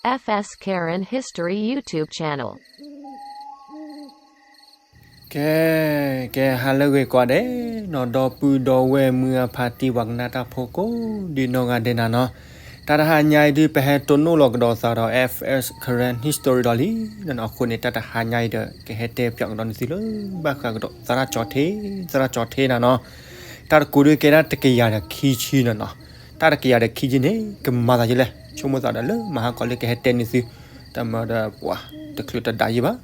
F S Karen History YouTube channel. ကဲ, ကဲ ဟါလၢအဂ့ၤကိးဂၤဒဲးနီၤ, ဒီပုၢ်ဒီဝဲၢ်မုၢ်အဖါတံၢ်ပှၤကနၣ်တၢ်ဖိကိးဒ်နီၢ်ဂၤဒဲးနၤနီၤ, တၢ်တဟါညါအံၤဒုး ပဟဲတိၢ်နီၣ်လီၤကဒီးသးဒီး F S Karen History ဒီးလံနီၤ, အဃိန့ၣ် တၢ်တဟါညါအံၤဒီး ကဟဲတဲပၠးကဒီးန့ၢ်သုလၢ ဘၣ်ဃးကဒီးသရၣ်ကၠီၤထ့, သရၣ်ကၠီၤထ့နၤနီၤ, တၢ်တကိးဒုးကဲဒၣ်တကယၤဒီးခံဆံနၤနီၤ, တၢ်တကယၤဒီးခံဆံန့ၣ် ကမၤသးဒ်လဲၣ်, ဆိကမိၣ်သးဒီးလၢမဟါကီးလၢကဟဲတဲန့ၢ်သု, တၢ်မၤဒီးပှၤတချုးတဒါယံၤဘၣ်,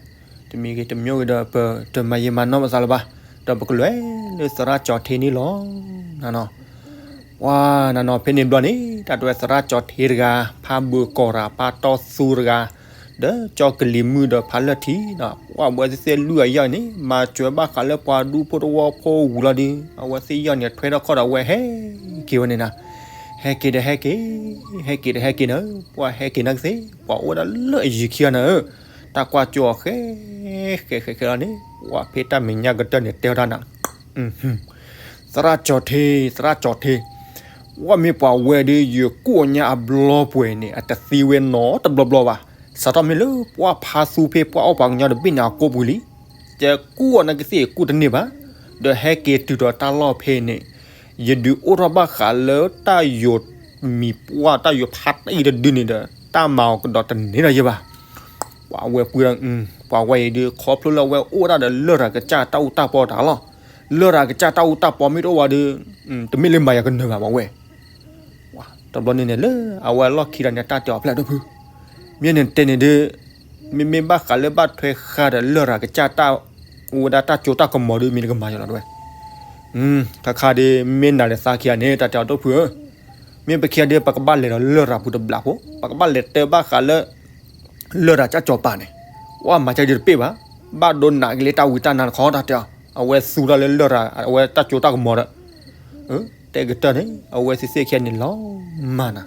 တမံၤဂ့ၤတမံၤဂ့ၤဒီး ပတမၤယံာ်မၤနီၢ်ပသးလၢၤဘၣ်, ဒီးပကလဲၤလၢသရၣ်ကၠီၤထ့န့ၣ်လီၤနၤနီၤ. ပှၤနၤနီၤ ဖဲန့ၣ်ဘျီန့ၣ် တၢ်တဲဝဲသရၣ်ကၠီၤထ့တဂၤ, ဖါဘုးကီၢ်ရၤ ဖါတီသူတဂၤ, ဒီးကၠီကလံၤမုၣ်ဒီးဖါလၢၢ်ထံနီၤ, ပှၤအဝဲသ့ၣ်သ့ၣ်လွံၢ်အယီၢ်န့ၣ် မၤစၢၤဘၣ်ဃးလၢပှၤဒူဖိတဝီဖိဝံၤလီၤဒီး အဝဲသ့ၣ်ယီၢ်န့ၣ်ထွဲထီၣ်ခီၣ်ဒီးအဝဲဟဲက့ၤဝဲန့ၣ်နၤ, ဟဲက့ၤဒီးဟဲက့ၤ, ဟဲက့ၤဒီးဟဲက့ၤနၤ, ပှၤဟဲက့ၤနၤကသ့, ပှၤအိၣ်ဝဲဒၣ်လၢအယံၤခံဂၤနၤဧၢ, တၢ်ကွၢ်ကၠိအီၤဃဲ, ဃဲဃဲဃဲလီၤန့ၣ်, ပှၤဖဲတၢ်မဲာ်ညါကတၢၢ်န့ၣ် တဲဝဲဒၣ်နၤ သရၣ်ကၠီၤထ့, သရၣ်ကၠီၤထ့, ပှၤမ့ၢ်ပှၤဝဲဒုး ယကူၣ်အီၤညါအဘျီပှဲၤန့ၣ် အတသံဝဲနီတဘျီဘျီဘၣ်, စးထီၣ်မ့ၢ်လၢပှၤဖါသူဖဲပှၤအီၣ်ပှၤကညီတဘ့ၣ်န့ၣ်အကိာ်ပူၤလံ, ယကူၣ်အီၤနၤကသ့ကူၣ်တန့ၢ်ဘၣ်, ဒီးဟဲက့ၤတုၤဒီးတၢ်လီၢ်ဖဲန့ၣ်, ယဒုးအိၣ်ထီၣ်ဘၣ်ဃးလၢတၢ်ယိၤမံၤပှၢ် တၢ်ယိၤဖးတံၢ်တဒုန့ၣ်ဒီး တၢ်မၤအီၤကဒီးတန့ၢ်ဒီးယဲဘၣ် ပှၤဝဲပှၤ, ပှၤဝဲအံၤဒုး ခီဖျိလၢအဝဲအိၣ်ဒၣ်ဒီးလရာ်ကစၢ်တၢ်အူတၢ်ပီတၢ်လီၤ, လရာ်ကစၢ်တၢ်အူတၢ်ပီမ့ၢ်တအိၣ်ဝဲဒီး, တမ့ၢ်လၢမၤယၤကနၢၤဘၣ် ပှၤဝဲ, တဘျီန့ၣ်န့ၣ်လၢအဝဲအလီၢ်ခံဒီးန့ၣ် တၢ်တဲအီၤဖျဲၣ်ဒိၣ်ဖု, မ့ၢ်န့ၣ်တဲန့ၣ်ဒုး, မ့မ့ၢ်ဘၣ်ဃးလၢဘၣ်ထွဲဃာ်ဒီးလရာ်ကစၢ်တၢ်, အိၣ်ဝဲဒၣ်တၢ်ကၠိတၢ်ကမီၤဒုး မ့ၢ်နကမၤယၤလီၤတဝဲ, ခါခါဒုး မ့ၢ်နၤဒီးသးခံဂၤန့ၣ် တၢ်တဲအီၤဒိၣ်ဖုဧၢ မ့ၢ်ပခံဂၤဒုး ပကဘၣ်လဲၤဒီးလရာ်ပူၤတဘျီဖိ, ပကဘၣ်လဲၤတဲဘၣ်ဃးလၢ လရာ်ကၠၢ်ကၠီၤပၤန့ၣ်, ပှၤမၤကၢ်ဒုးတပ့ၢ်ဘၣ်, ဘၣ်ဒိနးက့ၤလၢတၢ်ဝံတၢ်နါတခီ တၢ်တဲအီၤ, အဝဲသူတၢ်လၢလရာ် အဝဲတၢ်ကၠိတၢ်ကမီၤဒီး, တဲကတၢၢ်န့ၣ် အဝဲသ့ၣ်သ့ၣ်ခံဂၤန့ၣ်လီၤမၢ်နၤ,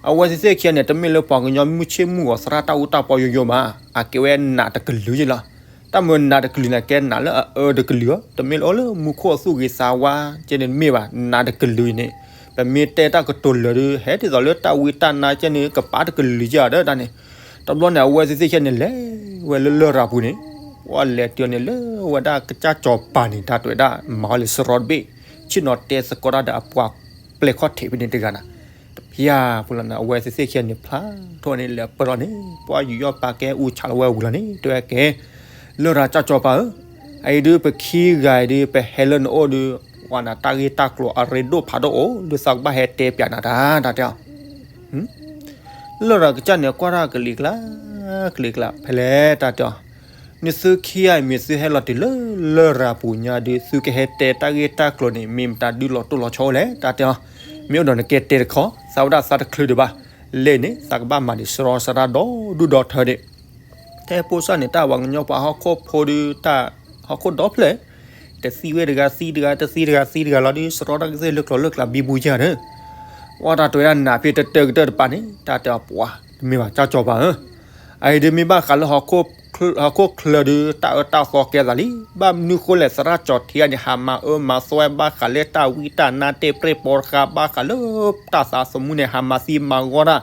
အဝဲသ့ၣ်သ့ၣ်ခံဂၤန့ၣ် တမ့ၢ်လၢပှၤကညီမုၢ်ဆ့ၣ်မုၢ်ဂီၤသရၣ်တၢ်အူတၢ်ပီယိယိဘၣ်, အကဲဝဲနးတကလုာ်ယဲလီၤ, တၢ်မ့ၢ်နးတကလုာ်န့ၣ် ကဲနးလၢအအၢတကလုာ်ဧၢ, တမ့ၢ်လၢအိၣ်လၢမူခိၣ်အသူၣ်ဂ့ၤသးဝါကဲန့ၣ်တမ့ၢ်ဘၣ်, နးတကလုာ်အံၤန့ၣ်, ပမ့ၢ်တဲတၢ်ကတိၤလၢာ်ဒုး ဟဲဒ်သိးလၢတၢ်ဝံတၢ်နါကဲန့ၣ် ကပာ်တကလုာ်ယဲဒီးတၢ်န့ၣ်, တဘျီန့ၣ် အဝဲသ့ၣ်သ့ၣ်ခံဂၤန့ၣ် လဲၤဝဲလၢလရာ်ပူၤန့ၣ်, ပှၤလဲၤတုၤန့ၣ်လၢဝဲဒၣ်ကစၢ်ကၠီၤပၤန့ၣ် တၢ်တဲဝဲဒၣ် မၤအီၤလံစရီတဘ့ၣ်, ဆ့ၣ်နီၤတဲသကိးတၢ်ဒီးအပှၤပျဲၢ်ခီၣ်ထံးဖဲန့ၣ်တဂၤနၤ, တဖျါဖိလီၤန့ၣ် အဝဲသ့ၣ်သ့ၣ်ခံဂၤန့ၣ် ဖျါထီၣ်န့ၣ် လဲၤပၢၢ်ထီၣ်န့ၣ် ပှၤယူးယီၣ်ပာ်ကဲအူဆးလီၤဝဲဝံၤလီၤန့ၣ် တဲဝဲကဲ, လရာ်ကၠၢ်ကၠီၤပၤဧၢ, အအံၤဒုးပခံဂၤအံၤဒုး ပဟဲလၢနအိၣ်ဒုး, ပှၤနၤတၢ်ဂ့ၢ်တၢ်ကျိၤအရ့ဒိၣ်ဖးဒိၣ်အိၣ် ဒုးသးကဘၣ်ဟဲတဲပၠးနၤတၢ် တၢ်တဲအီၤ လရာ်ကစၢ်န့ၣ် ကွၢ်တၢ်ကလံၤကျါ, ကလံၤကျါ ဖဲလဲၣ် တၢ်တဲအီၤ, နသုခံဂၤအံၤမ့ၢ်သုဟဲလီၤတုၤလၢလရာ်ပူၤညါဒုး သုကဟဲတဲတၢ်ဂ့ၢ်တၢ်ကျိၤန့ၣ် မ့ၢ်မတၤဒုးလီၤတိၢ်လီၤဆီလဲၣ် တၢ်တဲအီၤ, မ့ၢ်အိၣ်ဒီးနကဲတဲတခီ သးဝဲဒၣ်သးတချုးဒံးဘၣ်, လဲၣ်န့ၣ် သးကဘၣ်မၤဒံးစရီစရၣ်ဒီဒူၣ်ဒီထၢဒံး ထဲဖိစၢ်န့ၣ် တၢ်ပှၤကညီပှၤဟီၣ်ခိၣ်ဖိဒုး တၢ်ဟီၣ်ခိၣ်ဒီဖျၢၣ်, တသံဝဲတဂၤသံတဂၤ တသံတဂၤသံတဂၤလီၤဒုး စရီတၢ်ကသ့ၣ်လၢကျိၤလၢကျးဘံဘူယၤန့ၣ်, ပှၤတၢ်တဲဝဲဒၣ်နးဖဲတတၢၢ်ကတၢၢ်တပၤန့ၣ် တၢ်တဲအီၤပှၤ တမ့ၢ်ဘၣ်ကၠၢ်ကၠီၤပၤဧၢ, အအံၤဒုးမ့ၢ်ဘၣ်ဃးလၢ ဟီၣ်ခိၣ်ချၢဒုး တၢ်အၢတၢ်သီကဲသးလံ, ဘၣ်မနုၤဃိလဲၣ် သရၣ်ကၠီၤထံဂၤန့ၣ် ဟးမၤအၢမၤသီဝဲဘၣ်ဃးလၢတၢ်ဝံတၢ်နါ တဲပြဲၢ်ပိာ်တဃာ် ဘၣ်ဃးလၢတၢ်သးသမူန့ၣ် ဟးမၤသံမၤဂီၢ်တၢ်,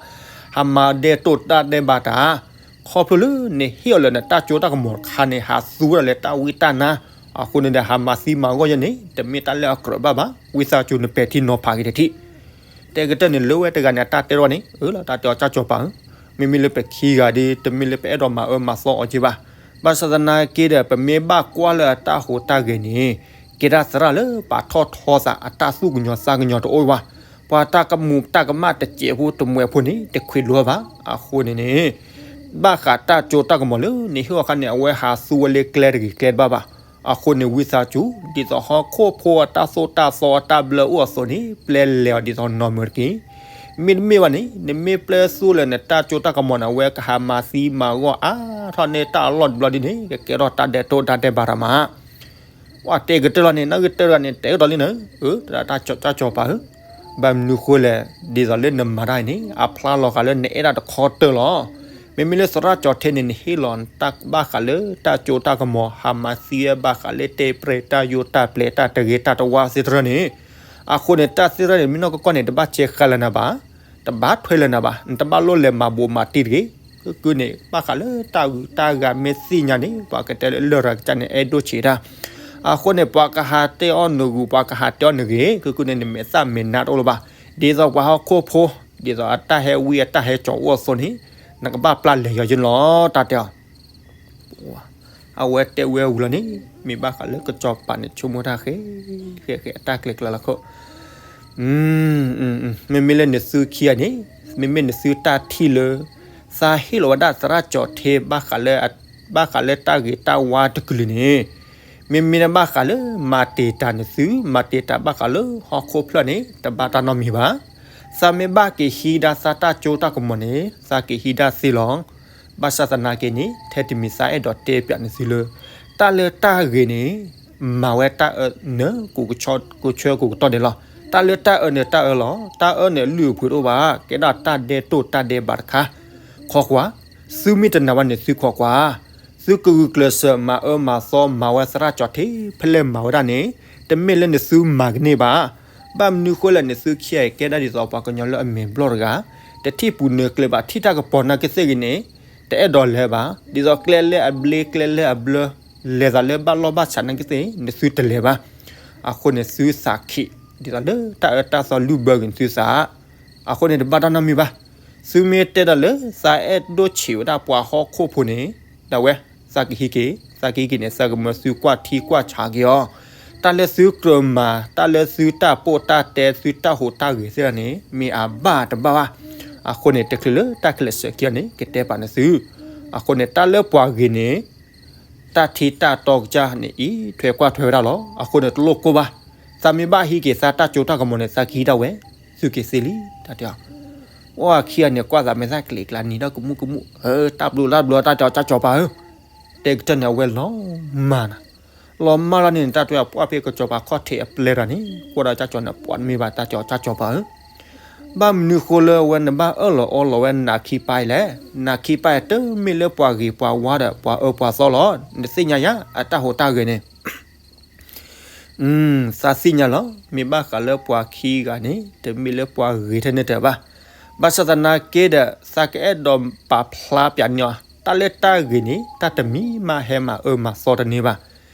ဟးမၤဒဲးတိၢ်တၢ်ဒဲးဘးတၢ်, ခီဖျိလၢနဟ့ၣ်အီၤလၢနတၢ်ကၠိတၢ်ကမီၤတခါန့ၣ် ဟးသူဝဲဒၣ်လၢတၢ်ဝံတၢ်နါ, အဃိန့ၣ်ဒီး ဟးမၤသံမၤဂီၢ်ယဲန့ၣ် တမ့ၢ်တၢ်လၢအကြၢးဘၣ်ဘၣ်, ဝံသးစူၤနပဲာ်ထံနီၤဖးက့ၤတထံၣ် တဲကတၢၢ်န့ၣ် လၢဝဲတဂၤန့ၣ် အတၢ်တဲထီၣ်န့ၣ် အၢလီၤ တၢ်တဲအီၤကၠၢ်ကၠီၤပၤဧၢ, မ့မ့ၢ်လၢပခံဂၤဒုး တမ့ၢ်လၢပအဲၣ်ဒိးမၤအၢမၤသီအီၤက့ဘၣ်, ဘၣ်ဆၣ်သနာ်က့ဒီး ပမ့ၢ်ဘၣ်ကွၢ်လၢအတၢ်ဟူးတၢ်ဂဲၤန့ၣ် ကဲဒၣ်သရၣ်လၢပာ်ထီၣ်ထီသးအတၢ်သူၣ်ကညီၤသးကညီၤတအိၣ်ဘၣ်, ပှၤတၢ်ကမူးတၢ်ကမၣ်တစဲးဖိတမှဲးဖိန့ၣ် တခွဲးလိာ်ဘၣ်, အဃိန့ၣ်န့ၣ် ဘၣ်ဃးတၢ်ကၠိတၢ်ကမီၤလၢနဟ့ၣ်အီၤခါန့ၣ် အဝဲဟးသူဝဲလၢကျဲတဂ့ၤကျဲတဘၣ်ဘၣ်, အဃိန့ၣ် ဝံသးစူၤ ဒ်သိးဟီၣ်ခိၣ်ဖိအတၢ်သိၣ်တၢ်သီအတၢ်ဘျၢအိၣ်အသိးန့ၣ် ပျဲလဲၤအီၤဒ်သိးနီၢ်မၢတက့ၢ်. မ့တမ့ၢ်ဘၣ်န့ၣ် နမ့ၢ်ပျဲသူလၢနတၢ်ကၠိတၢ်ကမီၤန့ၣ် အဝဲကဟးမၤသံမၤဂီၢ်အါထီၣ်န့ၢ်တၢ်အလီၢ်တဘျီဒ်န့ၣ် ကကဲထီၣ်တၢ်ဒဲးတိၢ်တၢ်ဒဲးဘးတၢ်မး ပှၤတဲကတၢၢ်လီၤန့ၣ် နီၣ်ဂံၢ်တၢၢ်တဂၤန့ၣ် တဲကတီၤလံနၤ, အၢ တၢ်ကၠီၤကၠီၤပၤဧၢ, ဘၣ်မနုၤဃိလဲၣ်, ဒ်သိးလၢနမၤတၢ်အံၤန့ၣ် အဖျါလီၤဃာ်လၢနအဲၣ်တၢ်တခီတၢၢ်လီၤ. မ့မ့ၢ်လၢသရၣ်ကၠီၤထ့န့ၣ် နဟ့ၣ်လီၤတၢ်ဘၣ်ဃးလၢတၢ်ကၠိတၢ်ကမီၤ ဟးမၤသံဝဲဘၣ်ဃးလၢတဲပြဲၢ်တၢ်ယိာ်တၢ်ပျဲတၢ်တဂ့ၤတၢ်တဝါသ့ၣ်တဖၣ်န့ၣ်, အဃိန့ၣ် တၢ်သ့ၣ်တဖၣ်န့ၣ် မ့ၢ်နီၢ်ကီၢ်န့ၣ် တဘၣ်ဆဲးဃာ်လၢၤနၤဘၣ်, တဘၣ်ထွဲလၢၤနၤဘၣ်, နတဘၣ်လိၣ်လဲၤမၤဘူးမၤတံၢ်တဂ့ၤ ကုၢ်ကုၢ်န့ၣ် ဘၣ်ဃးလၢတၢ်ဂုၤတၢ်ဂၤမ့ၢ်သ့ၣ်ညါန့ၣ် ပှၤကတဲလၢလရာ်ကစၢ်န့ၣ် အဲၣ်ဒိၣ်ဆံးတၢ်. အဃိန့ၣ် ပှၤကဟးတဲအီၤနဂုၤ ပှၤကဟးတဲအီၤနဂ့ၤ ကုၢ်ကုၢ်န့ၣ် နမဲာ်သၣ်မဲာ်နါတအိၣ်လၢၤဘၣ်. ဒ်သိးပှၤဟီၣ်ခိၣ်ဖိ ဒ်သိးအတၢ်ဟဲဝံအတၢ်ဟဲကၠီၤအိၣ်အသိးန့ၣ် နကဘၣ်ပျၢ်လဲၤယီၤယလီၤ တၢ်တဲအီၤ အဝဲတဲဝဲဝံၤလီၤန့ၣ် မ့ၢ်ဘၣ်ဃးလၢကစီၤပၤန့ၣ် ဆိကမိၣ်တၢ်ဃဲ ဃဲဃဲအတၢ်ကျဲၤကျါလီၤခိၣ်. မ့မ့ၢ်လၢနသုခံဂၤန့ၣ် မ့မ့ၢ်နသုတၢ်ထံၣ်လၢ သးဟ့ၣ်လီၤဝဲဒၣ်သရၣ်ကၠီၤထ့ ဘၣ်ဃးလၢတၢ်ဂ့ၤတၢ်ဝါတကလုာ်န့ၣ် မ့မ့ၢ်လၢဘၣ်ဃးလၢ မၤတ့ၢ်တၢ်နသု မၤတ့ၢ်တၢ်ဘၣ်ဃးလၢဟီၣ်ခိၣ်ဖျၢၣ်န့ၣ် တဘၣ်တၢ်နီတမံၤဘၣ်. သးမ့ၢ်ဘၣ်က့ၤဟံးဒၣ်သးတၢ်ကၠိတၢ်ကမီၤန့ၣ် သးက့ၤဟံးဒၣ်သ့လီၤ. ဘၣ်ဆၣ်သနာ်က့န့ၣ် ထဲတမံၤသးအဲၣ်ဒိးတဲပၠးနသုလၢ တၢ်လၢတၢ်ဂ့ၤန့ၣ် မၤဝဲတၢ်အၢနၢ ကိးဆၢကိးကတီၢ်ဒဲးလီၤ. တၢ်လၢတၢ်အၢန့ၣ်တၢ်အၢလီၤ. တၢ်အၢန့ၣ်အလုၢ်အပှ့ၤတအိၣ်ဘၣ်. ကဲဒၣ်တၢ်ဒဲတိၢ်တၢ်ဒဲဘးတခါ. ခိးကွၢ်, သုမ့ၢ်တနာ်ဘၣ်န့ၣ်သုခိးကွၢ်, သုကဂုာ်ကျဲးစၢးမၤအၢမၤသီမၤဝဲသရၣ်ကၠီၤထ့ ဖဲလဲၣ်မၤဝဲဒၣ်န့ၣ် တမ့ၢ်လၢနသုမၤကန့ၢ်ဘၣ်. ဘၣ်မနုၤဃိလဲၣ်န့ၣ် သုခံဂၤကဲဒၣ်ဒ်သိးပှၤကညီလၢအမဲာ်ဘျီၣ်တဂၤ, တထံၣ်ပူၤနၢၤကျဲဘၣ် ထံၣ်တၢ်ကပီၤနာ်က့သ့ၣ်ဂ့ၤန့ၣ် တအဲၣ်ဒိးလဲၤဘၣ်. ဒ်သိးကျဲလဲၣ်အဘျ့ကျဲလဲၣ်အဘျၢ လဲၤသးလၢဘၣ်လီၢ်ဘၣ်ဆးနာ်က့သ့ၣ် နသုတလဲၤဘၣ်. အဃိန့ၣ်သုသးခံး ဒ်သိးလၢတၢ်အၢတၢ်သီလုၢ်ဘၢဂ့ၤန့ၣ်သုသး အဃိန့ၣ်တဘၣ်တၢ်နီတမံၤဘၣ်. သုမ့ၢ်တဲဒၣ်လၢ သးအဲၣ်ဒိၣ်ဆံးဝဲဒၣ်ပှၤဟီၣ်ခိၣ်ဖိန့ၣ် ဒၣ်ဝဲ သးကဟံးက့ၤ, သးကဟံးက့ၤန့ၣ် သးကမၢသုကွၢ်ထံကွၢ်ဆးက့ၤအီၤ. တၢ်လၢသုကြၢးမၤ, တၢ်လၢသုတၢ်ပိၢ်တၢ်တဲ သုတၢ်ဟူးတၢ်ဂဲၤသ့ၣ်တဖၣ်န့ၣ် မ့ၢ်အဘၣ်တဘၣ်ဘၣ်. အဃိန့ၣ် တချုးလၢတၢ်ကျဲးစၢးခံဂၤန့ၣ် ကတဲပာ်နသု. အဃိန့ၣ် တၢ်လၢပှၤဂ့ၤန့ၣ် တၢ်ထံတၢ်တီကစၢ်န့ၣ် အံးထွဲကွၢ်ထွဲဝဲဒၣ်လီၤ. အဃိန့ၣ် တလိၣ်ကိၢ်ဘၣ်. သးမ့ၢ်ဘၣ်ဟံးက့ၤသးတၢ်ကၠိတၢ်ကမီၤန့ၣ် သးကဟံးဒၣ်ဝဲ, သုက့ၤသ့လံ တၢ်တဲအီၤ. အိၣ်ခံဂၤန့ၣ် ကွၢ်သးမဲာ်သၣ်ကျ့ၤကျါနံၤဒီးကမူၣ်ကမူၣ်, တၢ်ဘျုးတၢ်ဘျုး တၢ်တဲအီၤ ကၢ်ကၠီၤပၤဧၢ, တဲကတၢၢ်န့ၣ် အဝဲလီၤမၢ်နၤ, လီၤမၢ်လီၤန့ၣ် တၢ်တဲအီၤ ပှၢ်ဖဲကၠီၤပၤခီၣ်ထံးအပျဲၢ်တဂၤန့ၣ် ကွၢ်ဒီးကၢ်ကၠီၤန့ၣ် ပှၤတမ့ၢ်ဘၣ် တၢ်တဲအီၤ ကၢ်ကၠီၤပၤဧၢ ဘၣ်မနုၤဃိလၢအဝဲနဘၣ်အၢၣ်လီၤအီလီၤဝဲနၤခံပၢ်အံၤလဲၣ်. နၤခံပၢ်အံၤတမ့ၢ်လၢပှၤဂ့ၤပှၤဝါဒီးပှၤအၢပှၤသီလီၤ. နသ့ၣ်ညါယၤ အတၢ်ဟူးတၢ်ဂဲၤန့ၣ် သးသ့ၣ်ညါလီၤ. မ့ၢ်ဘၣ်ဃးလၢပှၤခံဂၤန့ၣ် တမ့ၢ်လၢပှၤဂ့ၤထဲန့ၣ်တၢ်ဘၣ်. ဘၣ်ဆၣ်သနာ်က့ဒီး သးကအဲၣ်ဒိးပာ်ဖျါပၠးန့ၢ်အီၤ တၢ်လၢတၢ်ဂ့ၤန့ၣ် တၢ်တမံၤမးဟဲမၤအၢမၤသီတန့ၢ်ဘၣ်.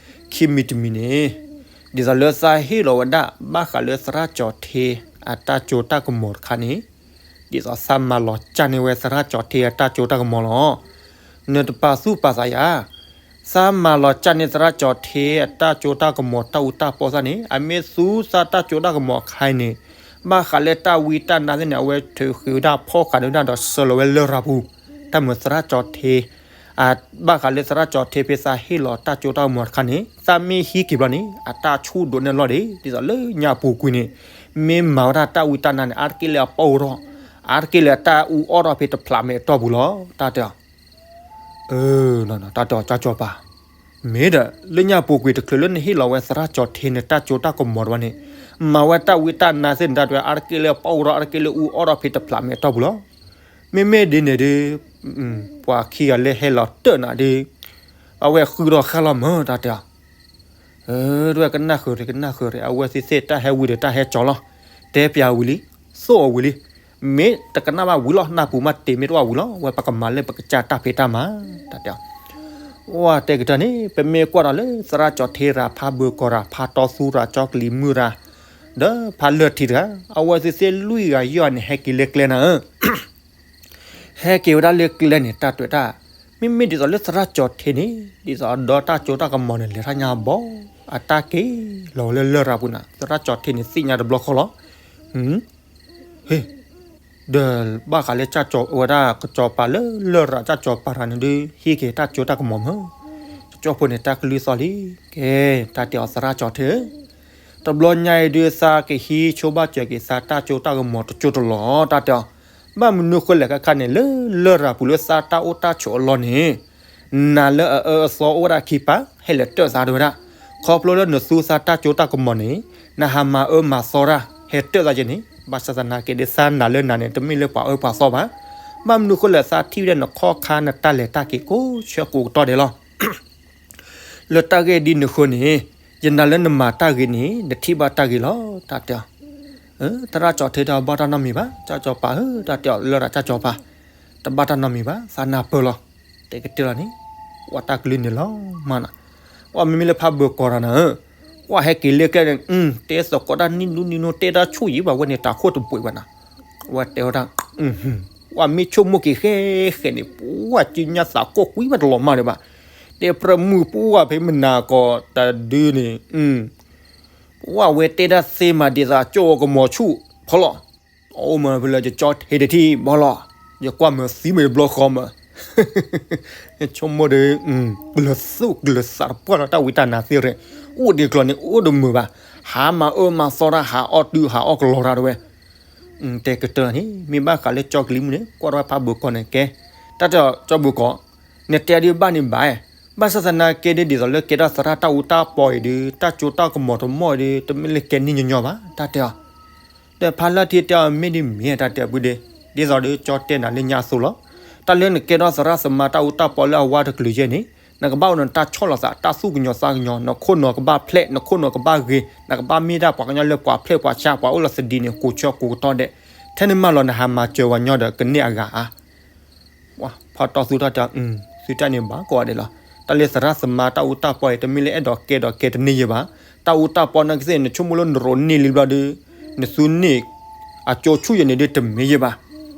ခံမံၤတမံၤန့ၣ် ဒ်သိးလၢသးဟ့ၣ်လီၤဝဲဒၣ် ဘၣ်ဃးလၢသရၣ်ကၠီၤထ့ အတၢ်ကၠိတၢ်ကမီၤတခါန့ၣ် ဒ်သိးသးမၤလီၤကၢ်န့ၢ်ဝဲသရၣ်ကၠီၤထ့အတၢ်ကၠိတၢ်ကမီၤလီၤ. နတပာ်သူၣ်ပာ်သးယၤ သးမၤလီၤကၢ်န့ၢ်သရၣ်ကၠီၤထ့အတၢ်ကၠိတၢ်ကမီၤတၢ်အူတၢ်ပီသၣ်န့ၣ် အမ့ၢ်သူသးတၢ်ကၠိတၢ်ကမီၤအခါအံၤန့ၣ် ဘၣ်ဃးလၢတၢ်ဝံတၢ်နါသ့ၣ်န့ၣ် အဝဲထုးဃ့ဝဲဒၣ်ဖီၣ်ဃာ်န့ၢ်ဝဲဒၣ်ဒီးဆှၢလီၤဝဲလရာ်ပူၤ, တၢ်မၢသရၣ်ကၠီၤထ့ ဘၣ်ဃးလၢသရၣ်ကၠီၤထ့ဖဲသးဟ့ၣ်လီၤတၢ်ကၠိတၢ်ကမီၤတခါန့ၣ် သးမ့ၢ်ဟံးက့ၤဘျီန့ၣ် အတၢ်ဆူၣ်ဒိၣ်န့ၢ်လီၢ်ဒံး ဒ်သိးလၢညၣ်ပူၤကွံာ်န့ၣ် မ့ၢ်မၤဝဲဒၣ်တၢ်ဝံတၢ်နါန့ၣ် အါတက့ၢ်လၢအပီၣ်ထီၣ်, အါတက့ၢ်လၢအတၢ်အူအီၣ်ထီၣ်ဖဲတဖျးမဲာ်အတီၢ်ပူၤလီၤ တၢ်တဲအီၤ တၢ်တဲအီၤ ကၢ်ကၠီၤပၤ, မ့ၢ်ဒီး လၢညၣ်ပူၤကွံာ်တချုးလၢနဟ့ၣ်လီၤဝဲသရၣ်ကၠီၤထ့န့ၣ် တၢ်ကၠိတၢ်ကမီၤတဝဲန့ၣ် မၤဝဲတၢ်ဝံတၢ်နါသ့ၣ်န့ၣ် တၢ်တဲအါတက့ၢ်လၢပီၣ်ထီၣ် အါတက့ၢ်လၢအူအီၣ်ထီၣ်ဖဲတဖျးမဲာ်အတီၢ်ပူၤလီၤ. မ့မ့ၢ်ဒ်န့ၣ်ဒီး ပှၤခံဂၤလၢဟဲလီၤတၢၢ်နၤဒီး အဝဲဃုထီၣ်ဃာ်လီၤမၢ် တၢ်တဲအီၤ တဝဲကနၣ်ဃုာ်ရ့ၣ် ကနၣ်ဃုာ်ရ့ၣ် အဝဲသ့ၣ်သ့ၣ်တၢ်ဟဲဝံဒီးတၢ်ဟဲကၠီၤလီၤ. တဲပၠးဝံၤလံ, သိၣ်အီၤဝံၤလံ, မ့ၢ်တကနၣ်ဘၣ်ဝံၤလီၤ နၢ်ပူၤမးတ့ၢ်မ့ၢ်တအိၣ်ဝံၤလီၤ ဝဲပကမၤလၢပကစၢ်တၢ်ဖံးတၢ်မၤ တၢ်တဲအီၤ. ဝဲတဲကတၢၢ်န့ၣ် ပမ့ၢ်ကွၢ်ဒီးလၢသရၣ်ကၠီၤထ့ရၤ ဖးဘၢကီၤရၤ ဖးတီသူရၤ ကၠီကလံၤမုၢ်ရၤ ဒီးဖးလၢၢ်ထံတဂၤ အဝဲသ့ၣ်သ့ၣ်လွံၢ်ဂၤယီၢ်န့ၣ် ဟဲက့ၤလၢကျဲနၤဧၢ ဟဲက့ၤဝဲဒၣ်လၢကျဲန့ၣ် တၢ်တဲဝဲဒၣ်, မ့မ့ၢ်ဒ်သိးလၢသရၣ်ကၠီၤထ့န့ၣ် ဒ်သိးအဒီတၢ်ကၠိတၢ်ကမီၤန့ၣ် လဲၤထီၣ်ညါဘီ အတၢ်က့ၤလီၤဝဲလၢလရာ်ပူၤနၤ သရၣ်ကၠီၤထ့န့ၣ် သ့ၣ်ညါတဘျီဃီလီၤ. ဟ့ၣ်, ဒီးဘၣ်ဃးလၢကၠီၤဝဲဒၣ်ကၠီၤပၤလၢလရာ် ကၠီၤပၤတဂၤန့ၣ်ဒီး ဟံးက့ၤတၢ်ကၠိတၢ်ကမီၤမၢ်, ကၠီဖိန့ၣ် တၢ်ကလုၢ်သီၣ်လံ, ကဲ, တၢ်တဲအီၤသရၣ်ကၠီၤထ့ဧၢ တဘျီညါအံၤဒုး သးကဟံးဆိဘၣ်စၢၤက့ၤသးတၢ်ကၠိတၢ်ကမီၤတကၠိတလီၤ တၢ်တဲအီၤ, ဘၣ်မနုၤဃိလဲၣ်ခဲခါန့ၣ် လၢလရာ်ပူၤလၢသးတၢ်အိၣ်တၢ်ဆိးအလီၢ်န့ၣ် နၤလၢအအၢအသီအိၣ်ဝဲဒၣ်ခံပၢ် ဟဲလဲၤတၢၢ်သးတဝဲဒၣ်, ခီဖျိလၢနသူသးတၢ်ကၠိတၢ်ကမီၤန့ၣ် နဟးမၤအၢမၤသီတၢ် ဟဲတၢၢ်သးက့ၤန့ၣ် ဘၣ်ဆၣ်သနာ်က့ဒီး သးနၤလၢနၤန့ၣ် တမ့ၢ်လၢပှၤအၢပှၤသီဘၣ်, ဘၣ်မနုၤဃိလဲၣ် သးထံၣ်ဝဲဒၣ်နခီၣ်ခါနတၢ်လဲၤတၢ်က့ၤကိးဆၢကိးကတီၢ်ဒဲးလီၤ လၢတၢ်ဂ့ၢ်ဒ်န့ၣ်အဃိန့ၣ် ယနာ်လၢနမၤတၢ်ဂ့ၤန့ၣ် နထံၣ်ဘၣ်တၢ်ဂ့ၤလီၤ တၢ်တဲအီၤ, သရၣ်ကၠီၤထ့တၢ်ဘၣ်တၢ်နီတမံၤဘၣ် ကၠီၤပၤဧၢ တၢ်တဲအီၤလရာ် ကၠီၤပၤ, တ တဘၣ်တၢ်နီတမံၤဘၣ်, သးနၢ်ပၢၢ်လီၤ. တဲကတၢၢ်လီၤန့ၣ်, ကွၢ်တၢ်ကလုၢ်န့ၣ်လီၤမးနီၤ. ကွၢ်မ့မ့ၢ်လၢဖးဘၢၣ်ကီၤတၢ်နၤဧၢ, ကွၢ်ဟဲက့ၤလၢကျဲန့ၣ်, တဲသကိးတၢ်နံၣ်နူနံၣ်နူ တဲတၢ်ဆိၣ်ယံၤဘၣ်ဝဲန့ၣ် တၢ်ခိၣ်တဘှံးဘၣ်နၤ. အဝဲတဲဝဲဒၣ်, ကွၢ်မ့ၢ်ဆိကမိၣ်က့ၤဃဲဃဲန့ၣ် ပှၢ်ကံညါသးကိၢ်ကွံဘၣ်တလီၤမၢ်ဒံးဘၣ်. တဲပြၢမုၢ်ပှၢ်ဖဲမနၤကီးတဒုန့ၣ် ပှၢ်ဝဲတဲတၢ်သ့မးဒ်သိးကၠိဝဲကမီၤဆူၣ်ဖီလီၤ. အိၣ်မၢဖဲလၢယကၠီထဲတထံၣ်ဘၣ်လီၤ. ယကွၢ်မၢသံမ့ၢ်တဘျီဃီမၢ်. ဆိကမိၣ်ဒီး, ကျၢၤသူၣ်ကျၢၤသးတပှၢ်လီၤ တၢ်ဝံတၢ်နါသ့ၣ်ရဲၣ်, အိၣ်ဒံးကျီၤန့ၣ် အိၣ်တမုာ်ဘၣ်. ဟးမၤအၢမၤသီတၢ် ဟးအီၣ်တုၤ ဟးအီၣ်ကလီတၢ်တဝဲ တဲကတၢၢ်န့ၣ် မ့ၢ်ဘၣ်ဃးလၢကၠီကလံၤမုၢ်န့ၣ် ကွၢ်ထီၣ်ဖးဘၢၣ်ကီၤန့ၣ်ကဲ, တၢ်တဲအီၤကၠီဘၢၣ်ကီၤ, နတဲဒ်ဘၣ်န့ၣ်ဘၣ်, ဘၣ်ဆၣ်သနာ်က့ဒ်သိးလၢကဲထီၣ်သရၣ်တၢ်အူတၢ်ပီအံၤဒီး တၢ်ကၠိတၢ်ကမီၤတမီၢ်အံၤဒီး တမ့ၢ်လၢကဲန့ၣ်ညီညီဘၣ် တၢ်တဲအီၤ. ဒီးဖါလၢထံတဲအီၤမ့ၢ်ဒ်မ့ၢ်တၢ်တဲအီၤပုၢ်ဒီး, ဒ်သိးဒီးကၠီတဲနၤလၢညါအသိးလီၤ. တၢ်လၢနကဲထီၣ်သရၣ်သမါတၢ်အူတၢ်ပီလၢအဝါတကလုာ်ယဲၢ်န့ၣ် နကဘၣ်အိၣ်ဒီးတၢ်ဆီၣ်လီၤသး တၢ်သူၣ်ကညီၤသးကညီၤ, နခိၣ်နူာ်ကဘၣ်ဖျဲး နခိၣ်နူာ်ကဘၣ်ဂ့ၤ, နကဘၣ်မ့ၢ်ဒၣ်ပှၤကညီလၢပှၤဖျဲးပှၤဆါ ပှၤအိၣ်လီၤသဒံးန့ၣ် ကိးဆၢကိးကတီၢ်ဒဲး, ထဲနမၤလီၤနဟးမၤစၢၤဝဲညီဒီးကန့ၢ်အဂၤဧါ. ဖီတီသူတၢ်တဲအီၤ, သုတၢ်န့ၣ်ဘၣ်ကိးဂၤဒဲးလီၤ. တၢ်လၢသရၣ်သမါတၢ်အူတၢ်ပီအံၤ တမ့ၢ်လၢအဲၣ်ဒိးကဲဒီးကဲတန့ၢ်ယဲၢ်ဘၣ်. တၢ်အူတၢ်ပီနာ်က့သ့ၣ် နဆိကမိၣ်လၢနရိးန့ၢ်လံဘျီဒီး နသူန့ၢ်အကၠိဆူၣ်ယဲၢ်န့ၣ်ဒီးတမ့ၢ်ယဲၢ်ဘၣ်.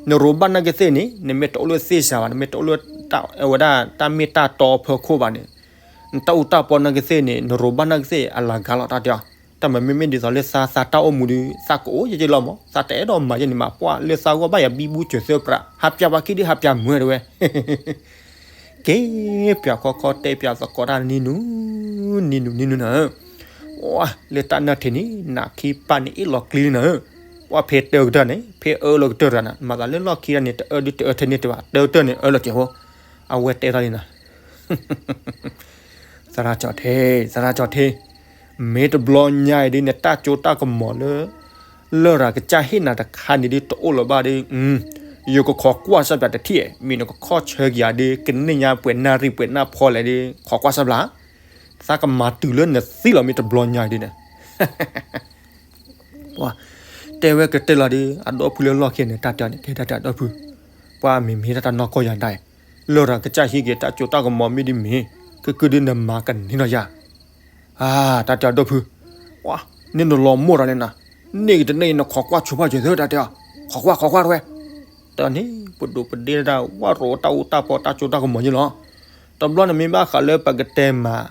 နရိးဘၣ်နာ်က့သ့ၣ်န့ၣ် နမ့ၢ်တအိၣ်လၢသ့ၣ်စၤဘၣ်, နမ့ၢ်တအိၣ်လၢဝဲဒၣ်တၢ်မ့ၢ်တၢ်တီအဖီခိၣ်ဘၣ်န့ၣ်, နတၢ်အူတၢ်ပီနာ်က့သ့ၣ်န့ၣ် နရိးဘၣ်နာ်က့သ့ၣ်အလၤကၤလီၤ တၢ်တဲအီၤ. တၢ်မၤမ့မ့ၢ်ဒ်သိးလၢသး သးတၢ်အိၣ်မူဒီး သးကအိၣ်ယဲၢ်ယဲၢ်လီၤမး, သးတအဲၣ်ဒိးမၤယဲၢ်န့ၣ်မး, ပှၢ်လၢသးဂီၢ်ဘၣ်ယၤဘံဘူစၢၤသၢပြး, ဟးပၠးပှၤခံဒု ဟးပၠးမုာ်တဝဲ က့ၤပၠးခီခီတဲပၠးသကိးတၢ်နံၤနူ နံၤနူ နံၤနူနၤဧၢ, လၢတၢ်နၢ်ထံးန့ၣ် နးခံပၢ်န့ၣ်အ့ၣ်လီၤကျံနၤဧၢ, ပှၢ်ဖဲတၢကတၢၢ်န့ၣ် ဖဲအၢလီၤကတၢၢ်တဂၤနၤ, မၤသးလၢလီၢ်ခံတၢ်န့ၣ် တအၢဒုတအၢထဲန့ၣ်တဘၣ်, တၢကတၢၢ်န့ၣ်အၢလီၤက့ၤဖိ, အဝဲတဲထီၣ်လံနၤ သရၣ်ကၠီထဲ, သရၣ်ကၠီထဲ, မ့ၢ်တဘျီညါအံၤဒ်န့ၣ် တၢ်ကၠိတၢ်ကမီၤလၢ လရာ်ကစၢ်ဟ့ၣ်နၤတခါန့ၣ်ဒ်တအိၣ်လၢၤဘၣ်ဒီး, ယကခိးကွၢ်စၢ်ပၠးတထံၣ်, မ့ၢ်နကခီၣ်ဆၢက့ၤယၤဒီး ကန့ၢ်ညါပှဲၤနၣ်ရံၣ်ပှဲၤနၣ်ဖီလဲၣ်ဒီး ခိးကွၢ်စၢ်ပၠး, သးကမၤတုၤလၢနသံလီၤ မ့ၢ်တဘျီညါအံၤဒ်န့ၣ် တဲဝဲကတၢၢ်လီၤဒီး အဒီပုၢ်လၢလီၢ်ခံန့ၣ် တၢ်တဲအီၤန့ၣ် ကဲတၢ်တဲအီၤဒီပုၢ်, ပှၤမ့မ့ၢ်တၢ်တနီၢ်ကီၢ်ယၤဒၣ်အံၤ, လရာ်ကစၢ်ဟ့ၣ်က့ၤတၢ်ကၠိတၢ်ကမီၤမ့ၢ်ဒ်မ့ၢ်, ကကုၢ်ဒုးနမၤကန့ၢ်လီၤယၤ, တၢ်တဲအီၤဒီပုၢ်, န့ၣ်နလီၤမိၢ်တၢ်လဲၣ်နၤ, န့ၢ်ကတန့ၢ်အံၤ နခိးကွၢ်ဆိဘၣ်စၢၤသၢ တၢ်တဲအီၤ, ခိးကွၢ်ခိးကွၢ်တဝဲ တၢ်န့ၣ် ပဒိၣ်ပဒ့ဒၣ် ဝၣ်ရိးတၢ်အူတၢ်ပီတၢ်ကၠိတၢ်ကမီၤယဲၢ်လီၤ. တဘျီန့ၣ်မ့ၢ်ဘၣ်ဃးလၢပကတဲမး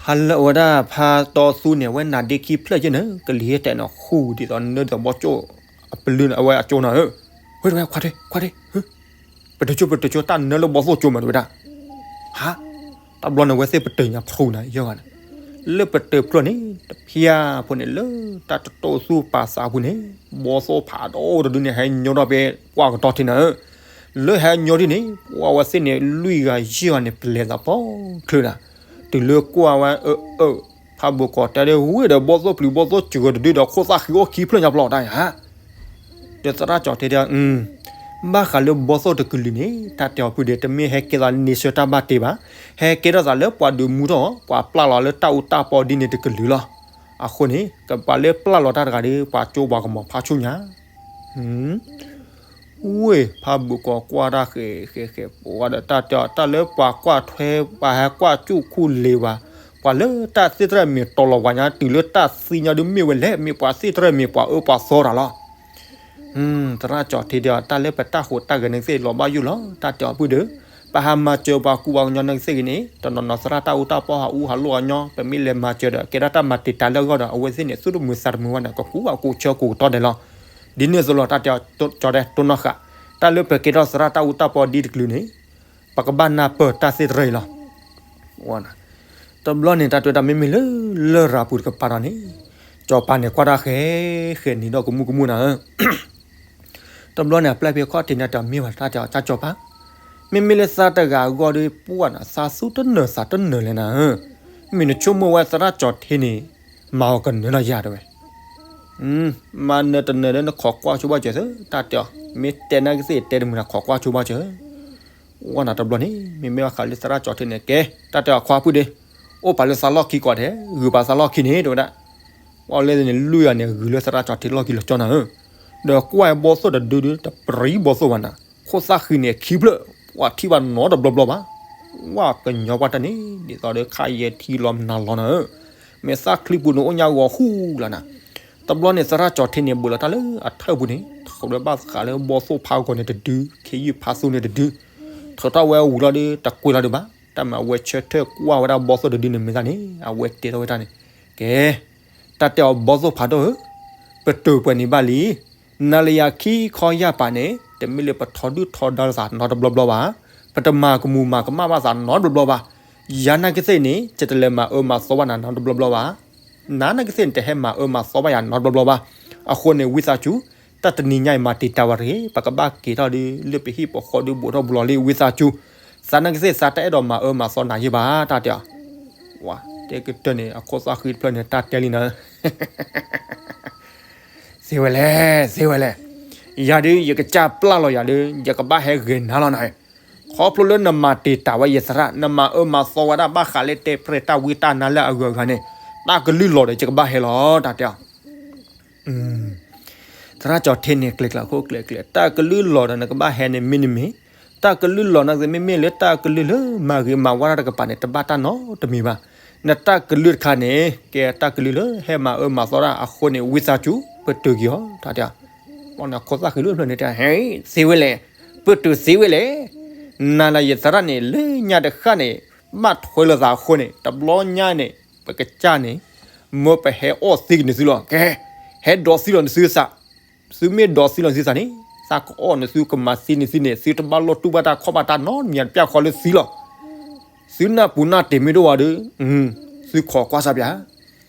ဖါလၢအဝဲဒၣ်ဖါတီသူန့ၣ် အဝဲနါဒ့ခံဖျၢၣ်ယဲၢ်န့ၣ် ကလံၤဟဲတဲာ်န့ၣ် ဃူဒ်သိးနၢၤဒ်သိးဘီကၠိၣ်အပလုၢ်န့ၣ် အဝဲအကၠိနၤဧၢ, ဝဲတဝဲခွါထ့ ခွါထ့, ပတၢၤကၠိ ပတၢၤကၠိ တၢ်နၢလၢဘီသိၣ်ကၠိမးတဝဲဒၣ်, ဟါ တဘျီန့ၣ် အဝဲသ့ၣ်ပတၢၤညါဖရူနၤယဲၢ်ဂၤန့ၣ်, လၢပတၢၤဖျၢၣ်န့ၣ် တဖျၢၣ်ဖိန့ၣ် လၢတၢ်တတိၢ်သူၣ်ပာ်သးအပူၤန့ၣ် ဘီသိၣ်ဖးဒိၣ်တဒုန့ၣ် ဟဲညီထီၣ်ဖဲပှၢ်ကတီၢ်ထံနၤဧၢ, လၢဟဲညီထံန့ၣ် ပှၤဝဲသ့ၣ်န့ၣ် လွံၢ်ဂၤယဲၢ်ဂၤန့ၣ် ပလဲၤသးပီချုးနၤ, တုၤလၢကွၢ်ဝဲအၢ အၢ ဖးဘိးကီးတဲဒၣ်ဝဲဒီး ဘီသိၣ်ပျံၤဘီသိၣ်စၢၤတဒုဒီး ခိၣ်သၣ်ဃံအိၣ်ခံဖျၢၣ်ညါပျီတၢ်ဧါ ဒီးသရၣ်ကၠီၤထံတဲ, ဘၣ်ဃးလၢဘီသိၣ်တကလုာ်န့ၣ် တၢ်တဲအီၤဖုဒီး တမ့ၢ်ဟဲကဲသးန့ဆၢၣ်တၢ်ဘၣ်တ့ဘၣ်, ဟဲကဲထီၣ်သးလၢပှၤဒုးမူထီၣ် ပှၤပျၢ်လီၤလၢတၢ်အူတၢ်ပီဒ်န့ၣ်တကလုာ်လီၤ. အဃိန့ၣ် ကပှၤလၢပျၢ်လီၤတၢ်တဂၤဒီး ပှၤကၠိပှၤကမီၤဖးဆူၣ်ညါ ဝ့ၢ် ဖးဘိးကီးကွၢ်တၢ်ဃဲးဃဲးဃဲး ပဝဲဒီးတၢ်တဲအီၤ တၢ်လၢပှၤကွၢ်ထွဲ ပှၤဟဲကွၢ်ကၠူၣ်ခူၣ်လ့ၤဝဲ, ပှၤလၢတၢ်သ့ၣ်တဖၣ်မ့ၢ်တီၤလီၤပှၤညါ တုၤလၢတၢ်သံညီဒုးမ့ၢ်ဝဲလဲၣ်, မ့ၢ်ပှၤသ့ၣ်တဖၣ်မ့ၢ်ပှၤအၢပှၤသီတၢ်လီၤ. သရၣ်ကၠီၤထံတဲအီၤ တၢ်လၢပတၢ်ဟူးတၢ်ဂဲၤန့ၣ်သ့ၣ်လီၤဘၣ်ယိၣ်လီၤ, တၢ်တဲအီၤဖုဒီး ပဟးမၤစၢၤပှၤကူပှၤကညီန့ၣ်သ့ၣ်ဂ့ၤန့ၣ် တနီၤနီၤသရၣ်တၢ်အူတၢ်ပီဟးအူဟးလိၢ်အညီ ပမ့ၢ်လဲၤမၤစၢၤဒီး ကဲဒၣ်တၢ်မၤတံာ်တာ်လၢအဂီၢ်ဒီး အဝဲသ့ၣ်န့ၣ် သူၣ်တမုာ်သးတမုာ်ဝဲန့ၣ် ကကူးဘၣ်ကိးဆၢကိးကတီၢ်ဒဲးလီၤ. ဒ်န့ၣ်အသိးလီၤ တၢ်တဲအီၤကၠီၤဒဲး တိၢ်နီၣ်ဃာ်, တၢ်လၢပကဲထီၣ်သရၣ်တၢ်အူတၢ်ပီဒ်တကလုာ်န့ၣ် ပကဘၣ်နၢ်ပၢၢ်တၢ်သ့ၣ်တဖၣ်အံၤလီၤ. တဘျီန့ၣ် တၢ်တဲတၢ်မ့မ့ၢ်လၢ လရာ်ပူၤတကပၤဒီးန့ၣ် ကၠီၤပၤန့ၣ် ကွၢ်တၢ်ဃဲးဃဲးန့ၣ်ဒီးကမူကမူနၤဧၢ တဘျီန့ၣ် အပျဲၢ်ဖဲခီၣ်ထံးန့ၣ် တၢ်မ့ၢ်ဘၣ် တၢ်တဲအီၤ ကၠီၤပၤ, မ့မ့ၢ်လၢသးတဂၤအဂီၢ်ဒီး ပှၢ်နၤ သးသူတနၢၤသးတနၢၤလဲၣ်နၤဧၢ, မ့ၢ်နဆိကမိၣ်ဝဲသရၣ်ကၠီၤထံန့ၣ် မၤအီၤကနၢၤလီၤယၤတဲဝဲ, မၤနၢၤတနၢၤဒီး နခိးကွၢ်ဆိဘၣ်စၢၤသၢ တၢ်တဲအီၤ, မ့ၢ်တဲနာ်က့သ့ၣ်တဲတမုာ်နၤ ခိးကွၢ်ဆိဘၣ်စၢၤ ဝဲနၤတဘျီန့ၣ် မ့မ့ၢ်ဘၣ်ဃးလၢသရၣ်ကၠီၤထံန့ၣ် ကဲ တၢ်တဲအီၤခွါဖုဒီး အိၣ်ပာ်လၢသးလီၢ်ခံကိးဂၤဒဲး ဂုၤပာ်သးလီၢ်ခံန့ၣ် တဲဝဲဒၣ်, ပှၤလၢန့ၣ်လွံၢ်ဂၤန့ၣ် ဂုၤလၢသရၣ်ကၠီၤထံလီၢ်ခံလီၤကၠီနၤဧၢ, ဒီးကွၢ်ဘီသိၣ်တဒုဒု တပြံဘီသိၣ်ဘၣ်နၤ, ခိ ခိၣ်သၣ်ဃံန့ၣ်ခံဖျၢၣ်, ပှၤထံၣ်ဘၣ်နီတဘျီဘျီဘၣ်. ဝဲကညီပှၢ်တၢ်န့ၣ် ဒ်သိးဒီးခါယဲထံလီၤနၤလီၤနၤဧၢ, မ့ၢ်သၣ်ချံပူၤန့ၣ်အိၣ်ညါဂီၤဟူလီၤနၤ. တဘျီန့ၣ် သရၣ်ကၠီၤထ့န့ၣ် ဘှံးလီၤတၢ်လၢအထၢၣ်ပူၤန့ၣ် ထုးဒီးဘၣ်ဃးလၢဘီသိၣ်ဖးဂီၤန့ၣ်တဒု, ခ့ယုၢ်ဖးသူန့ၣ်တဒု, ထုးထီၣ်ဝဲဝံၤလီၤဒီး တကွံာ်လီၤဒံးဘၣ်. တၢ်မၤဝဲဆၢထၢၣ်ကွၢ်ဝဲဒၣ်ဘီသိၣ်တဒုန့ၣ်မ့ၢ်တၢ်န့ၣ် အဝဲတဲထီၣ်ဝဲတၢ်န့ၣ်, ကဲ တၢ်တဲအီၤဘီသိၣ်ဖးဒိၣ်ဧၢ, ပတုာ်ပှဲၤန့ၣ်ဘၣ်လံ. နၤလၢယၤခံခီယၢ်ပာ်န့ၣ် တမ့ၢ်လၢပထီဒုၣ်ထီဒါလိာ်သးနီတဘျီဘျီဘၣ်. ပတမၤကမူၤမၤကမၣ်ဘၣ်သးနီတဘျီဘျီဘၣ်. ယၤနာ်က့သ့ၣ်န့ၣ် ယတလဲၤမၤအၢမၤသီဘၣ်နၤနီတဘျီဘျီဘၣ်. နၤနာ်က့သ့ၣ်န့ၣ် တဟဲမၤအၢမၤသီဘၣ်ယၤနီတဘျီဘျီဘၣ်. အဃိန့ၣ် ဝံသးစူၤ, တၢ်တနံၤညါအံၤမၤတံာ်တာ်ဝဲတဂ့ၤ, ပကဘၣ်က့ၤထီၣ်ဒီး လၢပဟံၣ်ပဃီဒီးဘူးထီၣ်ဘူးလီၤလံ ဝံသးစူၤ. သးနာ်က့သ့ၣ် သးတအဲၣ်ဒိးမၤအၢမၤသီနၤယဲၢ်ဘၣ် တၢ်တဲအီၤ. ဝဲ တဲကတၢၢ်န့ၣ် အခိၣ်သၣ်ဃံတဖျၢၣ်န့ၣ် တၢ်တဲလံနၤ သ့ဝဲလဲၣ်, သ့ဝဲလဲၣ်. ယၤဒုး ယကစၢ်ပျၢ်လီၤယၤဒီး ယကဘၣ်ဟဲဂဲၤနၤလီၤနၤ. ခီဖျိလၢနမၤတံာ်တာ်ဝဲယသရၣ်, နမၤအၢမၤသီဝဲဒၣ်ဘၣ်ဃးလၢတဲပြဲၢ်တၢ်ဝံတၢ်နါလၢအဂုၤအဂၤန့ၣ်, တၢ်ကလုၢ်လီၤဒီးယကဘၣ်ဟဲလီၤ တၢ်တဲအီၤ. သရၣ်ကၠီၤထ့န့ၣ် ကျဲၤကျဲၤခိၣ်ကျဲၤကျဲၤ, တၢ်ကလုၢ်လီၤဒီးနကဘၣ်ဟဲန့ၣ်မ့တမ့ၢ်, တၢ်ကလုၢ်လီၤနာ်က့သ့ၣ် မ့မ့ၢ်လၢတၢ်ကလုၢ်လၢမၤဂ့ၤမၤဝါတၢ်တကပၤန့ၣ် တဘၣ်တၢ်နီတမံၤဘၣ်. နတၢ်ကလုၢ်တခါန့ၣ် ကဲတၢ်ကလုၢ်လၢဟဲမၤအၢမၤသီတၢ်အဃိန့ၣ် ဝံသးစူၤ ပတုာ်က့ၤအီၤ တၢ်တဲအီၤ. အခိၣ်သၣ်ဃံလၢဖျၢၣ်န့ၣ်တဲ ဟဲ သ့ဝဲလဲၣ်, ပတုာ်သ့ဝဲလဲၣ်. နၤလၢယသရၣ်န့ၣ် လၢညါတဃၣ်န့ၣ် ဘၣ်ထွဲလိာ်သးအဃိန့ၣ် တဘျီညါန့ၣ် ပကစၢ်န့ၣ် မၢပဟဲအီၣ်သံကနုၤသုလီၤ. ကဲ ဟဲဒိးသံလီၤနသုသး, သုမ့ၢ်ဒိးသံလီၤသုသးန့ၣ် သးကအီၣ်န့ၣ် သုကမၤသံန့ၢ်သုန့ၣ် သုတဘၣ်လိၣ်တူၢ်ဘၣ်တၢ်ခီၣ်ဘၣ်တၢ်နီတမံၤ တပျၢ်ဃီလၢသံလီၤ. သုနၢ်ပူၤနၢ်တ့ၢ်မ့ၢ်တအိၣ်ဝဲဒီး သုခိးကွၢ်စၢ်ပၠး.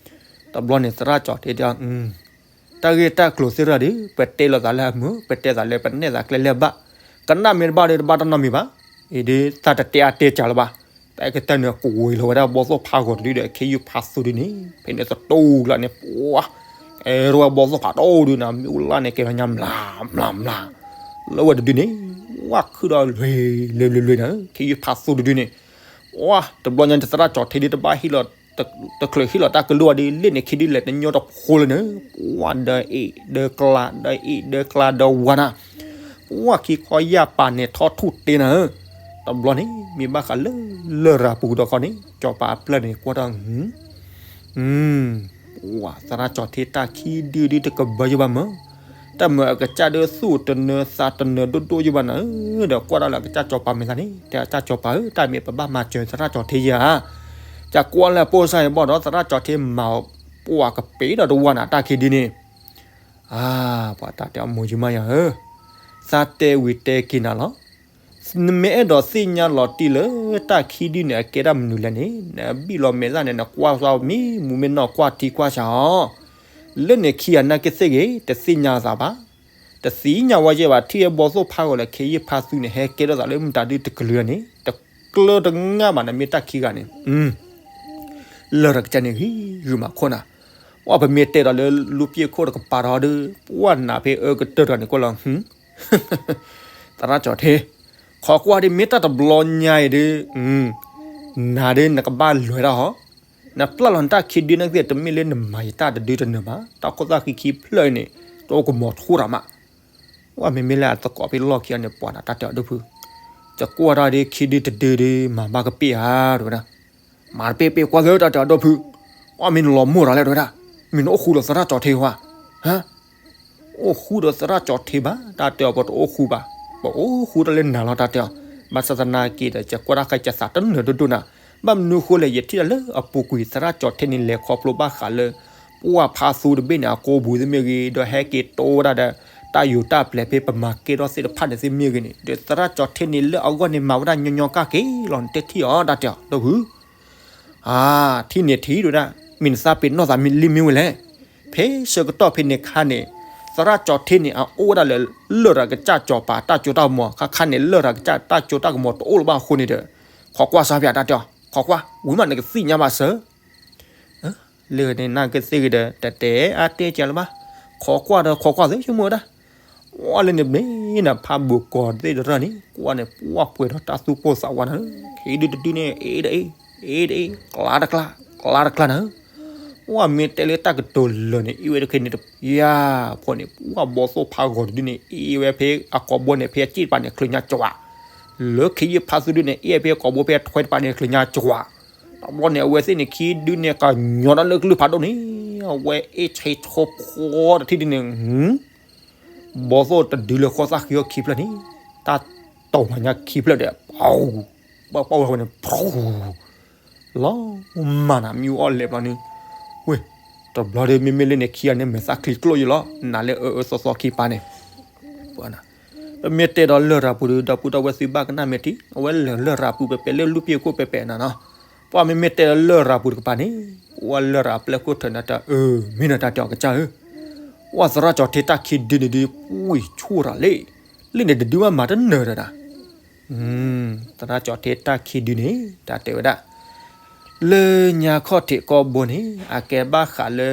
တဘျီန့ၣ် သရၣ်ကၠီၤထ့တဲ တၢ်ဂ့ၢ်တၢ်ကျိၤသ့ၣ်တဖၣ်ဒီး ပတဲလိာ်သးလၢအမုာ်, ပတဲသးလၢပနဲၣ်သးကျဲလၢအဘၣ်, ကနၣ်မ့ၢ်တဘၣ်ဒီး တဘၣ်တၢ်နီတမံၤဘၣ်. အံၤဒုး သးတတဲအါတဲစှၤလၢၤဘၣ်. တၢ်ကတၢၢ်န့ၣ် ကဝံၤလီၤဝဲဒၣ်ဘီသိၣ်ဖးဂီၤတဒုဒီး ခ့ယုၢ်ဖးသူတဒုန့ၣ် ဖဲန့ၣ်သတူၢ်လၢန့ၣ် ပှၤ အဲၣ်ဒိးဝဲဘီသိၣ်ဖးဒိၣ်ဒုးနၤ မ့ၣ်အူလၣ်န့ၣ် ကဲထီၣ်ညါမျးမျးမျး လၢဝဲတဒုန့ၣ် ဝဲခုၣ်ဒီးလွံၢ်လွံၢ်လွံၢ်လွံၢ်နၤ ခ့ယုၢ်ဖးသူတဒုန့ၣ် ပှၤတဘျီညါန့ၣ် သရၣ်ကၠီၤထ့ဒုးတဘၣ်ဟ့ၣ်လီၤ တချုးဟ့ၣ်လီၤတၢ်ကလုၢ်ဝဲဒီး လ့ၣ်န့ၣ်ခ့ဒုးလဲၤတညီတဖိလၢၤန့ၣ် ပှၤဒီးအ့ၣ်ဒီးကျါ ဒီးအ့ၣ်ဒီးကျါဒီးဝၤနၤ ပှၤခံခီယၢ်ပာ်န့ၣ်ထီၣ်ထူၣ်တ့နၤဧၢ, တဘျီန့ၣ် မ့ၢ်ဘၣ်ဃးလၢလရာ်ပူၤကဒီးခီန့ၣ် ကၠီၤပၤအပျဲၢ်န့ၣ်ကွၢ်တၢ် ပှၤသရၣ်ကၠီၤထ့တၢ်ခံဒုဒုတကဘၢယိၣ်ဘၣ်မၢ်, တၢ်မၢအကစၢ်ဒုးသူၣ်တနၢသးတနၢဒိၣ်ဒိၣ်ယိၣ်ဘၣ်နၤဧၢ, ဒီးကွၢ်တၢ်လၢအကစၢ်ကၠီၤပၤမဲာ်သးန့ၣ် တဲအကစၢ်ကၠီၤပၤဧၢ တၢ်မ့ၢ်ပဘၣ်မၤစၢၤသရၣ်ကၠီၤထ့ဧါ, ကကွၢ်လၢအပိၢ်စၢ်အဘီၣ်ဒီး သရၣ်ကၠီၤထ့မၤပှၤကပ့ၤဒီးတဝၢ်နၤတၢ်ခံဒုန့ၣ် အါ, ပှၤတၢ်တဲအီၤမိၢ်ယုမါယၤဧၢ, သးတဲဝံၤတဲက့ၤနၤလီၤ. နမ့ၢ်အဲၣ်ဒိးသ့ၣ်ညါလီၤတံၢ်လၢတၢ်ခံဒုန့ၣ် အကဲတၢ်မနုၤလဲၣ်န့ၣ် နဘံၣ်လီၤမဲာ်သၣ်န့ၣ် နကွၢ်စၢ်မံမူမ့ၢ်နီၢ်ကွၢ်ထံကွၢ်ဆးအီၤ, လၢန့ၣ်ခံဂၤနာ်က့သ့ၣ်ဂ့ၤ တသ့ၣ်ညါသးဘၣ်, တသ့ၣ်ညါဝဲယဲၢ်ဘၣ် ထံၣ်ဝဲဘီသိၣ်ဖးဂီၤလၢခ့ယုၢ်ဖးသူန့ၣ် ဟဲကဲထီၣ်သးလၢမတၤဒုတကလုာ်န့ၣ် တကျၢၤတငါဘၣ် နမ့ၢ်တၢ်ခံဂၤန့ၣ် လရာ်ကစၢ်န့ၣ်ဂံၤဂုာ်မးခိၣ်နၤ, ပှၤပမ့ၢ်တဲဒီးလၢလူပျ့ၢ်ခိၣ်တကပၤဒီးဒုး ပှၤနၤဖဲအၢကတၢၢ်တဂၤန့ၣ်ကွၢ်လီၤ, သရၣ်ကၠီၤထ့, ခိးကွၢ်ဒ်မ့ၢ်တၢ်တဘျီညါအံၤဒုး, နၤဒုးနကဘၣ်လဲၤတၢ်ဟီ, နပျၢ်လီၤနတၢ်ခံဒုနာ်က့သ့ၣ် တမ့ၢ်လၢနမၤယတၢ်တဒုတနၢၤဘၣ်, တၢ်ခိၣ်သၣ်ဃံခံဖျၢၣ်အံၤန့ၣ် တအိၣ်ကမီၤထူၣ်တၢ်မး ဝဲမ့မ့ၢ်လၢအသကိးဖဲလီၢ်ခံဂၤန့ၣ် ပှၤနၤတၢ်တဲအီၤဒိၣ်ဖု, ယကွၢ်တၢ်ဒ်ခံဒုတဒုဒုး မၤဘၣ်ကပ့ၢ်ဧါ တဲဝဲဒၣ်, မၤတပ့ၢ်ပ့ၢ်ကွၢ်သၢတၢ်တဲအီၤဒိၣ်ဖု, ဝဲမ့ၢ်နလီၤမိၢ်တၢ်လဲၣ် တဲဝဲဒၣ်, မ့ၢ်နအိၣ်ဃူဒီးသရၣ်ကၠီၤထ့ဧါ, ဟါ အိၣ်ဃူဒီးသရၣ်ကၠီၤထ့ဘၣ် တၢ်တဲအီၤ ပတအိၣ်ဃူဘၣ်, ပအိၣ်ဃူတၢ်လၢနၤလီၤ တၢ်တဲအီၤ, ဘၣ်ဆၣ်သနာ်က့ဒီး ယကွၢ်တၢ်ခါယသးတနၢၤဒိၣ်ဒိၣ်နၤ, ဘၣ်မနုၤဃိလဲၣ် ယထံၣ်တၢ်လၢအပူၤကွံာ် သရၣ်ကၠီၤထ့န့ၣ် လဲၤခီဖျိဘၣ်ဃးလၢ ပှၢ်ဖးသူတဘ့ၣ်န့ၣ် အကိပူၤသ့ၣ်မ့ၢ်ဂ့ၤ ဒီးဟဲက့ၤတိဝဲဒၣ်ဒီး တၢ်ယူးတၢ်ပျဲၤဖဲပမၤကဲထီၣ်သ့ၣ်တဖၣ်န့ၣ်သ့ၣ်မ့ၢ်ဂ့ၤန့ၣ် ဒီးသရၣ်ကၠီၤထ့န့ၣ် လၢအဂီၢ်န့ၣ် မၤဝဲဒၣ်ညီညီကၢ်က့ၤလီၤ နတဲထံၣ်အီၤ တၢ်တဲအီၤ ဒိၣ်ဖု အါ, ထံၣ်န့ၣ်ထံၣ်ဒိၣ်ဒၣ်, မ့ၢ်နသးပ့ၤနီၣ်သးလံမ့ၢ်ဝဲလဲၣ်. ဖဲဆၢကတီၢ်ဖဲန့ၣ်ခါန့ၣ် သရၣ်ကၠီၤထ့န့ၣ် အအိၣ်ဝဲဒၣ်လၢ လရာ်ကစၢ်ကၠီၤပၤတၢ်စိတၢ်ကမီၤ, ခါခါန့ၣ် လရာ်ကစၢ်တၢ်စိတၢ်ကမီၤတအိၣ်လၢၤဘၣ်အဃိန့ၣ်ဒီး ခိးကွၢ်စၢ်ပၠးတၢ်တဲအီၤ, ခိးကွၢ်, ဝံၤမးနကသ့ၣ်ညါဘၣ်စၢၤ လၢန့ၣ်နာ်က့သ့ၣ်ဂ့ၤဒီး တတဲအါတဲကၢ်လၢၤဘၣ်, ခိးကွၢ်ဒီးခိးကွၢ်သ့ဆိကမိၣ်ဝဲဒၣ် ဝဲလၢန့ၣ်ဘျ့နဖးဘိၣ်ကီၤသ့ၣ်တရၢၣ်န့ၣ် ကွၢ်န့ၣ် ပှၢ်ပှဲၤဒီးတၢ်သူၣ်ပိၢ်သးဝးနၤဧၢ, ခ့ဒုတဒုန့ၣ် အ့ၣ်ဒီးအ့ၣ်, အ့ၣ်ဒီးအ့ၣ်, ကျါတကျါ, ကျါတကျါနၤဧၢ, ဝဲမ့ၢ်တဲလၢတၢ်ကတိၤလၢာ်န့ၣ် အ့ၣ်ဝဲတခါန့ၣ်တပျၢ်ဖီန့ၣ် ဝဲဘီသိၣ်ဖးဂီၤတဒုန့ၣ် အ့ၣ်ဝဲဖဲအကိာ်ဘိန့ၣ် ဖဲအစ့ၣ်တပၤန့ၣ် ချၢညါကၠွၤ, လၢခ့ယုၢ်ဖးသူဒုန့ၣ် အ့ၣ်ဖဲအကိာ်ဘိဖဲအထွဲတပၤန့ၣ် ချၢညါကၠွၤ, တဘျီန့ၣ် အဝဲသ့ၣ်န့ၣ် ခံဒုန့ၣ် ကညီဒီးလၢကလုၢ်ဖးဒိၣ်န့ၣ် အဝဲအ့ၣ်ဆံးထိဖီတထံၣ်ဒုန့ၣ် ဘီသိၣ်တဒုလၢဃီသၣ်ဃံအီၣ်ခံဖျၢၣ်န့ၣ် တၢ်တိာ်မၤညါခံဖျၢၣ်ဒီး ပှၤဝဲန့ၣ် လီၤမၢ်နၤ မံအီၣ်လဲၤဘျီန့ၣ်, ဝ့ၢ်, တဘျီဒီးမ့မ့ၢ်လၢန့ၣ်ခံဂၤန့ၣ် မဲာ်သၣ်ချံကျိၣ်ယံလီၤ နၤလၢအအၢအၢသီသီခံပၤန့ၣ်, ပမ့ၢ်တဲဒီးလရာ်ပူၤဒီး ဒီပုၢ်ဒီဝဲၢ်သုဘၣ်ကနၣ်မ့ၢ်ထံ အဝဲလၢလရာ်ပူၤ ပပဲာ်လၢလူၢ်ပံၤခိၣ်ပဲာ်ပဲာ်နၤနီၤ, ပှၤမ့မ့ၢ်တဲဒီးလရာ်ပူၤတကပၤန့ၣ် ပှၤလရာ်ပျဲၢ်ခိၣ်ထၢနၤတၢ်အၢ မ့ၢ်နတၢ်တဲအီၤကစၢ်ဧၢ, ပှၤသရၣ်ကၠီၤထ့တၢ်ခံဒုန့ၣ်ဒုး ပှံၢ်ဆူၣ်ရၤလံ, လၢန့ၣ်တဒုဘၣ်မၤတနၢၤဒီးနၤ သရၣ်ကၠီၤထ့တၢ်ခံဒုန့ၣ် တၢ်တဲဝဲဒၣ်, လၢညါခီၣ်ထံးကီၢ်ဘိန့ၣ် အကဲဘၣ်ဃးလၢ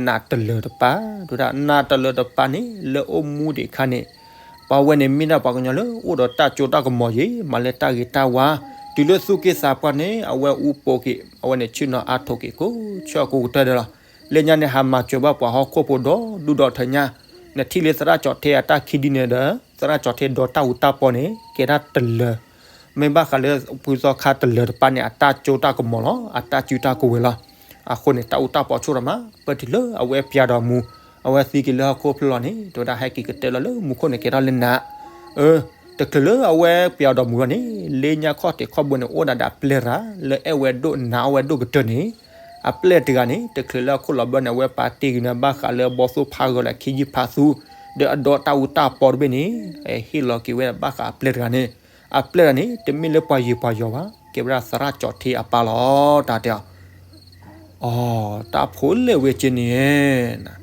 နးတလၢၤတပၤ, တဲဝဲဒၣ် နးတလၢၤတပၤန့ၣ် လၢအိၣ်မူဒံးခါန့ၣ်, ပှၤဝဲန့ၣ်မ့ၢ်ဒၣ်ပှၤကညီလၢအိၣ်ဒီးတၢ်စိတၢ်ကမီၤယံၤ မၤလၢတၢ်ဂ့ၤတၢ်ဝါ, တုၤလၢသူၣ်က့သးပှၢ်န့ၣ် အဝဲအူပိာ်က့ၤ အဝဲန့ၣ်ဆ့ၣ်နီၤအါထိးက့ၤကိးဆၢကိးကတၢၢ်ဒီးလီၤ. လၢညါန့ၣ် ဟးမၤစၢၤဘၣ်ပှၤဟီၣ်ခိၣ်ဖိဒီဒူၣ်ဒီထၢညါ, နထံၣ်လၢသရၣ်ကၠီၤထ့အတၢ်ခံဒုန့ၣ်ဒီး သရၣ်ကၠီၤထ့ဒီးတၢ်အူတၢ်ပီန့ၣ် ကဲဒၣ်တလၢၤ, မ့ၢ်ဘၣ်ဃးလၢပှၤသီခါတလၢၤတပၤန့ၣ် အတၢ်စိတၢ်ကမီၤလီၤ, အတၢ်စုတၢ်ကဝဲၤလီၤ. အဃိန့ၣ် တၢ်အူတၢ်ပီဆူၣ်ထီၣ်မး ပၢၢ်တုၤလၢအဝဲပၠးဒီးမူ, အဝဲသံက့ၤလၢဟီၣ်ခိၣ်ဖျၢၣ်လီၤန့ၣ် တဲဝဲဒၣ်ဟဲက့ၤကတၢၢ်လီၤလၢမူခိၣ်န့ၣ် ကဲထီၣ်လၢနး, အၢ, တချုးလၢအဝဲပၠးဒီးမူလီၤန့ၣ် လၢညါခီၣ်ထံးခီၣ်ဘိန့ၣ် အိၣ်ဒၣ်ဒီးအပျဲၢ်တဂၤ လၢအဲၣ်ဝဲဒိၣ်နးအီၣ်ဝဲဒိၣ်ကတၢၢ်န့ၣ်, အပျဲၢ်တဂၤန့ၣ် တချုးလၢအခိၣ်လီၤဘၢန့ၣ် အဝဲပာ်တ့ၢ်က့ၤန့ၣ် ဘၣ်ဃးလၢဘီသိၣ်ဖးဂီၤလၢခံယုၢ်ဖးသူ ဒီးအဒီးတၢ်အူတၢ်ပီတဘ့ၣ်န့ၣ် ဟ့ၣ်လီၤက့ၤဝဲဒၣ်ဘၣ်ဃးအပျဲၢ်တဂၤန့ၣ်, အပျဲၢ်တဂၤန့ၣ် တမ့ၢ်လၢပှၤယံၤပှၤယီၤဘၣ် ကဲဝဲဒၣ်သရၣ်ကၠီၤထ့အပၢ်လီၤ တၢ်တဲအီၤ အီ, တၢ်ဖိလဲၣ်ဝဲက့န့ၣ်,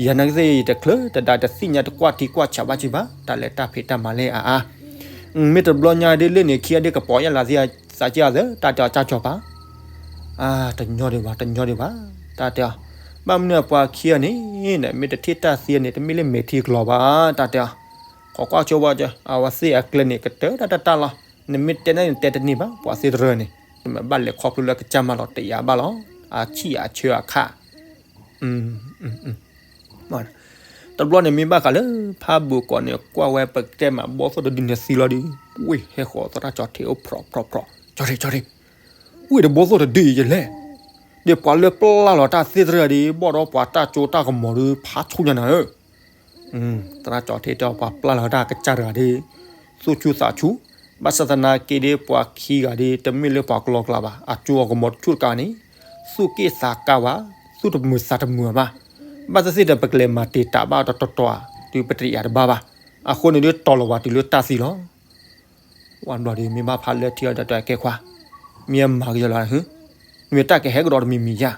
ယၤနာ်က့သ့ၣ် ယတချုးတဒါတသ့ၣ်ညါတကွၢ်ထံကွၢ်ဆးဘၣ်က့ဘၣ် တၢ်လဲၤတၢ်ဖံးတၢ်မၤလဲၣ်အါအါ, မ့ၢ်တဘျီညါဒ်လၢန့ၣ်ခံဂၤဒ်ကပီၤယၢ်လၤသ့သးက့အသး တၢ်တဲအီၤကၢ်ကၠီၤပၤ, အါ, တညီဒံးဘၣ် တညီဒံးဘၣ်, တၢ်တဲအီၤ, ဘၣ်မနုၤပှၤခံဂၤန့ၣ် မ့ၢ်တထံၣ်တၢ်သံန့ၣ် တမ့ၢ်လၢမဲာ်ထံကလီၤဘၣ် တၢ်တဲအီၤ, ခိးကွၢ်ဆိဝဲ အဝဲသ့ၣ်အကျဲန့ၣ် ကတၢၢ်တၢ်တၢ်တၢ်လီၤ, နမ့ၢ်တဲန့ၣ် နတဲတန့ၢ်ဘၣ် ပှၤသ့ၣ်တရၢန့ၣ် နမ့ၢ်ဘၣ်လဲၤခီဖျိလၢကစၢ်မးလီၤ တယာ်ဘၣ်လီၤ, အဆံၣ်အဆၢအခါ တဘျီန့ၣ်မ့ၢ်ဘၣ်ဃးလၢ ဖးဘိးကီးန့ၣ် ကွၢ်ဝဲပကတဲမး ဘီသိၣ်တဒုန့ၣ်သံလီၤဒီး ဝ့ၢ်ဟဲဃီၤသရၣ်ကၠီၤထ့အိၣ်ဖြီးဖြီးဖြီး, ကၠီၤထ့ ကၠီၤထ့, ဝ့ၢ်ဒီးဘီသိၣ်တဒုအံၤယလဲၣ်, ဒီးပှၤလၢပျၢ်လီၤတၢ်သ့ၣ်တရၢဒီး ဘီၣ်ဒီးပှၤတၢ်စိတၢ်ကမီၤဒီး ဖးဆူညါနၤဧၢ သရၣ်ကၠီၤထ့တဲပှၤပျၢ်လီၤတၢ်ကစၢ်တဂၤဒီး သူၣ်ဆူၣ်သးဆူၣ်, ဘၣ်ဆၣ်သနာ်က့ဒီးပှၤခံဂၤဒီး တမ့ၢ်လၢပှၤကလီကလီဘၣ် အစိအကမီၤတဆူၣ်တကးန့ၣ် သူၣ်က့ၣ်သးကါဝဲ, သူၣ်တမုာ်သးတမုာ်ဘၣ်, ဘၣ်သ့ၣ်သ့ၣ်ဒီးပကလဲၤမၤတံာ်တာ်ဘၣ်တတီၤတီၤဧါ, ဒီးပတယာ်တဘၣ်ဘၣ်, အဃိန့ၣ်ဒီးတီၤလီၤဝဲတုၤလၢတၢ်သံလီၤ ဝဲဘျီဒီးမ့ၢ်ဘၣ်ဖးလၢထံအီၤဒီးတဲကဲခွါ, မ့ၢ်အမၤကယီၤလီၤ, မ့ၢ်တၢ်ကဟဲကဒီးတမံၤမံၤယါ,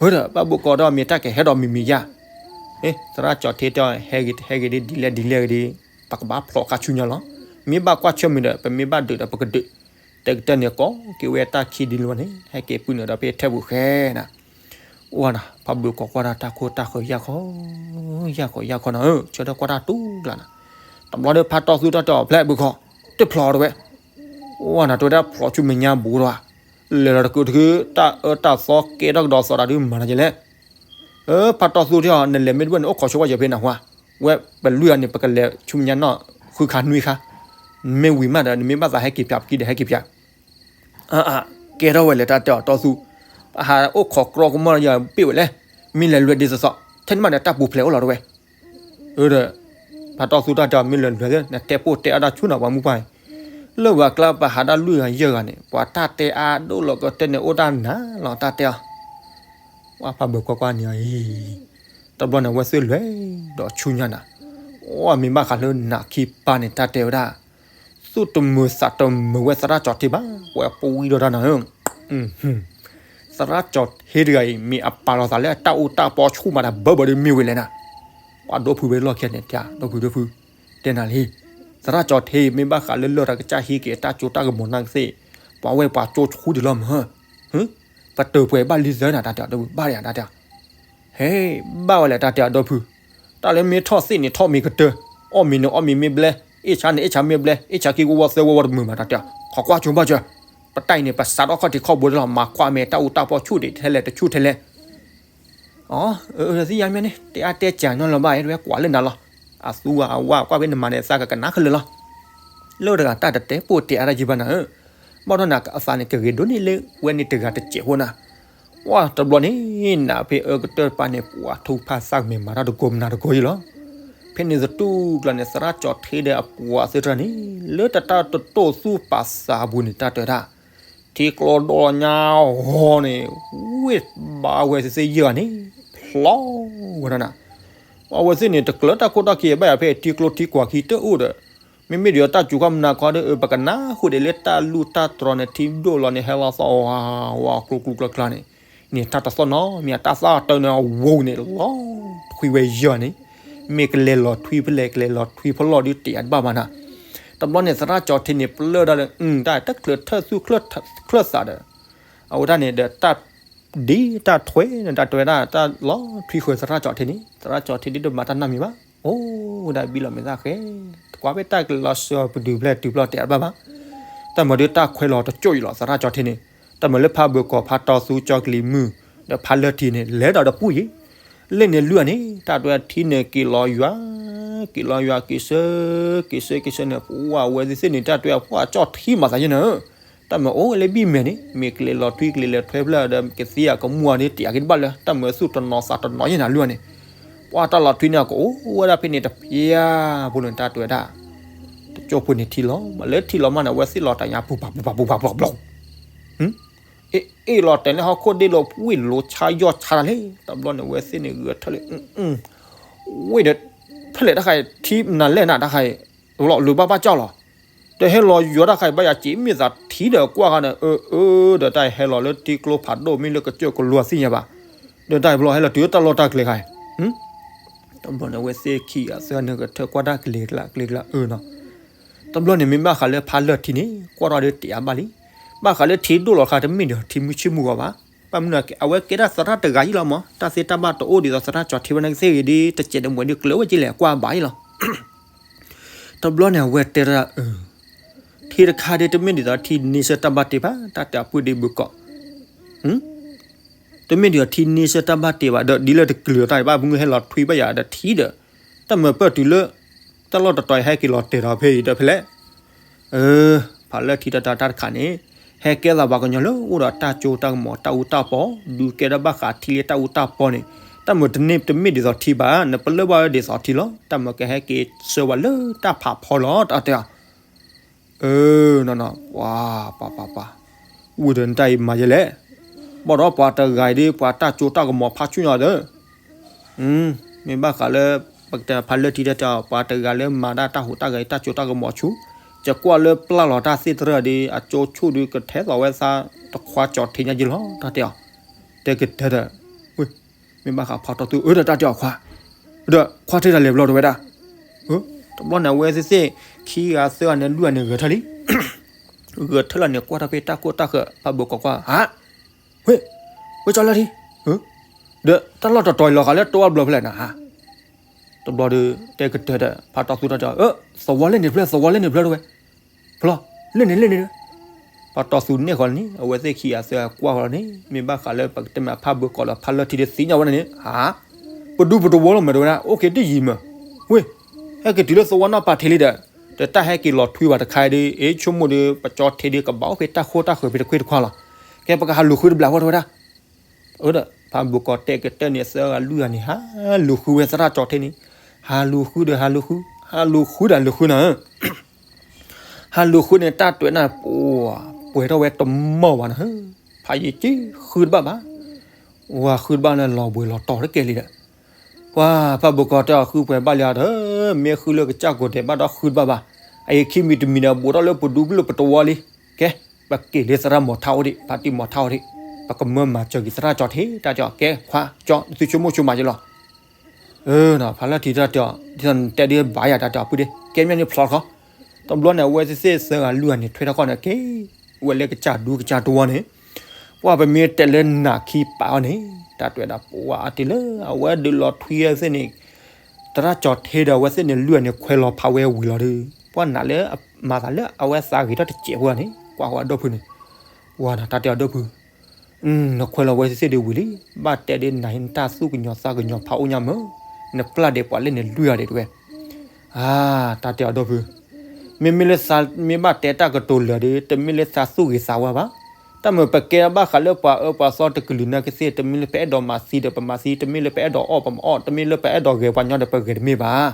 ဝဲဒီးဘၣ်ဘိးကီးဒီးမ့ၢ်တၢ်ကဟဲဒီးမံၤမံၤယါ, သရၣ်ကၠီၤထ့တဲဟဲဂ့ၤဟဲဂ့ၤဒ်လဲၣ်ဒ်လဲၣ်ဂ့ၤဒီး ပကဘၣ်ဖျိးခါဆူညါလီၤ, မ့ၢ်ဘၣ်ကွၢ်ဆၢၣ်မဲာ်ဒီး ပမ့ၢ်ဘၣ်ဒုးဒီးပကဒုး, တကတၢၢ်န့ၣ်ကိးက့ၤဝဲတၢ်ခံဒုလီၤန့ၣ် ဟဲက့ၤပုၢ်နုာ်ဒီးဖဲထဲပူၤဃဲနၤ အိၣ်နၤ ဖးဘိးကီးကွၢ်တၢ်တၢ်ခိၣ်တၢ်ဃၢၤယၢ်ခီ, ယၢ်ခီယၢ်ခီနၤဧၢ, ဆၢထၢၣ်ကွၢ်တၢ်တူၢ်ကျါနၤ, တဘျီဒီးဖးတီၢ်သူတၢ်တဲအီၤဖျဲၣ်ဘုခီ, တဖျိးတဝဲ, အိၣ်နၤတဝဲဒၣ်ဖျိးဆူမဲာ်ညါဘူးဒီး, လဲၤလီၤတကုးတကုး တၢ်အၢတၢ်သီကဲထီၣ်ကဒီးသီတၢ်ဒုးမၤနၤယလဲၣ်, ဖးတီၢ်သူထံအီၤ နလဲၤမ့ၢ်တဝဲန့ၣ် အိၣ်ခိးဆိဝဲယဖဲနၢ်ဟူဧါ, ဝဲပလွံၢ်ဂၤန့ၣ် ပကလဲၤဆူမဲာ်ညါနီၢ်ဃုခါနွံခါ, မ့ၢ်ဝံၤမးဒီး နမ့ၢ်ဘၣ်သးဟဲက့ၤပၠးပကံဒီးဟဲက့ၤပၠး အၢ အၢ ကဲထီၣ်ဝဲလဲၣ်တၢ်တဲအီၤတီၢ်သူ, ပဟးအိၣ်ခိးကြီကမီၢ်ယၤဘ့ၣ်ဝဲလဲၣ်, မ့ၢ်လဲၤလွဲၤဒ်သိးသိး ထဲန့ၣ်မးဒီးတၢ်ပူၤဖျဲးအိၣ်လီၤတဝဲ, အၢဒီး ဖးတီၢ်သူတၢ်တဲအီၤမ့ၢ်လဲၤလွဲၤ နတဲပိၢ်တဲအါတၢ်ဆူၣ်နၤပှၤမုၢ်ပှၢ်အံၤ, လၢဝဲကျါပဟးဒၣ်လွံၢ်ဂၤယဲၢ်ဂၤန့ၣ် ပှၤတၢ်တဲအါဒိၣ်လီၤကတၢၢ်န့ၣ်အိၣ်တၢ်နၤလီၤတၢ်တဲအီၤ ဝဲဖးဘိးကွၢ်ကွၢ်န့ၣ်အံၤ, တဘျီန့ၣ် အဝဲသ့ၣ်လဲၤဒီးဆူညါနၤ, အိၣ်မ့ၢ်ဘၣ်ဃးလၢနၤခံပၢ်န့ၣ် တၢ်တဲဝဲဒၣ်, သူၣ်တမုာ်သးတမုာ်ဝဲသရၣ်ကၠီၤထ့ဘၣ်, ပှၤပဝံဒီးတၢ်နၤဧၢ, သရၣ်ကၠီၤထ့တဂၤအံၤ မ့ၢ်အပာ်လီၤသးလၢအတၢ်အူတၢ်ပီဆူၣ်မးတၢ်ဘၢဘၢဒီးမ့ၢ်ဝဲလဲၣ်နၤ, ပှၤဒီဖုဝဲလီၢ်ခံန့ၣ် တဲဒီဖုဒီဖု, တဲနၤလံ, သရၣ်ကၠီၤထ့ မ့ၢ်ဘၣ်ဃးလၢလရာ်ကစၢ်ဟံးက့ၤအတၢ်စိတၢ်ကမီၤနာ်က့သ့ၣ်, ပှၤဝဲပှၤကၠိဆူၣ်ဒံးလီၤမး, ပတုာ်ပှဲၤဘၣ်လံသၢနၤ တၢ်တဲအီၤဒီဖု ဘၣ်ဒံးတၢ်တဲအီၤဒီဖု, ဟဲ, ဘၣ်ဝဲလဲၣ်တၢ်တဲအီၤဒီဖု, တၢ်လၢမ့ၢ်ထီၣ်သ့ၣ်န့ၣ်ထီၣ်မ့ၢ်ကတၢၢ်, အီၣ်မ့ၤန့ၣ်အီၣ်မ့ၤမ့ၢ်ဘျဲ, အ့ၣ်ဆါန့ၣ်အ့ၣ်ဆါမ့ၢ်ဘျဲ, အ့ၣ်ဆါခံကဝီသၢဝီဝီတမုာ်ဘၣ်တၢ်တဲအီၤ, ခိးကွၢ်ဆိဘၣ်စၢၤ, ပတၢ်အံၤန့ၣ် ပစးထီၣ်ခီၣ်ထံးခီၣ်ဘိလီၤ မၤကွၢ်မဲာ်တၢ်အူတၢ်ပီဆူၣ်ဒံးထဲလဲၣ်တဆူၣ်ထဲလဲၣ်, အၢ သ့ၣ်ညါမ့ၢ်န့ၣ် တဲအါတဲကၢ်နီလီၤဘၣ် တဲဝဲကွၢ်လၢနၤလီၤ. အသူအဝါကွၢ်ဖဲနမၤန့ၣ် သးကကနၣ်ခဲလၢာ်လီၤ. လၢတဂၤတၢ်တတဲပိာ်တဲအါတၢ်ယံၤဘၣ်နၤဧၢ, ဘၣ်ဒီးနၤအသးန့ၣ် ကဂ့ၤဒိၣ်န့ၢ်လၢဝဲန့ၣ်တဂၤတစဲးဖိနၤ. ပှၢ်တဘျီန့ၣ် နၤဖဲအၢကတၢၢ်တပၤန့ၣ် ပှၢ်ထူဖးသးကမဲာ်မၤတၢ်တကိးမနၤတကိးယံၤလီၤ. ဖဲန့ၣ်သတူၢ်ကျါန့ၣ် သရၣ်ကၠီထ့ဒီးအပှၤသ့ၣ်တဖၣ်န့ၣ် လၢတၢ်တတိာ်သူၣ်ပာ်သးအပူၤန့ၣ် တၢ်တဲဒၣ် ထံကျိဒီးညါဟီန့ၣ် ဝ့ၢ်ဘါဝဲသ့ၣ်သ့ၣ်ယဲၢ်ဂၤန့ၣ် ဖျီဝဲဒၣ်နၤ. အဝဲသ့ၣ်န့ၣ် တကျၢၤတၢ်ခိၣ်တၢ်ခံဘၣ်ယၤဖဲထံကျိထံကွၢ်ခံတအိၣ်ဒီး မ့မ့ၢ်ဒ်သိးတၢ်စူၤခီမနၤခီဒီး အၢ ပကနၢ်ဟူဒံးလၢတၢ်လူၢ်တၢ်တြီၤန့ၣ် ထံဒိၣ်လီၤန့ၣ် ဟဲလီၤသီၣ်ဝါဝါကျိကျိကျါကျါန့ၣ် န့ၣ်တၢ်တသီၣ်နီတမံၤ တၢ်သၣ်တၢ်န့ၣ်အဝိန့ၣ် လီၤထွံဝဲယဲၢ်ဂၤန့ၣ် မ့ၢ်ကလဲၤလီၤထွံဖဲလဲၣ် ကလဲၤလီၤထွံဖဲလဲၣ်ဒီးတဲအါတဘၣ်ဘၣ်နၤ. တဘျီန့ၣ် သရၣ်ကၠီထ့န့ၣ် ပလၢၢ်ဒၣ်ဒီး တၢ်တချုးထၢၣ်သူၣ်ချၢၣ်သးဒီး အဝဲဒၣ်န့ၣ်ဒီး တၢ်ဒ်တၢ်ထွဲန့ၣ် တၢ်တဲဝဲဒၣ် တၢ်လီၤထွံဃၢၤသရၣ်ကၠီထ့န့ၣ် သရၣ်ကၠီထ့ဒ်တမၤတၢ်နီတမံၤဘၣ်. အိၣ်ဝဲဒၣ်ဘံလီၤမဲာ်သၣ်ဃဲ ကွၢ်ဖဲတၢ်ကလဲၤလီၤစၢၤပတုာ်ဖျဲၣ်တုာ်ဖျီၣ်တဲအါတဘၣ်ဘၣ်. တၢ်မၤဒ်တၢ်ခွဲးလီၤတကၠိၢ်အံၤလီၤ သရၣ်ကၠီထ့န့ၣ် တၢ်မၤလၢဖးဘၢၣ်ကီၢ်ဖးတီသူကၠီကလံၤမုၢ် ဒီးဖးလၢထံန့ၣ် လဲၤဒီးတပူၤယံၤ လၢန့ၣ်လွံၢ်ဂၤန့ၣ် တၢ်တဲဝဲထံန့ၣ်က့ၤလီၤယွၤ က့ၤလီၤယွၤက့ၤဆၢ က့ၤဆၢက့ၤဆၢန့ၣ် ပှၢ်ဝဲသ့ၣ်သ့ၣ်န့ၣ် တၢ်တဲဝဲပှၢ်ကၠီထ့မၤသးယဲၢ်နၤဧၢ တၢ်မၤအိၣ်ဝဲလၢဘံၣ်မဲာ်န့ၣ် မ့ၢ်ကလဲၤလီၤထွံကလဲၤလီၤထွဲဖျဲၣ်ဒီး ကသ့အကမူၣ်အီၤန့ၣ် တယာ်က့ၤတဘၣ်လၢ တၢ်မၤသူၣ်တနီၤသးတနီၤယဲၢ်နၤလွံၢ်ဂၤန့ၣ် ပှၢ်တၢ်လီၤထွံန့ၣ် ကအိၣ်ဝဲဒၣ်ဖဲန့ၣ်တဖျၢၣ်ဖိန့ၣ် တၢ်တဲဝဲဒၣ် တကၠိၢ်ဖိန့ၣ်ထံလီၤ မ့ၢ်လၢထံလီၤမးန့ၣ် အဝဲသ့ၣ်လီၤတၢ်ညါပူၤပာ်ပူၤပာ်ပူၤပာ်ပူၤပာ်ပူၤ အ့ၣ်လီၤတဲာ်န့ၢ်ဟီၣ်ခိၣ်ဒ့လီၤ ဝ့ၢ်လိၤဆါယီၢ်ဆါတၢ်လဲၣ် တဘျီန့ၣ် အဝဲသ့ၣ်န့ၣ် ဂဲၤထၢၣ်လံ ဝ့ၢ်ဒီး ဖဲလဲၣ်တၢ်ခါအံၤ ထံမနုၤလဲၣ်နၤတၢ်ခါအံၤ လီၤလိၤဘၣ်ဘၣ်ကၠီလီၤ ဒီးဟဲလီၤယွၤတၢ်ခါအံၤ ဘၣ်ယၤစံးမ့ၢ်သးထံဒီးကွၢ်ခါန့ၣ် အၢ အၢ ဒီးတၢ်ဟဲလီၤလၢထံကျိဖးဒိၣ်မ့ၢ်လၢကစၢၢ်ကလိအသ့ၣ်ညါဘၣ် ဒီးတၢ်ဟဲဘျီဟဲလီၤတုၤလၢတၢ်လီၢ်တၢ်ကျဲခါအံၤ တဘျီန့ၣ် အဝဲသ့ၣ်ခံဂၤသၢဂၤန့ၣ် ဂဲၤထၢၣ်ကွၢ်တၢ်ကလဲၤကျါကျဲကျါအၢနီၤ တဘျီန့ၣ် မ့ၢ်ဘၣ်ဃးလၢဖးလၢၢ်ထံန့ၣ် ကွၢ်ထီၣ်ဒီးတဲအါဘၣ်လံ. ဘၣ်ဃးလၢထံဒိၣ်လီၤခါ တမ့ၢ်ဒီးထံမုၢ်ဆ့ၣ်မုၢ်ဂီၤဘၣ်. ဘၣ်မနုၤ အဝဲကဲဒၣ်သရၣ်တဂၤအံၤလီၤမး, တၢ်သ့တၢ်ဘၣ်တအိၣ်ဒ်သိးသရၣ်ကၠီထံဝဲန့ၣ်ကသ့ၣ်ဂ့ၤဒီး တစဲးတမှဲးဒီးကျၢၤဝဲက့လဲၣ် ကွၢ်ဘၣ်အံၤလီၤ. တဘျီန့ၣ် အဝဲတဲဒၣ် ထံတခါဒီး တမ့ၢ်ဒ်သိးထံန့ဆၢၣ်တၢ်ဘၣ်တ့ဘၣ်, တၢ်တဲအီၤပုၢ်ဒ့ဘုကီး တမ့ၢ်ဒ်သိးထံန့ဆၢၣ်တၢ်ဘၣ်တ့ဘၣ်ဒီး ဒ်လၢတကျၢၤတၢ်ဘၣ် မုၢ်ဟဲလီၤထွံဘၣ်ယၤဒီးထံဒီး တၢ်မၤပၢၢ်တုၤလၢ တၢ်လီၢ်တတီၤအံၤ ဟဲက့ၤလီၤတဲာ်ဒီးဖဲအံၤဒီးဖဲလဲၣ်. ဖးလၢၢ်ထံတၢ်တၢ်တခါန့ၣ် ဟဲကဲသးပှၤကညီလၢအိၣ်ဒီးတၢ်စိတၢ်ကမီၤ တၢ်အူတၢ်ပီ, ဒုးကဲထီၣ်ဘၣ်ဃးထံလၢတၢ်အူတၢ်ပီန့ၣ် တၢ်မၤတန့ၢ်တမ့ၢ်ဒ်သိးထံဘၣ်, နပလၢၢ်ဘၣ်ဝဲဒ်သိးထံလီၤ. တၢ်မၤကဟဲက့ၤဆှၢဝဲလၢတၢ်ဖးဖီလီၤ တၢ်တဲအီၤ အၢ နီၢ်နီၢ် ပှၤ ပှၤ ပှၤ ပှၤ ဝံၤဒီးနတၢ်အံၤမၤယဲလဲၣ်. ဘၣ်ဒီးပှၤတဂၤအံၤဒီး ပှၤတၢ်စိတၢ်ကမီၤဖးဆူၣ်ညီဒီး မ့ၢ်ဘၣ်ဃးလၢ ပကတဲဖးလၢၢ်ထံတၢ်တဲအီၤ ပှၤတဂၤလၢမၤဒၣ်တၢ်ဟူးတၢ်ဂဲၤအံၤ တၢ်စိတၢ်ကမီၤဆူၣ်, ယကွၢ်လၢပျၢ်လီၤတၢ်သ့ၣ်တဖၣ်ဒီး အစိဆူၣ်ဒီးကထဲသိးဝဲသးတခွါကၠီထံညါယ့လီၤ တၢ်တဲအီၤ. တဲကတဲဒီး မ့ၢ်ဘၣ်ဃးဖးတီသူ အၢ ဒီးတၢ်တဲအီၤခွါ, ဒီးခွါထဲတၢ်လဲၤဘျီတဝဲဒၣ်. တဘျီန့ၣ် အဝဲသ့ၣ်သ့ၣ် ခံဂၤသၢဂၤန့ၣ် လွံၢ်ဂၤန့ၣ်ဂဲၤထၢၣ်လံ. ဂဲၤထၢၣ်လီၤန့ၣ် ကွၢ်ထီၣ်ဖဲတၢ်ကိၢ်တၢ်ဃၢၤ ဖးဘၢၣ်ကီးကွၢ် ဟး ဝ့ၢ် ဝ့ၢ်ကၠီလၢထံ ဒီးတၢ်လီၢ်တတီၤအံၤလီၤဃာ်လၢတဝီဘျီဖဲလဲၣ်နၤဟါ. တဘျီဒီး တဲကတဲဒီး ဖးတီသူတၢ်တဲအီၤ အၢ သဝီလၢန့ၣ်ဖျၢၣ် သဝီလၢန့ၣ်ဖျၢၣ်တဝဲ ဖျီ လၢန့ၣ်လၢန့ၣ် ဖးတီသူန့ၢ်ဃီန့ၣ် အဝဲသ့ၣ်ခံဂၤသၢဂၤကွၢ်ဃီန့ၣ် မ့ၢ်ဘၣ်ဃးလၢပကတဲမ့ၢ်ဖးဘၢၣ်ကီးလီၤ ဖးလၢၢ်ထံဒီးသ့ၣ်ညါဝဲဒၣ်န့ၣ် ဟါ ပဒူပတဝီလီၤမ့ၢ်တဝဲဒၣ် အိၣ်က့ၤတယံာ်မး ဝ့ၢ် ဟဲက့ၤတုၤလၢသဝီနီၢ်ပၤထံးလံဒီး ဒီးတၢ်ဟဲက့ၤလီၤထွံဘၣ်တခါဒီး အ့ၣ် ဆိကမိၣ်ဒီး ပကၠီထံဒီးကဘၣ်အိၣ်ဖဲတၢ်ဃိတၢ်ဃၢၤဖဲတခွ့တခွါလီၤ. ကဲ ပကဟးလူၤဃုတဘျီဝဲတဝဲဒၣ် အၢ ဒီး ဖးဘၢၣ်ကီးတဲကတဲန့ၣ် သၢဂၤလွံၢ်ဂၤန့ၣ် ဟးလူၤဃုဝဲသရၣ်ကၠီထံန့ၣ် ဟးလူၤဃုဒီးဟးလူၤဃု ဟးလူၤဃုဒီးလူၤဃုနၤ ဟးလူၤဃုန့ၣ် တၢ်တွဲးနၢ်ပှၤ ပှဲၤထီၣ်ဝဲတမီၢ်ဘၣ်နၤ ဖးယံာ်က့ၤဃုတဘၣ်ဘၣ် ဝၤဃုတဘၣ်လၢလီၤဘှံးလီၤတီၤတကဲလံဒီး ပှၤဖးဘၢၣ်ကီးတဲအီၤဃုပှဲၤဘၣ်လံဒီး မ့ၢ်ဃုလၢကစၢ်ကိးဒဲးဘၣ်ဒီးဃုတဘၣ်ဘၣ် အအံၤခံမံၤတမံၤဒီး ဘူးထီၣ်လၢပဒူပလၢပတဝီလံ ကဲ ပက့ၤလၢသရၣ်မီၤထါအိၣ်ဒံး ဖးတံၢ်မီၤထါအိၣ်ဒံး ပကမၢမၤစၢၤက့ၤသရၣ်ကၠီထံ တၢ်တဲအီၤ ကဲ ခွါ ကၠီ သုဆိကမိၣ်ဆိကမးယလီၤ အၢ ဖးလၢၢ်ထံတၢ်တဲအီၤ ဒ်သိးနတဲဒ်ဘၣ်ယၤတၢ်တဲအီၤ ပုၢ်ဒ့ ကဲမ့ၢ်န့ၣ်ဖျီတခီ တဘျီန့ၣ် အဝဲသ့ၣ်သ့ၣ်သၢဂၤလွံၢ်ဂၤန့ၣ် ထွဲထီၣ်ခီၣ်န့ၣ် က့ၤ ဝဲလၢကစၢ်ဒူကစၢ်တဝီန့ၣ် ပှၤပမ့ၢ်တဲလၢနၤခံပာ်အီၤန့ၣ် တၢ်တွဲးဒၣ်ပဝဲအါတ့ၢ်လၢ အဝဲဒုးလီၤထွံဝဲသ့ၣ်န့ၣ် သရၣ်ကၠီထံဒီးအဝဲသ့ၣ်န့ၣ်လွံၢ်ဂၤန့ၣ် ခွဲးလီၤဖးဝဲဝံၤလီၤဒီး ပှၤနာ်လၢအမၤသးလၢအဝဲသးဂ့ၤထီၣ်တစဲးဖိန့ၣ် ကွၢ်ဃီအဒိၣ်ဖုန့ၣ် ဝၤနၤတၢ်တဲအီၤဒိၣ်ဖု နခွဲးလီၤဝဲသ့ၣ်သ့ၣ်ဒ်ဝံၤလံ, ဘၣ်တဲဒ်နၤဟံနတၢ်သူၣ်ကညီၤသးကညီၤဖးအိၣ်ညါမၢ်, နပျၢ်ဒဲးပှၤလၢန့ၣ်လွံၢ်ဂၤဒဲးတဲဝဲ, အါ, တၢ်တဲအီၤဒီပုၢ်, မ့မ့ၢ်လၢသးမ့ၢ်ဘၣ်တဲတၢ်ကတိၤလၢာ်ဒီး တမ့ၢ်လၢသးသူၣ်ဂ့ၤသးဝါဘၣ်, တၢ်မ့ၢ်ပကဲဘၣ်ဃးလၢပှၤအၢပှၤသီတကလုာ်နာ်က့သ့ၣ် တမ့ၢ်လၢပအဲၣ်ဒိးမၤသံဒီးပမၤသံ, တမ့ၢ်လၢပအဲၣ်ဒိးအီၣ်ပမၤအီၣ်, တမ့ၢ်လၢပအဲၣ်ဒိးဂဲၤပှၤညီဒီးပဂဲၤတမ့ၢ်ဘၣ်.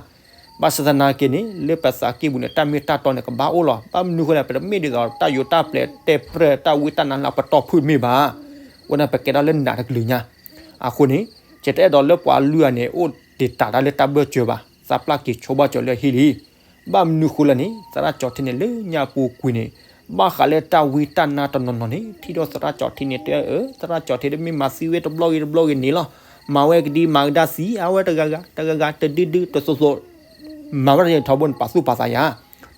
ဘၣ်ဆၣ်သနာ်က့န့ၣ် လၢပသးကံၢ်ပူၤန့ၣ် တၢ်မ့ၢ်တၢ်တီန့ၣ် ကဘၣ်အိၣ်လီၤ. ဘၣ်မနုၤဃိလဲၣ် ပတမ့ၢ်ဒ်သိးတၢ်ယိးတၢ်ပျဲၢ်တဲပြဲၢ်တၢ်ဝံတၢ်နါလၢပတီၢ်ဖုၣ်တမ့ၢ်ဘၣ်. အဃိန့ၣ် ပကဲဒၣ်လၢနးတကလုာ်ညါ. အဃိန့ၣ် ယတအဲၣ်ဒိးလၢပှၤလွံၢ်ဂၤန့ၣ် အိၣ်တ့ၢ်တၢ်ဒၣ်လၢတၢ်ဘၢၣ်စၢၤဘၣ်, သးပျၢ်က့ၤဆိဘၣ်စၢၤလၢအဟံၣ်လံ. ဘၣ်မနုၤဃိလဲၣ်န့ၣ် သရၣ်ကၠီၤထ့န့ၣ် လၢညါပူၤကွံာ်န့ၣ် ဘၣ်ဃးလၢတၢ်ဝံတၢ်နါတနီၤနီၤန့ၣ် ထံၣ်ဒီးသရၣ်ကၠီၤထ့န့ၣ်တဲအၢ, သရၣ်ကၠီၤထ့ဒီးမ့ၢ်မၤသံဝဲတဘျီဂ့ၤတဘျီဂ့ၤန့ၣ်လီၤ. မၤဝဲကဒံမၤကဒါသံ အဝဲတဂၤဂၤ တဂၤဂၤ တဒုဒု တသိးသိး မၤဝဲတထီဘိန့ၣ် ပာ်သူၣ်ပာ်သးယၤ.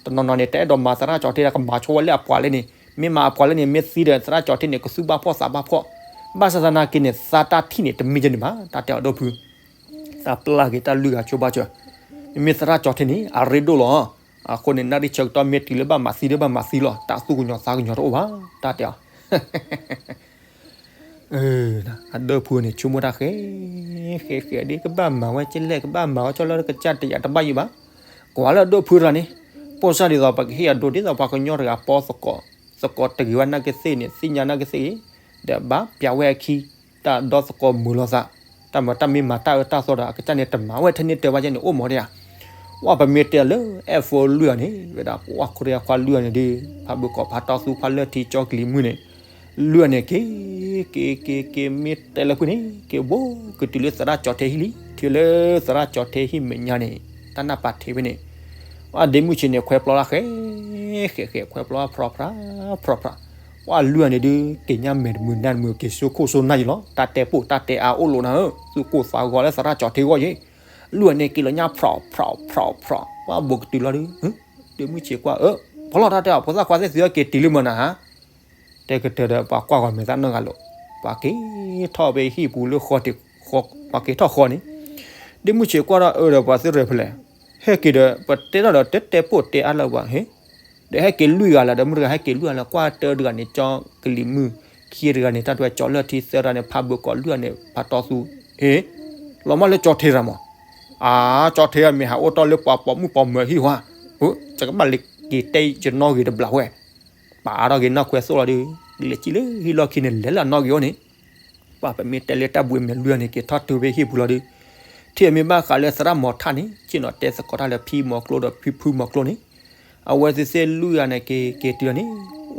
တနီၤနီၤန့ၣ် တအဲၣ်ဒိးမၤသရၣ်ကၠီၤထ့ဒီး ကမၤဆိဝဲလၢအပှၤလၢန့ၣ်, မ့ၢ်မၤအပှၤလၢန့ၣ် မ့ၢ်သံဒီး သရၣ်ကၠီၤထ့န့ၣ် ကသူၣ်ဘၣ်ဖှီၣ်သးဘၣ်ဖှီၣ်. ဘၣ်ဆၣ်သနာ်က့န့ၣ် သးတၢ်ထံၣ်န့ၣ် တမ့ၢ်ဒ်န့ၣ်ဘၣ်, တၢ်တဲအီၤဒီပုၢ်, သးပျၢ်က့ၤတၢ်လွံၢ်ဂၤဆိဘၣ်စၢၤ. မ့မ့ၢ်သရၣ်ကၠီၤထ့န့ၣ် အရ့ဒိၣ်လီၤ. အဃိန့ၣ် နၣ်ရံၣ်ဆၢကတီၢ်မ့ၢ်တုၤလၢဘၣ်မၤသံဒီးဘၣ်မၤသံလီၤ, တၢ်သူၣ်ကညီၤသးကညီၤတအိၣ်ဘၣ်, တၢ်တဲအီၤ အဒီပုၢ်န့ၣ် ဆိကမိၣ်တၢ်ဃဲ, ဃဲဃဲဒ် ကဘၣ်မၤဝဲကလဲၣ် ကဘၣ်မၤဝဲကၠီလၢကစၢ်တယာ်တဘၣ်ယံၤဘၣ်. ကွၢ်လၢအဒီပုၢ်တဂၤန့ၣ်, ပိၢ်စၢ်ဒ်သိးပကဟ့ၣ်အဒိဒ်သိးပှၤကညီတဂၤပီသကိး, သကိးတဂ့ၤဝဲနာ်က့သ့ၣ်န့ၣ် သ့ၣ်ညါနာ်က့သ့ၣ်ဂ့ၤ, ဒီးဘၣ်ပျးဝဲအခံ, တၢ်ဒီသကိးမုာ်လိာ်သး, တၢ်မၤတၢ်မ့ၢ်မၤတၢ်အၢတၢ်သီဒီး အကစၢ်န့ၣ်တမၤဝဲထဲန့ၣ်တဲဝဲကဲန့ၣ်အိၣ်မးဒ်ဧါ. ဝဲပမ့ၢ်တဲလၢ အဲၣ်ဖိလွံၢ်ဂၤန့ၣ် ဝဲဒၣ်ပှၤခရံာ်အခွါလွံၢ်ဂၤန့ၣ်ဒီး ဖးဘၢၣ်ကီၢ်ဖးတီသူဖးလၢထံကၠီကလံၤမုၢ်န့ၣ် လွံၢ်ဂၤန့ၣ်က့ၤ က့ၤက့ၤက့ၤ မ့ၢ်တဲလၢဖုန့ၣ် က့ၤဘိကတုၤလၢသရၣ်ကၠီၤထ့ဟံၣ်လံ, ထံလၢသရၣ်ကၠီၤထ့ဟံၣ်မဲာ်ညါန့ၣ် တၢ်နၢ်ပာ်ထံးဖဲန့ၣ်, ဝဲဒ့မုၢ်ဆ့ၣ်န့ၣ် ခွဲးပျီတၢ်ဃဲ ဃဲဃဲ ခွဲးပျီဖျီဖျီဖျီဖျီ, ပှၤလွံၢ်ဂၤန့ၣ်ဒီး က့ၤညါမဲာ်တမုာ်နါတမုာ် က့ၤစိခိၣ်စိနၢ်ယံၤလီၤ. တၢ်တဲပိာ်တၢ်တဲအါအိၣ်လိာ်နၤဧၢ, သူၣ်ကိၢ်သးဂီၤလၢသရၣ်ကၠီၤထ့အဂီၢ်ယ့ၣ်, လွံၢ်ဂၤန့ၣ်က့ၤလီၤညါဖျီဖျီဖျီဖျီ, ပှၤဘိကတုၤလီၤဒီး ဒ့မုၢ်ဆ့ၣ်ကွၢ်အၢ, ဖီလီၤတၢ်တဲအီၤ ဖိသၣ်ခွါသ့ၣ်သုက့ၤတုၤလံမၢ်နၤဧါ. တဲကတၢၢ်ဒီး ပှၤကွၢ်ဂီၤမဲာ်သၣ်နီၢ်ဂၤလိာ်, ပှၤက့ၤထီၣ်ဖဲဟံၣ်ပူၤလၢဃီ, ပှၤက့ၤထီၣ်ဃီန့ၣ်, ဒ့မုၢ်ဆ့ၣ်ကွၢ်ဒီးအၢဒီးပှၤသ့ၣ်ရဲၣ်ဖဲလဲၣ်, ဟဲက့ၤဒီး ပတဲထီၣ်ဒီးတတဲပိာ်တဲအါလၢပှၤဟ့ၣ်, ဒီးဟဲက့ၤလွံၢ်ဂၤလၢဒီး မုၢ်တဂၤဟဲက့ၤလွံၢ်ဂၤလၢ ကွၢ်တၢတဂၤန့ၣ် ကၠီကလံၤမုၢ်, ခံတဂၤန့ၣ် တၢ်တဝဲကၠီၤလၢထံ သၢတဂၤန့ၣ် ဖးဘၢၣ်ကီၢ် လွံၢ်ဂၤန့ၣ် ဖးတီသူ, ဟ့ၣ်, လီၤမၢ်လၢကၠီၤထ့တဂၤမး, အါ, ကၠီၤထ့မ့ၢ်ဟးအိၣ်တီၢ်လၢပှၤပိာ်မုၣ်ပိာ်မၢၤဟံၣ်ဟါ, ယကဘၣ်လဲၤက့ၤတဲယနီၣ်ဂံၢ်တဘျီဝဲ, ပာ်အါထီၣ်က့ၤနီၢ်ခွဲးသိၣ်လီၤဒီး, လဲၤကံလၢဟံၣ်လီၢ်ခံန့ၣ် လဲၤလၢအနီၣ်ဂံၢ်အိၣ်န့ၣ်, ပှၤပမ့ၢ်တဲလၢတၢ်ဘှံးမဲာ်လွံၢ်ဂၤန့ၣ် က့ၤထီၣ်တုၤဖဲဟံၣ်ပူၤလီၤဒီး, ထံၣ်အမ့ၢ်ဘၣ်ဃးလၢသရၣ်မီၤထၣ်န့ၣ် ဆ့ၣ်နီၤတဲသကိးတၢ်လၢဖံမီၤကျိဒီးဖံဖုမီၤကျိန့ၣ်, အဝဲသ့ၣ်သ့ၣ်လွံၢ်ဂၤန့ၣ် က့ၤက့ၤတုၤလီၤန့ၣ်,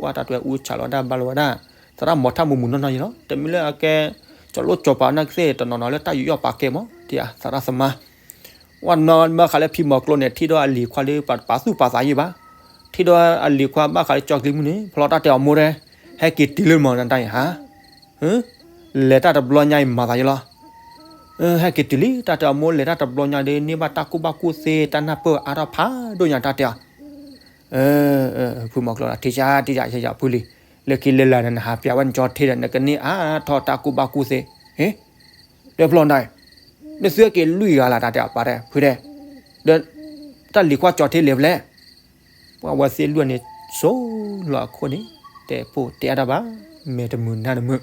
ဝဲတၢ်တဝဲအူဆးလီၤဒၣ်ဘၣ်လီၤဝဲဒၣ်, သရၣ်မီၤထၣ်မုာ်မုာ်နီၢ်နီၢ်ယံၤလီၤ. တမ့ၢ်လၢအကဲ ကၠီၤလိၣ်ကၠီၤပၤနာ်က့သ့ၣ်တနီၤနီၤလၢတၢ်ယူးယီၣ်ပာ်ကဲမး ဒ်သရၣ်သမါ ဝဲနီၢ်မၢဃာ်လၢဖံမီၤကျိန့ၣ် ထံၣ်ဒီးအလံၤခွါလၢပှၤတပာ်သူၣ်ပာ်သးယံၤဘၣ်, ထံၣ်ဒီးအလံၤခွါဘၣ်ဃးလၢကၠီၤကလံၤမုၢ်န့ၣ် ဖီလီၤတၢ်တဲအီၤမိၢ်တဲ, ဟဲက့ၤတုၤလၢမီၤနတၢ်အံၤဟါ, လဲၤတၢ်တဘျီညါအံၤမၤသးယံၤလီၤ. ဟဲက့ၤတုၤလံ တၢ်တဲအီၤမိၢ် လဲၤတၢ်တဘျီညါဒီး န့ၢ်ဘၣ်တၢ်ကူၣ်ဘၣ်ကူၣ်သ့ တၢ်နၢ်ပၢၢ်အါထီၣ်ဖးဒိၣ်ညါတၢ်တဲအီၤ ဖုမီၤကျိ ထံၣ်ယါ ထံၣ်ယါ ယါယါဖုလံ, လၢခံလၢလာ်န့ၣ် နဟးပျးဝဲနကၠီၤထ့ဒီး နကန့ၢ်အါထီၣ်တၢ်ကူၣ်ဘၣ်ကူၣ်သ့, ဟ့ၣ်, ဒီးဖျီနတၢ်အံၤ, ဒီးသုက့ၤလွံၢ်ဂၤလၢ်တၢ်တဲအီၤပၢ်တဲ ဖုတဲ, ဒီးတၢ်လံၤခွါကၠီၤထ့လဲၤဖဲလဲၣ်, ပှၤဝဲသ့ၣ်လွံၢ်န့ၣ် ဆိလီၤအခိၣ်န့ၣ်, တဲပိာ်တဲအါတၢ်ဘၣ်, မဲာ်တမုာ်နါတမုာ်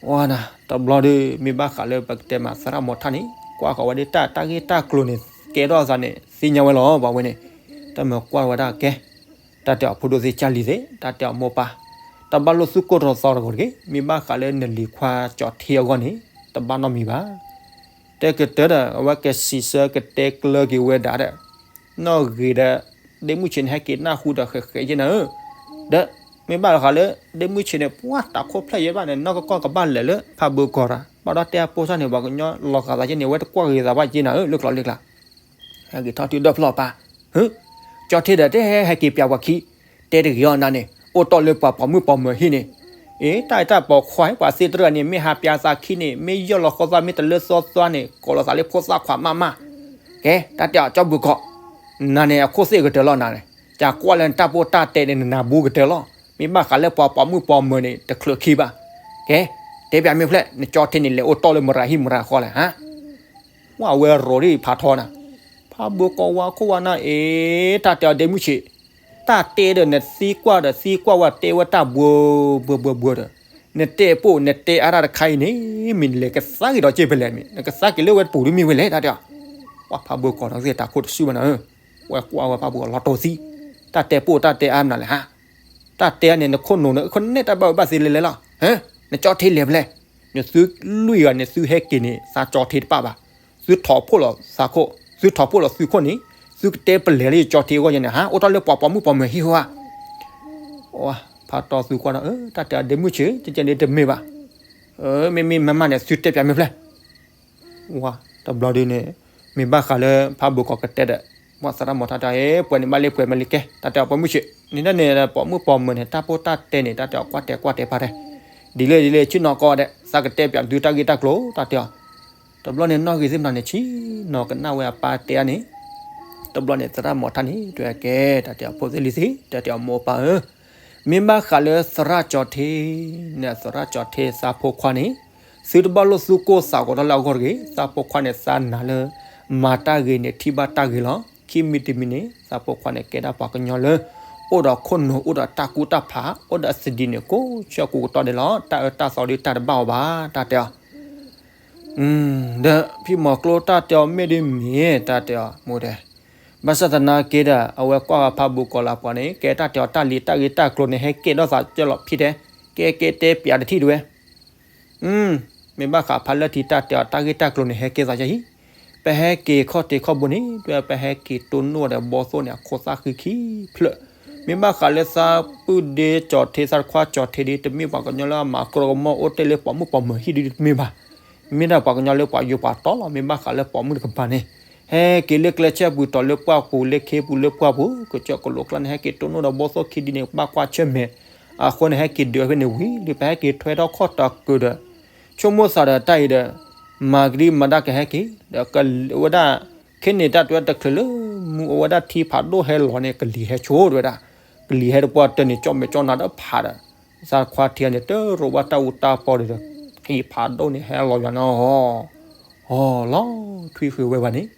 ဝဲနၤ တဘျီဒီး မ့ၢ်ဘၣ်ဃးလၢပကတဲမးသရၣ်မီၤထၣ်န့ၣ် ကွၢ်ဃီၤဝဲဒၣ်တၢ် တၢ်ဂ့ၢ်တၢ်ကျိၤန့ၣ် ကဲထီၣ်အသးန့ၣ် သ့ၣ်ညါဝဲလီၤ ပှၤဝဲန့ၣ်, တၢ်မၤကွၢ်ဝဲဒၣ်ကဲ, တၢ်တဲအီၤဖိဒိၣ်သ့ၣ်ကၢ်လံၤသ့ၣ် တၢ်တဲအီၤမိၢ်ပၢ်, တၢ်ဘၣ်လိာ်သူၣ်ကိၢ်တသီတဂီၤတဂ့ၤ မ့ၢ်ဘၣ်ဃးလၢနလံၤခွါကၠီၤထ့အဂီၢ်န့ၣ် တဘၣ်နီတမံၤဘၣ်. တဲကတၢၢ်ဒီး အဝဲကစံးဆၢကတဲကျၢၤက့ၤဝဲဒၣ်ဒီး နီၣ်ဂံၢ်ဒီး ဒ့မုၢ်ဆ့ၣ်န့ၣ် ဟဲက့ၤနၢ်ဟူဒီးဃဲးဃဲးယဲၢ်နၤဧၢ, ဒီး မ့ၢ်ဘၣ်ဃးလၢ ဒ့မုၢ်ဆ့ၣ်န့ၣ် ပှၤတၢ်ခိၣ်ဖျဲၣ်ယဲၢ်ဘၣ်န့ၣ် နီၢ်ကီၢ်ကီၢ်ကဘၣ်လဲၤလၢဖးဘၢၣ်ကီၢ်ရၤ ဘၣ်ဒီးတဲအပိၢ်စၢ်န့ၣ် ပှၤကညီလီၤဂာ်သးယဲၢ်န့ၣ် ဝဲတကွၢ်ဂ့ၤသးဘၣ်ယဲၢ်နၤဧၢ လၢကျိၤလၢကျါ ဟဲက့ၤထီၣ်တုၤဒီဖျီၣ်ပၢ်, ဟၢ, ကၠီၤထ့ဒီးတဲဟဲက့ၤပျးပှၤခံ, တဲတဂ့ၤအီၤနၤန့ၣ် အိၣ်တီၢ်လၢပှၤပိာ်မုၣ်ပိာ်မၢၤဟံၣ်န့ၣ်, အ့ တၢ်အံၤတၢ်ပိာ်ခွါ ပှၤသ့ၣ်တရၢၢ်န့ၣ် မ့ၢ်ဟးပျးသးခံန့ၣ် မ့ၢ်ယီၢ်လီၤဃီသး မ့ၢ်တလၢသီသီန့ၣ် ကိးလီၤသးလၢဖိသၣ်ခွါမးမး, ကဲ တၢ်တဲအီၤကၠီဘုၣ်ကီး, နၤန့ၣ် အခိၣ်သ့ၣ်ကတၢၢ်လီၤနၤန့ၣ်, ကကွၢ်လၢနတၢ်ပိၢ်တၢ်တဲန့ၣ် နနၢ်ဘူးကတၢၢ်လီၤ, မ့ၢ်ဘၣ်ဃးလၢပှၤပိာ်မုၣ်ပိာ်မၢၤန့ၣ် တချုးခံဘၣ်, ကဲ, တဲပျးမ့ၢ်ဖျဲၣ် နကၠီၤထ့န့ၣ် လဲၤအိၣ်တီၢ်လၢမရၤဟံၣ်မရၤဃီလဲၣ် ဟါ ဝဲအဝဲရိၤဒ်ဖးထီနၤ, ဖးဘၢၣ်ကီၢ်ဝါခိၣ်ဝါနၤ အ့ တၢ်တဲအီၤဒ့မုၢ်ဆ့ၣ်, တၢ်တဲဒီးနသံကွၢ်ဒီးသံကွၢ်ဝဲတဲဝဲတၢ်ဘှီဘှီဘှီဘှီဒီး, နတဲပိၢ်နတဲအါတၢ်တခါအံၤန့ၣ် မ့ၢ်နလဲၤကသါက့ၤဒီးက့ၤဖဲလဲၣ်မ့ၢ် နကသါက့ၤလၢဝဲတပူၤဒ်မ့ၢ်ဝဲလဲၣ် တၢ်တဲအီၤ. ပှၤဖးဘိကိးနီၢ်ဂ့ၤတၢ်ခိၣ်တစုဘၣ်နီၤဧၢ, ဝဲကွၢ်ဝဲဖးဘိကိးလီၤတိၢ်သံ, တၢ်တဲပိၢ်တၢ်တဲအါမနုၤလဲၣ်ဧါ, တၢ်တဲန့ၣ် နခိၣ်နူာ်န့ၣ် ခိၣ်နဲၣ်တၢ်ဘၣ်ဝဲဘၣ်သ့လဲၤလဲၤလီၤ, ဟၢ, နကၠီထ့လဲၤဖဲလဲၣ်, နသုလွံၢ်ဂၤန့ၣ် သုဟဲက့ၤန့ၣ် သးကၠီထ့တပၣ်ဘၣ်, သုထီၣ်ဖှိၣ်လီၤသးခိၣ် သုထီၣ်ဖှိၣ်လီၤသုခိၣ်န့ၣ်, သုကတဲပလဲၤလၢယကၠီထ့အဂီၢ်ယဲန့ၣ် ဟးအိၣ်ထီၣ်လၢပှၤပိာ်မုၣ်ပိာ်မၢၤဟံၣ်ဧါ. ဖးတီၢ်သုကွၢ်နီၤဧၢ, တၢ်တဲအီၤဒ့မုၣ်ဆံး ကဲကဲန့ၣ်တမ့ၢ်ဘၣ်, မ့မ့ၢ်မၤမးန့ၣ် သုတဲပၠးမ့ၢ်ဖျဲၣ် ဝါ, တဘျီဒုန့ၣ် မ့ၢ်ဘၣ်ဃးလၢဖးဘိကိးကတဲဒီး ပှၤသရၣ်မီၤထါတဲအီၤ ပှဲၤန့ၣ်ဘၣ်လၢပှဲၤမးလံကဲ, တၢ်တဲအီၤပိာ်မုၣ်ဆံး, န့ၣ်ဒၣ်န့ၣ် ပိာ်မုၣ်ပိာ်မၢၤန့ၣ် တၢ်ပိၢ်တၢ်တဲန့ၣ် တၢ်တဲအီၤကွၢ်တဲာ်ကွၢ်တဲာ်ဖးတဲ, ဒ်လဲၣ်ဒ်လဲၣ် ဆ့ၣ်နီၤကီးဒဲး သးကတဲပၠးသုတၢ်ဂ့ၢ်တၢ်ကျိၤ တၢ်တဲအီၤ. တဘျီန့ၣ် နီၢ်ဂ့ၤသ့ၣ်မနုၤန့ၣ် ဆ့ၣ်နီၤကနၣ်ဝဲအပၢ်တဲအါန့ၣ်, တဘျီန့ၣ် သရၣ်မီၤထါန့ၣ် တဲကဲ တၢ်တဲအီၤ ဖိသ့ၣ်လံၤသ့ၣ် တၢ်တဲအီၤမိၢ်ပၢ်ဧၢ, မ့ၢ်ဘၣ်ဃးလၢသရၣ်ကၠီထ့ န့ၣ် သရၣ်ကၠီထ့သးဖိခွါန့ၣ်, သုတဘၣ်လိၣ်သူၣ်ကိၢ်သးဂီၤထီၣ်လၢအဂီၢ်တဂ့ၤ, သးဖိခွါန့ၣ်သးနာ်လၢ မၤတၢ်ဂ့ၤန့ၣ်ထံၣ်ဘၣ်တၢ်ဂ့ၤလီၤ. ခံမံၤတမံၤန့ၣ် သးဖိခွါန့ၣ် ကဲဒၣ်ပှၤကညီလၢ အိၣ်ဒီးခိၣ်နူာ် အိၣ်ဒီးတၢ်ကူတၢ်ဖး အိၣ်ဒီးသဒံးန့ၣ် ကိးဆၢကိးကတီၢ်ဒဲးလီၤ. တၢ်အၢတၢ်သီဒ်တၢ်တဘၣ်အီၤဘၣ် တၢ်တဲအီၤ ဒီးဖံမီၤကျိတၢ်တဲအီၤမ့ၢ်ဒ်မ့ၢ် တၢ်တဲအီၤ မိၢ်တဲ, ဘၣ်ဆၣ်သနာ်က့ဒီး အဝဲကွၢ်ဂၤဖးဘိကိးလၢပှၤန့ၣ် ကဲတၢ်တဲအီၤတၢ်လံၤတၢ်ဂ့ၢ်တၢ်ကျိၤန့ၣ် ဟဲကဲထီၣ်သးကၢလီၤဖံတဲ, ကဲကဲတဲပၠးတထံၣ်တဝဲ မ့ၢ်ဘၣ်ဃးဖးလၢထံတၢ်တဲအီၤတၢ်ဂ့ၢ်တၢ်ကျိၤန့ၣ် ဟဲကဲသးယၤအံၤ, ပဟဲက့ၤခီၣ်ထံးခီၣ်ဘိန့ၣ် တဲပဟဲက့ၤတိၢ်နီၣ်ဒီးဘီသိၣ်န့ၣ် အခိၣ်သၣ်ဃံခံဖျၢၣ်, မ့ၢ်ဘၣ်ဃးလၢသးပုၢ်ဒ့ကၠီထ့ သးတခွါကၠီထ့ဒ် တမ့ၢ်ပှၤကညီလၢအမၤကြၢးကမီၤအိၣ်တ့ၢ်လၢပိာ်မုၣ်ပိာ်မၢၤဟံၣ်ဒ်တမ့ၢ်ဘၣ်, မ့ၢ်ဒၣ်ပှၤကညီလၢပှၤယိၤပှၤတီလီၤ. မ့ၢ်ဘၣ်ဃးလၢပိာ်မုၣ်တကပၤန့ၣ် ဟဲက့ၤလၢကျဲဆဲပူၤတီၤလၢပှၢ်ပူၤ လၢခ့ပူၤလၢပှၢ်ပူၤ ကစၢၢ်ကလိးကျါန့ၣ် ဟဲက့ၤတိၢ်နီၣ်ဒီးဘီသိၣ်ခံဒ်န့ၣ် ဘၣ်ကွၢ်ဆၢၣ်မဲာ်, အဃိန့ၣ် ဟဲက့ၤဒုးဖဲန့ၣ်ဝံၤ လၢပဟဲက့ၤထွဲထီၣ်ခီၣ်တၢ်ကုာ်ဒီး ဆိကမိၣ်သးဒီးတၢ်အံၤဒီး မၤကဒံမၤဒၣ်ကဟဲက့ၤ ဒီးဝဲဒၣ် ခဲန့ၣ်တၢ်တဲတချုးလၢ မုၢ်အိၣ်ဝဲဒၣ်ထံဖးဒိၣ်ဟဲလီၤန့ၣ် ကလံၤဟဲဆိတဝဲဒၣ်, ကလံၤဟဲတပှၢ်တၢၢ်န့ၣ် ကၠီၣ်မဲာ်ကၠီၣ်နါဒီးဖးဒီး သးခွါထံန့ၣ် တရိးဘၣ်တၢ်အူတၢ်ပီဒီး ထံဖးဒိၣ်န့ၣ်ဟဲလီၤယွၤနီၤ, အီလီၤထွံဃုာ်ဝဲဘၣ်န့ၣ်,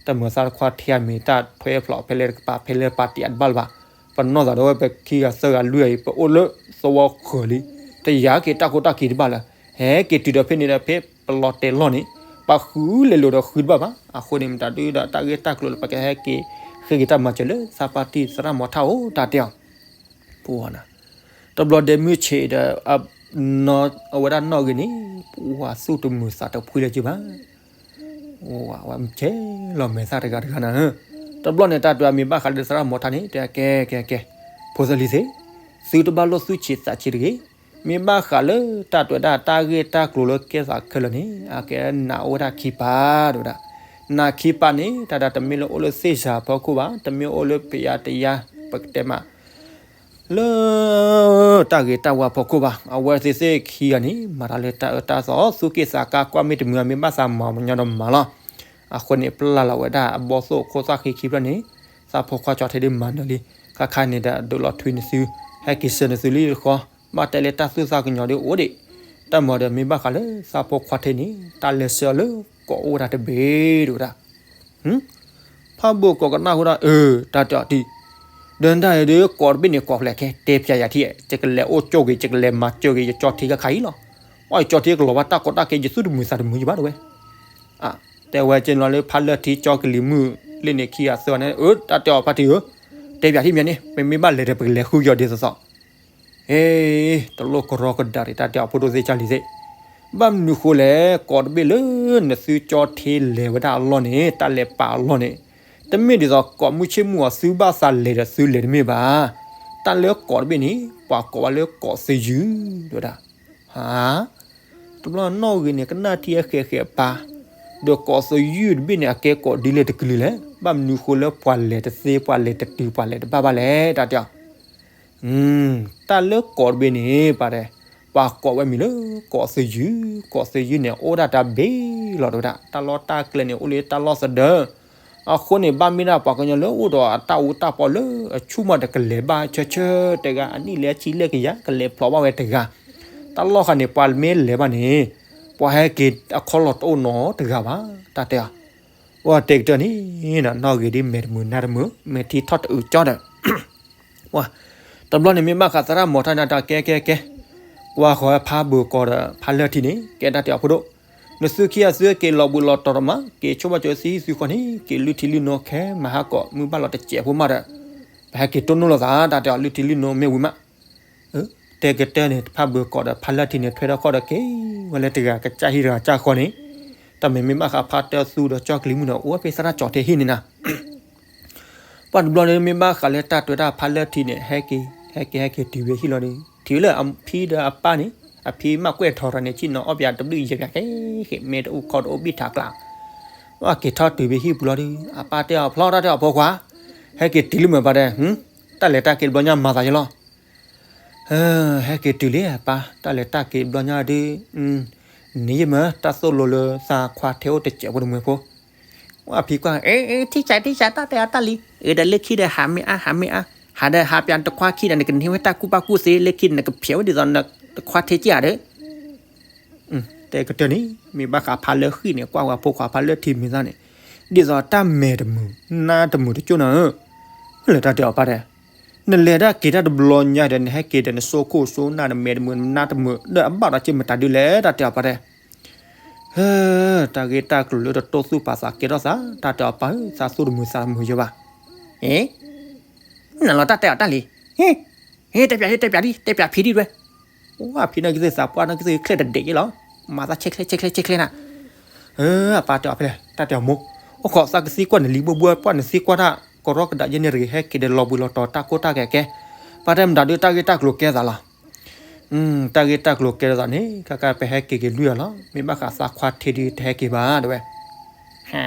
တၢ်မၤသးတခွါထံအမ့ၢ်တၢ်ထွဲဖျိးဖဲလဲၣ်တကပၤ ဖဲလဲၣ်ပာ်တံၢ်အတဘၣ်လၢၤဘၣ်, ပနီၢ်သးဒီးဝဲပခံဂၤသၢဂၤလွံၢ်ဂၤအံၤ ပအိၣ်လၢသဝီဃၢၤလံ, တယာ်က့ၤတၢ်ခိၣ်တၢ်ခံတဘၣ်လၢၤ, ဟဲက့ၤတုၤဒီးဖဲန့ၣ်ဒီးဖဲပလီၤတဲာ်လီၢ်န့ၣ်, ပဃုလဲၤလိာ်ဒီးဃုတဘၣ်ဘၣ်, အဃိန့ၣ်မတၤဒုဒီးတၢ်ဂ့ၢ်တၢ်ကျိၤလၢပကဟဲက့ၤ ဃ့က့ၤတၢ်မၤစၢၤလၢသးပၢ်တံၢ်သရၣ်မီၤထါအိၣ်တၢ်တဲအီၤ ပဝါနၤ, တဘျီဒဲမုၢ်ဆ့းဒီး အဝဲဒၣ်နီၢ်ဂ့ၤန့ၣ် ပဝါသူၣ်တမုာ်သးတဖှံလၢၤက့ၤဘၣ်, ဝဲမုၢ်ဆ့းလီၤမဲာ်သၣ်တဂၤတဂၤနၤ, တဘျီန့ၣ်တၢ်တဲအီၤမ့ၢ်ဘၣ်ဃးလၢသရၣ်မီၤထါန့ၣ် တဲကဲကဲကဲ, ဖိသၢလံၤသ့ၣ်, သုတဘၣ်လိၣ်သူၣ်ဆံးသးဆံးတဂ့ၤ, မ့ၢ်ဘၣ်ဃးလၢတၢ်တဲဝဲဒၣ်တၢ်ဂ့ၢ်တၢ်ကျိၤလၢကဲသးခဲလၢာ်န့ၣ် အကဲနးအိၣ်ဝဲဒၣ်ခံပၤ တဲဝဲဒၣ်, နးခံပၤန့ၣ် တၢ်ဒၣ်တမ့ၢ်လၢအိၣ်လၢသ့ၣ်စၤဖီခိၣ်ဘၣ်, တမ့ၢ်အိၣ်လၢပယါတယါ ပကတဲမး လၢတၢ်ဂ့ၤတၢ်ဝါဖီခိၣ်ဘၣ်, အဝဲသ့ၣ်သ့ၣ်ခံဂၤန့ၣ် မၤတၢ်လၢတၢ်အၢတၢ်သီ သူၣ်က့ၣ်သးကါကွၢ်မ့ၢ်တမုာ် မ့ၢ်ဘၣ်သးမၤညီဒီးမၤလီၤ. အဃိန့ၣ် ပျၢ်လီၤဝဲဒၣ်အဘီသိၣ်အခိၣ်သၣ်ဃံခံဖျၢၣ်န့ၣ်, သးဖိခွါကၠီထ့ဒ်မၤနၢၤလံ, ခါခါန့ၣ်ဒီးဒုးလီၤထွံနသု, ဟဲက့ၤဆှၢနသုလံတဃီ, ဘၣ်တဲလၢတၢ်သူၣ်သးကညီၤဒ်အိၣ်ဒံး, တၢ်မၤဒီးမ့ၢ်ဘၣ်ဃးလၢသးဖိခွါထ့န့ၣ် တၢ်လဲၤဆှၢအီၤလၢကိးအိၣ်ဝဲဒၣ်တဘ့ၣ် တဲဝဲဒၣ် ဖးဘိကိးကနၣ်ဃိဒၣ် အၢ တၢ်တဲအီၤတံၢ်, ဒီးတၢ်အံၤဒ်ကိးတဘ့ၣ်န့ၣ်ကိးဖျဲၣ်ခဲ တဲပၠးယၤထံၣ်, ယကလဲၤအိၣ်ကၠိက့ၤ ယကလဲၤမၤစၢၤက့ၤ ယကၠီထ့ခါခါအံၤလီၤ. အီၣ်ယကၠီထ့ကလီၤဘၣ်တၢ်ကီတၢ်ခဲ ယသူၣ်တမုာ်သးတမုာ်ယဘၣ်တဝဲ. တဲဝဲကဲနီၤလၢဖးလၢထံကၠီကလံၤမုၢ်လ့ၣ်န့ၣ်ခံဂၤသၢဂၤန့ၣ် အၢ တၢ်တဲအီၤဖါတံၢ်ဧၢ, တဲပၠးထံၣ်မးန့ၣ် ပမ့ၢ်ဘၣ်လဲၤဒီးပကလဲၤဃုက့ၤအီၤဒ်သိးသိး ဟ့, တလိၣ်ကရီကဒါဒံး တၢ်တဲအီၤဖိဒိၣ်သ့ၣ်ကၢ်လံၤသ့ၣ်, ဘၣ်မနုၤဃိလဲၣ် ကိးတဘ့ၣ်လၢနသုကၠီထ့လဲၤဝဲဒၣ်အလီၢ်န့ၣ် တၢ်လဲၤပာ်အလီၢ်န့ၣ်, တမ့ၢ်ဒ်သိးကိးမုၢ်ဆ့ၣ်မုၢ်အီၤသုဘၣ်သးလဲၤဒီးသုလဲၤတမ့ၢ်ဘၣ်. တၢ်လၢကိးတဘ့ၣ်န့ၣ် ပှၤကိးဝဲလၢကိးသယုၢ် တဲဝဲဒၣ် ဟါ, တဘျီနီၣ်ဂ့ၤန့ၣ် ကနၣ်ထံအဃဲးဃဲးပာ်, ဒီးကိးသယုၢ်တဘ့ၣ်န့ၣ် အကဲကိးဒ်လဲၣ်တကလုာ်လဲၣ်, ဘၣ်မနုၤဃိလၢပှၤလဲၤတသ့ ပှၤလဲၤတတုၤ ပှၤလဲၤတဘၣ်ဘၣ်လဲၣ် တၢ်တဲအီၤ. တၢ်လၢကိးတဘ့ၣ်န့ၣ် ပှၤတဲ, ပှၤကိးဝဲမံၤလၢကိးသယုၢ်, ကိးသယုၢ်န့ၣ် အိၣ်ဒၣ်တၢ်ဘ့ၣ်လီၤ တဲဝဲဒၣ်, တၢ်လီၢ်တၢ်ကျဲန့ၣ် အိၣ်လၢတၢ်လီၢ်သဒၢ အဃိန့ၣ် ဘၣ်မ့ၢ်ဒၣ်ပှၤကညီလၢအိၣ်ဒီးအတၢ်အူတၢ်ပီလၢအဆူၣ်မးဒီး ကလဲၤဘၣ်ဆၢဆၢတဂၤ အနံၣ်လဲၤဆံလဲၤကယၤ ကလဲၤဖျိးဘၣ်ဝဲတဂၤ, တၢ်လီၢ်ဃာ်န့ၣ် ပှၤမ့ၢ်လဲၤဘၣ်န့ၣ် ပှၤဟဲက့ၤအခီလီၤတအိၣ်နီတဂၤဘၣ် တၢ်တဲအီၤ. အိၣ်တဲကတၢၢ်န့ၣ် နီၣ်ဂ့ၤဒ်မဲာ်တမုာ်နါတမုာ် မဲာ်ထံထီၣ်တအုးကၠီဒီး တဘျီန့ၣ်မ့ၢ်ဘၣ်ဃးသရၣ်မီၤထါန့ၣ် တၢ်ကဲကဲကဲ, ကွၢ်ဃီၤဖးဘၢၣ်ကီးဒီးဖးလၢထံန့ၣ် ကဲတၢ်တဲအီၤဖိဒိၣ်, နသုခံဂၤသုက့ၤလီၤဘှံးလီၤတီၤတမး, က့ၤဆိဘၣ်ကၠိသံသုဃီန့ၣ် က့ၤလုၢ်ထံလုၢ်နိခဲမၤဟးကီး မုၢ်ဘၣ်လီၤတစဲးဖိမးဒီး ပဟဲက့ၤတိၢ်နီၣ်လိာ်သး တၢ်တဲအီၤလုၢ်ထံလုၢ်နိမ့ၢ်ဝံၤမး တဲကတၢၢ်န့ၣ် ဖးဘၢၣ်ကီးဒီးဖးလၢထံန့ၣ် ထွဲထီၣ်ခီၣ်ဒီးက့ၤဝဲလၢတဂၤကစၢ်ဟံၣ်တဂၤကစၢ်ဃီန့ၣ်, တၢ်မ့ၢ်မ့ၢ်ဘၣ်ဃးဖးတၢၢ်သူဒီးကၠီကလံၤမုၢ်ဒီး အိၣ်ဖဲသရၣ်ကၠီၤထ့ဟံၣ်န့ၣ်နၤ ပှၢ်တဘျီန့ၣ် မ့ၢ်ဘၣ်ဃးလၢတၢ်တွဲတၢ်ဖးလၢထံန့ၣ် ဟဲက့ၤ ဟဲက့ၤ ဟဲက့ၤတုၤဝဲဟံၣ်လီၤဒီး ထံၣ်ဝဲလၢအဖံဒီးအပၢ်န့ၣ် အဖံမၢ်ကွဲၢ်ထီၣ်တၢ်န့ၣ် ဆ့ၣ်နီၤအီၣ်ပၠးတဘျုးယဲၢ်ပၠးခဲဃဲ မ့ၢ်တအိၣ်ခီတအိၣ်ဘံၣ်ထးကျါ, ပှၢ်က့ၤထီၣ်တုၤဝဲဟံၣ်ပူၤလီၤဒီး အပၢ်တဲအီၤဖျီတၢ်တဲအီၤဖိခွါ, ဟဲက့ၤတုၤလံမ့ၢ်ပၢ်တဲ, တၢ်လဲၤတၢ်က့ၤတဘျီညါမၤသးယလီၤ ဟဲက့ၤတုၤလံအပၢ် တၢ်လဲၤတၢ်က့ၤတဘျီညါဒီး, န့ၣ်ယမ့ၢ် တၢ်သိၣ်လိလၢသးခွါထဲအိၣ်တစဲးဖိတမှဲၤဖိ, အဖံကွၢ်, အ့ အ့ ထံၣ်စး ထံၣ်စး တၢ်တဲအီၤတၢ်လံ, အ့ ဒီးလၢခံဒီးဟးမ့ၢ်အါ ဟးမ့ၢ်အါ, ဟးဒီးဟးပၠးတခွါခံဒီး နကန့ၢ်ဝဲတၢ်ကူၣ်ဘၣ်ကူၣ်သ့ လၢခံဒီးနကဖျဲးဝဲဒ်သိးနတခွါထဲက့ၤဧါဒီး တဲကတၢၢ်န့ၣ် မ့ၢ်ဘၣ်ဃးဖးလၢဃံၣ်န့ၣ် ကွၢ်ဝဲဖိခွါဖးလၢထံမ့ၢ်သၣ်န့ၣ်, ဒ်သိးတၢ်မဲာ်တမုာ် နါတမုာ်တကၠိၢ်နၤဧၢ, လၢတၢ်တဲအီၤပၢ်တဲ, နလဲၤတၢ်က့ၤတၢ်တဘျီညါဒီး နဟဲက့ၤဒီးနစိခိၣ်စိနၢ် နမဲာ်တမုာ် နါတမုာ် ဒီးအဘၣ်ဒီးက့ၤမတၤဒုလဲၣ် တၢ်တဲအီၤပၢ်တဲ တၢ်ဂ့ၢ်တၢ်ကျိၤလၢတတိၢ်သူၣ်ပာ်သးကဲထီၣ်သး တၢ်တဲအီၤပၢ်ဧၢ သးသူၣ်တမုာ်သးတမုာ်ယဲဘၣ်, အ့ နလီၤတၢ်တဲအီၤတၢ်လံ, ဟ့ ဟ့ တဲပၠး ဟ့ တဲပၠးဒံ တဲပၠးဖံဒံဝဲ, အိၣ်ဖံနီၢ်ကသ့ၣ်သးပှၢ်နီၢ်ကသ့ၣ်ချဲၣ်တဒဲးယဲလီၤ, မၤသးဆဲးချဲး ဆဲးချဲး ဆဲးချဲးနၤ, အပၢ်တဲအီၤဖဲလဲၣ် တၢ်တဲအီၤမိၢ်, အိၣ်ခိးသးကသံကွၢ်နလံၤဘိဘိ ပှၢ်နသံကွၢ်တၢ် ကရီကဒးယဲန့ၣ်တဂ့ၤ ဟဲက့ၤဒီးလီၤဘှံးလီၤတီၤတၢ်ကိၢ်တၢ်ဂီၤကဲ, ပၢ်တဲမတၤဒု တၢ်ဂ့ၢ်တၢ်ကျိၤကဲသးလီၤ တၢ်ဂ့ၢ်တၢ်ကျိၤကဲထီၣ်သးန့ၣ် ခဲကါပဟဲက့ၤက့ၤလွံၢ်အီၤလီၤ, မ့ၢ်ဘၣ်ဃးသးခွါထဲဒုတဟဲက့ၤဘၣ်တဲဝဲ, ဟါ,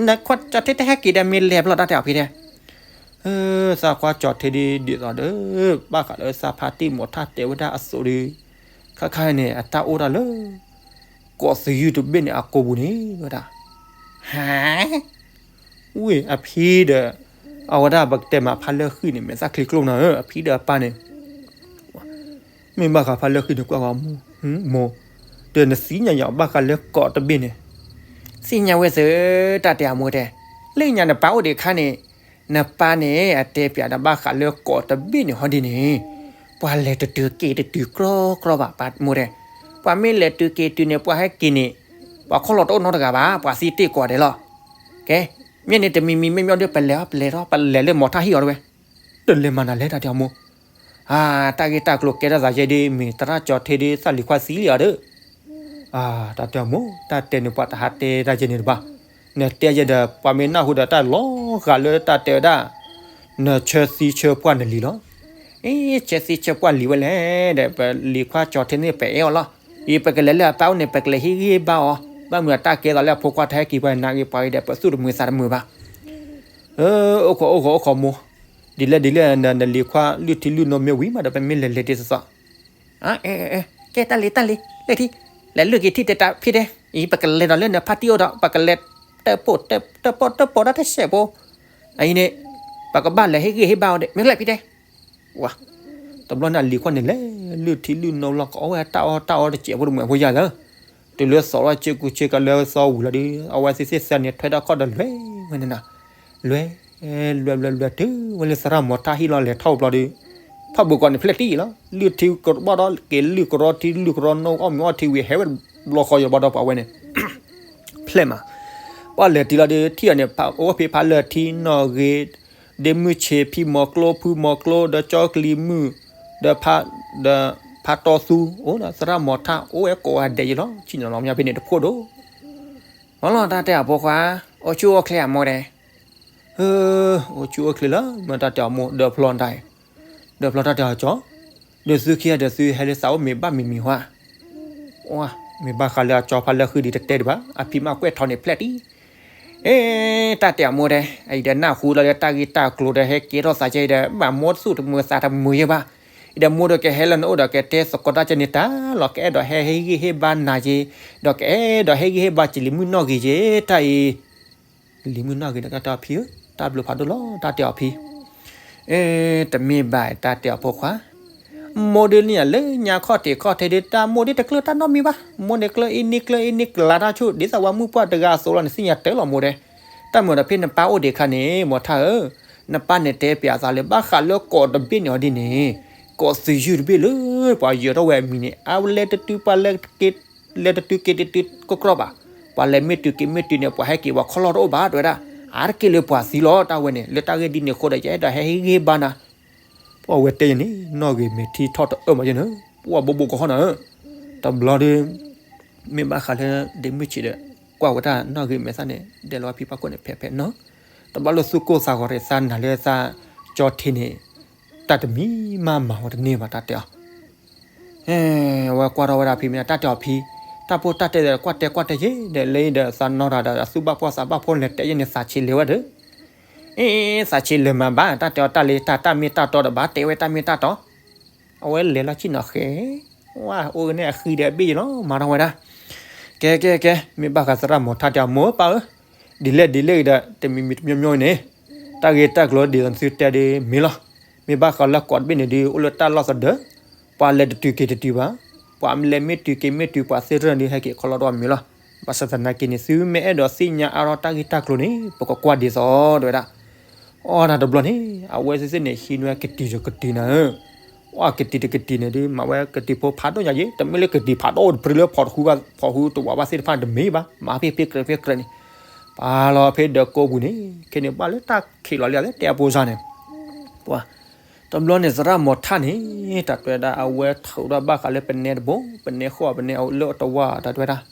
နခွါကၠီၤထဲတဟဲက့ၤဒီးမ့ၢ်လဲၤဘျီတၢ်တဲအီၤဖံတဲ, သးခွါကၠီၤထဲဒုဒ်သိးဒီး ဘၣ်ဃးလၢသးဖါတံၢ်မိၢ်ထၢ်တဲဝဲဒၣ်အသိးဒီး, ခါခါန့ၣ် အတၢ်အိၣ်တၢ်လၢ ကိးသယုၢ်တဘ့ၣ်န့ၣ်အကိာ်ပူၤန့ၣ်ဝဲဒၣ်, ဟါ ဝ့ၢ်အဖံဒီး အဝဲဒၣ်ပကတဲမးဖးလၢဃံၣ်န့ၣ် မဲာ်သၣ်ချံကျိၣ်နၤဧၢ အဖံဒီးအပၢ်န့ၣ်, မ့ၢ်ဘၣ်ဃးဖးလၢဃံၣ်န့ၣ် ကွၢ်ဃီမိၢ်, မိၢ်, ဒီးနသ့ၣ်ညါယၤဘၣ်ဃးလၢကိးတဘ့ၣ်န့ၣ်, သ့ၣ်ညါဝဲသ့ၣ် တၢ်တဲအမိၢ်တဲ, လၢညါနပၢ်အိၣ်ဒံးအခါန့ၣ်, နပၢ်န့ၣ် အတဲပၠးဒီးဘၣ်ဃးလၢကိးတဘ့ၣ်န့ၣ်ဟီဒ်န့ၣ်, ပှၤလဲၤတတုၤက့ၤတတုၤကြီကြီဘၣ် ပၢ်မိၢ်တဲ, ပှၤမ့ၢ်လဲၤတုၤက့ၤတုၤန့ၣ် ပှၤဟဲက့ၤန့ၣ်, ပှၤခီၣ်လီၤတအိၣ်နီတဂၤဘၣ် ပှၤသံတ့ၢ်ကိးဂၤဒဲးလီၤ, ကဲ, မ့ၢ်န့ၣ်တမံၤမံၤမ့ၢ်မ့ၢ်ဒီး ပလဲၤအီၤ ပလဲၤထီၣ် ပလဲၤလၢမိၢ်ထၢ်ဟံၣ်အီၤတဝဲ, တလဲၤမၤနၤလဲၣ် တၢ်တဲအမိၢ်, အါ, တၢ်ဂ့ၢ်တၢ်ကျိၤကဲထီၣ်သးယဲဒ်မ့ၢ်သရၣ်ကၠီၤထဲဒုသၣ်လံၤခွါသံလံအီၤဒီး, အါ, တၢ်တဲအမိၢ် တၢ်တဲန့ၣ်ပှၤတဟးတဲတၢ်ယဲန့ၣ်တဘၣ်, နတဲယဲဒီး ပှၤမ့ၢ်နၢ်ဟူဒီးတၢ်လီၤဂာ်လၢတၢ်တဲဝဲဒၣ်, နဆၢသံဆၢပှၢ်နလံၤလီၤ, အ့ ဆၢသံဆၢပှၢ်လံၤဝဲလဲၣ်ဒီး ပလံၤခွါကၠီၤထဲန့ၣ် ပအဲၣ်အီၤလီၤ, အံၤ ပကလဲၤလၢအပၢ်အိၣ်န့ၣ် ပကလဲၤဟ့ၣ်ဂံၢ်ဟ့ၣ်ဘါအီၤ, ဘၣ်မနုၤအတၢ်ကဲသးလၢအဖိခွါတဟဲက့ၤပှၤနၤဂ့ၤပှၤဂ့ၤဒီး ပသူၣ်တမုာ်သးတမုာ်ဘၣ် အိၣ်ခိးအိၣ်ခိးအိၣ်ခိးမိၢ်, ဒ်လဲၣ်ဒ်လဲၣ် နလံၤခွါလုၢ်ထံလုၢ်နိမ့ၢ်ဝံၤမးဒီး ပမ့ၢ်လဲၤလဲၤဒ်သိးသိး, ကဲတၢ်လံတၢ်လံ လၢထံ, လဲၤလုၢ်က့ၤထံၣ်တဲတၢ်ဖံတဲ, အံၤ ပကလဲၤဒီးလၢနဖါတံၢ်အိၣ်ဒီး ပကလဲၤတၢၣ်ပိာ်တၢၣ်ပိာ်တၢၣ်ပိာ်တၢ်တစဲးဖိ, အံၤန့ၣ်, ပကဘၣ်လဲၤဟ့ၣ်ဂံၢ်ဟ့ၣ်ဘါအီၤဒီး မ့ၢ်လဲၣ်ဖံတဲ ဝါ, တဘျီန့ၣ်အလံၤခွါန့ၣ်လဲၤလုၢ်ထံလုၢ်နိလီၤ ကအီၣ်ဝဲတၢ်အီၣ်တၢ်အီတစဲးဖိတမှဲၤဖိယၤလၢ, တုၤလၢသီလီၤဆ့ကူဆ့ကၤလၢသီဝံၤလီၤဒီး အဝဲသ့ၣ်သ့ၣ်သၢန့ၣ် ထွဲထီၣ်ခီၣ်ဒီးလွဲၢ်ဝဲန့ၣ်နၤ, လွဲၢ်, လွဲၢ်လွဲၢ်လွဲၢ်တုၤဝဲလၢသရၣ်မီၤထၢ်ဟံၣ်လီၤ လဲၤထီၣ်ဘျီဒီး, ဖးဘၢၣ်ကီးန့ၣ်ဖျဲၣ်တံၢ်လီၤ လုၢ်ထံကဘီၣ်ဒီးက့ၤလုၢ်ကရီထံလုၢ်ကရီနိ အီၣ်မ့ၤအီထံဝံၤ ဟဲဝဲတဘျီဃီယီၤဘၣ်ဒီးပှၤဝဲန့ၣ် ဖျဲၣ်မး, ပှၤလဲၤတုၤလီၤဒီး ထံၣ်အီၤန့ၣ် အိၣ်ဖဲဖးလၢထံနီၣ်ဂ့ၤ, ဒ့မုၢ်ဆ့ၣ်ဖံမီၤကျိဖုမီၤကျိ ဒီးကၠီကလံၤမုၢ်, ဒီးဖး, ဒီးဖးတီသူ, အိၣ်ဒီးသရၣ်မီၤထၢ် အိၣ်ဝဲကိးဂၤဒဲးယံၤလီၤ ဆ့ၣ်နီၤလီၤမ့ၢ်ဖဲန့ၣ်တခိၣ်ဒိၣ်, မ့ၢ်လီၤတၢ်တဲအဖိခွါ, အိၣ်ဆူၣ်အိၣ်ချ့အမိၢ်တဲ အိၣ်ဆူၣ်အိၣ်ချ့လၢ မ့ၢ်တၢ်တဲအမိၢ် ဒၢးဖျီတၢ်အံၤ, ဒၢးဖျီတၢ်တဲအကၠီ, ဒီးသုခံဂၤဒီးသုဟဲလၢသးအိၣ်မ့ၢ်ဘၣ်မံၤမံၤဟါ, မ့ၢ်ဘၣ်ဃးလၢအကၠီဖးလၢဃံဒီးတတဲဒံးဘၣ် အဖံမးကွဲးထီန့ၣ်ဖျဲၣ်တံၢ်, အ့ တၢ်တဲအမိၢ်တဲ, အံၤဒီးနၢ်ဟူလီၤလၢတၢ်ဂ့ၢ်တၢ်ကျိၤဒီးဟဲကဲထီၣ်သးကဲအံၤဒီး ဘၣ်မိၢ်သူၣ်တမုာ်သးတမုာ်ယဲဘၣ်, အံၤဒီးမိၢ်ဒီးကဟဲလၢနအိၣ်ဒီးကတဲသကိးတၢ်ကဲန့ၣ်တၢ်လီၤ ကအဲၣ်ဒိးဟဲဟ့ၣ်ဂံၢ်ဟ့ၣ်ဘါနၤက့ၤ, ဒီးကအဲၣ်ဒိးဟ့ၣ်ဂံၢ်ဟ့ၣ်ဘါကလံၤမုၢ်နီၣ်ဂ့ၤက့ၤတၢ်အံၤ လံၤမုၢ်နီၣ်ဂ့ၤဒီးကတၢၢ်ဖံဧၢ, တၢ်ဘျုးဖးဒိၣ်လီၤ တၢ်တဲအီၤဖံ, အ့ တမ့ၢ်ဘၣ်တၢ်တဲအီၤဖိခွါ, မိၢ်ဒုးန့ၣ်လၢညါခီၣ်ထံးခီၣ်ထဲဒုး တၢ်မိၢ်ဒုးတကျၢၤတၢ်နီတမံၤဘၣ်, မိၢ်န့ၣ်ကျၢၤအံၤန့ၣ်ကျၢၤအံၤန့ၣ်ကျါတၢ်ဆူၣ် ဒ်သိးဝဲမုၢ်ပှၢ်တဂၤအသိးလီၤ နသ့ၣ်ညါတၢ်လီၤမိၢ်တဲ, တၢ်မုာ်ဒီးဖဲနပၢ်အိၣ်ဒံးအခါန့ၣ် မိၢ်ထၢ်ဧၢ, နပၢ်န့ၣ်တဲပၠးသးလၢဘၣ်ဃးလၢကိးတဘ့ၣ်န့ၣ်အီၤဒ်န့ၣ်, ကိး ကိးသယုၢ်တဘ့ၣ်လၢ ပှၤယၢၤထီၣ်ဝဲအမံၤန့ၣ် အလဲၤတတုၤပှၤလဲၤက့ၤ လဲၤတတုၤက့ၤတတုၤကကြၢးဘၣ်, ပှၤလဲၤမ့ၢ်တုၤက့ၤမ့ၢ်တုၤန့ၣ် ပှၤဟဲက့ၤပှၤခီၣ်လီၢ်တအိၣ်ဘၣ် တဲဝဲဒၣ်, အါတက့ၢ်လၢပှၤသံလီၤ တၢ်ဝဲန့ၣ် လၢတၢ်ဂ့ၢ်ဒ်န့ၣ်အဃိဒီး ယအဲၣ်ဒိးဟဲဟ့ၣ်ဂံၢ်ဘါနၤ ပှၤဝဲတဲယၤန့ၣ် နီၣ်ဂ့ၤမဲာ်ထံထီၣ်တအၢၣ်မးယဲၢ်န့ၣ် ပှၤဘိးဘိးကီးခီနၤဧၢ, တဘျီဒီး မ့ၢ်ဘၣ်ဃးလၢဒ့မုၢ်ဆံးဒီး ကွၢ်ဝဲတၢ်နီၣ်ဂ့ၤမဲာ်သၣ်န့ၣ် ဒဲးလီၤဝဲဖံဖးခိၣ်န့ၣ် ဖဲဖဲနီၤ, တဘျီလၢသူၣ်ကိၢ်သးဂီၤရ့ၣ်သးနၤလၢသးကၠီထံန့ၣ် တၢ်တမံၤမးမၤဝဲတန့ၢ်ဘၣ်တၢ်တဲအီၤ အဝဲကွၢ်ထီၣ်ဝဲဒၣ်ဖံမ့ၢ်တၢ်တဲအီၤဖံ, တၢ်ဖိတၢ်တဲဒီးကွၢ်တဲကွၢ်တဲယဲၢ်ဒီး လၢဒီးသးနီၢ်တၢ်ဒီး သူၣ်ဘၣ်ဖှီၣ်သးဘၣ်ဖှီၣ်လဲၤတဲယဲၢ်န့ၣ် သးဆံးလဲၤဝဲဒီး, အ့ သးဆံးလဲၤမၤဘၣ် တၢ်တဲအီၤတၢ်လၢတၢ် တၢ်မ့ၢ်တၢ်တီဒီး ဘၣ်တဲဝဲတၢ်မ့ၢ်တၢ်တီ, အဝဲလဲၤလီၤဆံၣ်နီၤဃဲၤ, ဝဲအိၣ်န့ၣ်အဃံဒီးအဘ့ၣ်ယဲၢ်လီၤ မၤထီၣ်ဝဲဒၣ်, ကဲကဲကဲ မ့ၢ်ဘၣ်ဃးသရၣ်မီၤထၣ်တဲအီၤ မိၢ်ပၢ်ဧၢ, ဒ်လဲၣ်ဒ်လဲၣ်ဒီး တမံၤမံၤတမံၤမံၤန့ၣ်, တၢ်ဂ့ၢ်တၢ်ကျိၤဒ်သိးသုတဲဒ်မ့ၢ်လီၤ, မ့ၢ်ဘၣ်ဃးလၢကိးတဘ့ၣ်န့ၣ်ဒုး အိၣ်လၢတၢ်လီၢ်သဒၢ, ပှၤလဲၤတတုၤက့ၤတတုၤဘၣ်, ပှၤလဲၤမ့ၢ်တုၤက့ၤမ့ၢ်တုၤ ပှၤသ့ၣ်ရၢၢ်ဒုးဟဲက့ၤခီလီၢ်တအိၣ်မ့ၢ်လီၤ, ဘၣ်ဆၣ်သနာ်က့န့ၣ် သုမ့ၢ်အဲၣ်ဒိးသ့ၣ်ညါအါထီၣ်တၢ်ဂ့ၢ်တၢ်ကျိၤန့ၣ် ပကကွၢ်ဒ်သိး တဲဝဲဒၣ် အီၣ်နၤတဘျီန့ၣ် အဝဲသ့ၣ်သ့ၣ်န့ၣ် ဟံးန့ၢ်ကတံၤတကတံၤနၤဧၢ, အီၣ်ကတံၤတကတံၤန့ၣ်ဒုး မၤဝဲကတံၤဖိဖးဒိၣ်ညါယဲၢ် တမ့ၢ်လၢကတံၤဖးဒိၣ်တပရံလၢဖီတဃူဘၣ် ဖီဃူတဝးဘၣ်သ့ၣ်တဖၣ်န့ၣ်တမ့ၢ်ဘၣ် မၤဖဲဖဲကြၢးဖဲကြၢးန့ၣ်, ပာ်လီၤဖဲဒၢးကိးပူၤန့ၣ် ခဲန့ၣ်ဘၣ်လၢတၢ်ခံးလီၤလံအသးတဲအပူၤစၢ်န့ၣ်, ပှၤ တဘျီန့ၣ် သရၣ်မီၤထၣ်န့ၣ် တၢ်တဲဝဲဒၣ် အဝဲထုးထီၣ်ဘၣ်ဃးလၢပနဲတဘိ ပနဲဃီၣ်ပနဲအလၢတဝၢ် တၢ်တဲဝဲဒၣ်,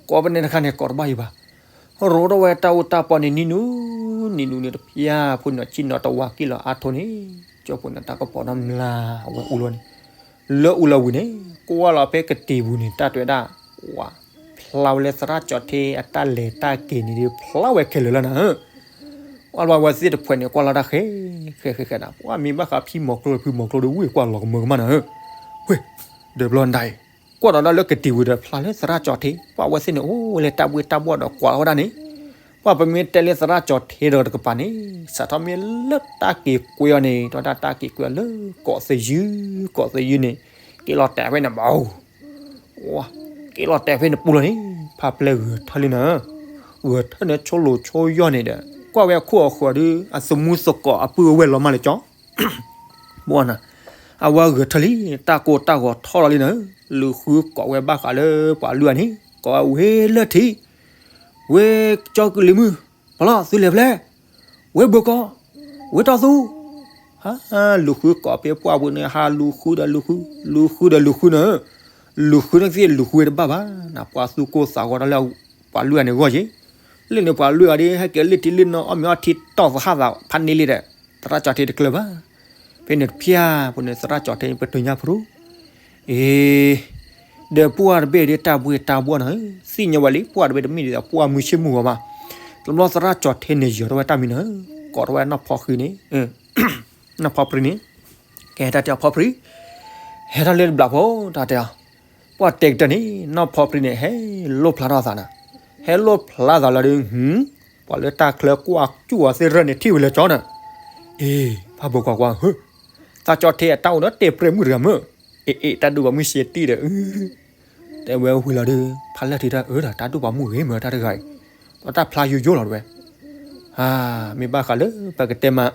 ကိးပနဲတခါန့ၣ် ကိးတဘၣ်ယံၤဘၣ်, ရိးထီၣ်ဝဲတၢ်အိၣ်တၢ်ပီန့ၣ် နံၤနူၤ နံၤနူၤန့ၣ်တဖျၢၣ် ဖိနီၤဆံနီၤတဝၢ်ကံၣ်လီၤအါထိၣ်န့ၣ်, ကၠိဖိန့ၣ်တၢ်ကပီၤနီတမျၢ် အဝဲအူလီၤန့ၣ်, လၢအူလီၤဝံၤန့ၣ် ကွၢ်လီၤဖဲကတံၤပူၤန့ၣ် တၢ်တဲဝဲဒၣ်, ဝၤ ဖျါဝဲလၢသရၣ်ကၠီၤထ့အတၢ်လဲၤတၢ်က့ၤန့ၣ်ဒုး ဖျါဝဲခဲလၢာ်လီၤနၤဧၢ, ပှၤဘၣ်ဝဲသ့ၣ်တဖှဲးန့ၣ် ကွၢ်လီၤတၢ်ဃဲ ဃဲဃဲဃဲဒၣ် ပှၤမ့ၢ်ဘၣ်ဃးဖံမီၤကျိ ဖံမီၤကျိဒီးဝံၢ်ကွၢ်လီၤကမၢကမၣ်နၤဧၢ, ဝ့ၢ် ဒီးဘျီနၤအံၤ ကွၢ်ဒီးလၢကတံၤပူၤဒီးဖျါလၢသရၣ်ကၠီၤထ့ ပှၤဝဲသ့ၣ်န့ၣ် အိၣ်ဝဲလၢတၢ်ဘှ့ၣ်တၢ်ဘှီၣ်ဒီးကွၢ်လီၤဝဲဒၣ်န့ၣ်, ပှၤပမ့ၢ်တဲလၢသရၣ်ကၠီၤထ့ဒီးတကပၤန့ၣ် စးထီၣ်မ့ၢ်လၢတၢ်က့ၤကွဲအီၤန့ၣ် ဒီးတၢ်တၢ်က့ၤကွဲအီၤလၢ ကိးသယုၢ် ကိးသယုၢ်န့ၣ် က့ၤလီၤတဲာ်ဖဲန့ၣ်ဘၣ် က့ၤလီၤတဲာ်ဖဲန့ၣ်ပူၤလီၤန့ၣ် ဖါပျဲၢ်ဂဲၤထၢၣ်လံနၤ, ဂဲၤထၢၣ်န့ၣ်ဆိလိာ်ဆိယီၢ်န့ၣ်ဒီး ကွၢ်ဝဲအခိၣ်အဃၢၤဒီး အသမူသကိးအပုၢ်အဝဲၢ်လီၤမၢ်လၢကၠီ ဘၣ်နၤ, အဝဲဂဲၤထၢၣ်လံ တၢ်ကိၢ်တၢ်ဂီၤထီၣ်လီၤလံနၤ, လူၤဃုကိးဝဲဘၣ်ဃးလၢပှၤလွံၢ်ဂၤန့ၣ် ကိးဝဲဝ့ၢ်လၢထံး, ဝ့ၢ်ကၠီကလံၤမုၢ်, ပလီၢ်သုလဲၤဖဲလဲၣ်, ဝ့ၢ်ဘၢၣ်ကီး, ဝ့ၢ်တီၢ်သူ လူၤဃုကိးဖဲပှၢ်ပူၤန့ၣ် ဟးလူၤဃုဒီးလူၤဃု, လူၤဃုဒီးလူၤဃုနၤ, လူၤဃုန့ၣ်သ့ၣ်လူၤဃုဝဲတဘၣ်ဘၣ်, နပှၤသူၣ်ကိၢ်သးဂီၤတၢ်လၢပှၤလွံၢ်ဂၤန့ၣ်ဂီၢ်က့ၤ, လၢန့ၣ်ပှၤလွံၢ်ဂၤဒီး ဟဲက့ၤလၢထံလၢနီၤ အီၣ်မ့ၤအီထံတီၢ်သဟၣ်သးဖးန့ၢ်လံဒီး သရၣ်ကၠီၤထ့တကျၢၤဘၣ်. ဖဲန့ၣ်တဖျၢၣ်ဖိန့ၣ် သရၣ်ကၠီၤထ့ပတုၤညါဖရူ အ့ ဒီးပှၢ်တဘ့ၣ်ဒီးတၢ်ဘှ့ၣ်တၢ်ဘှီၣ်နၤဧၢ, သ့ၣ်ညါဝဲလံ ပှၢ်တဘ့ၣ်တမ့ၢ်ဒ်သိးပှၢ်မုၢ်ဆ့ၣ်မုၢ်ဂီၤဘၣ်. တဘျီသရၣ်ကၠီၤထ့န့ၣ်ယၢၤထီၣ်ဝဲတၢ်မံၤနၤဧၢ, ကိးထီၣ်ဝဲနီၢ်ဖီခွံန့ၣ်, နီၢ်ဖီခွံန့ၣ်, ကဲတၢ်တဲအီၤဖီခွံ, ဟဲထီၣ်လၢတဘျီဖိ တၢ်တဲအီၤ, ပှၢ်တဲကတၢၢ်န့ၣ် နီၢ်ဖီခွံန့ၣ် ဟဲလိၣ်ဖျါထီၣ်အသးနၤ, ဟဲလိၣ်ဖျါသးလီၤဒီး ပှၤလၢတၢ်ချၢကွၢ်စူၣ်အီၤသ့ၣ်ရၢၢ်န့ၣ်ထံၣ်ဝဲလၢကၠီနၤ, အ့ ဖးဘိကွၢ်ကွၢ်ဧၢ သးကၠီၤထ့အတၢ်အိၣ်ဒီးတဲပြဲးမုၣ်တဂၤမ့ၢ်, အ့ အ့ တၢ်ဒိၣ်ပှၤမုၣ်စ့တံၢ်ဒီး, တဲဝဲဝံၤလီၤဒီး ဖးလၢထံတၢ်အၢဒီး တၢ်ဒိၣ်ပှၤမုၣ်ဂ့ၤမ့ၢ်တၢ်တဂၤအံၤ, ဒီးတၢ်ဖျါယိယိလီၤတဝဲ, မ့ၢ်ဘၣ်ဃးလၢပကတဲမး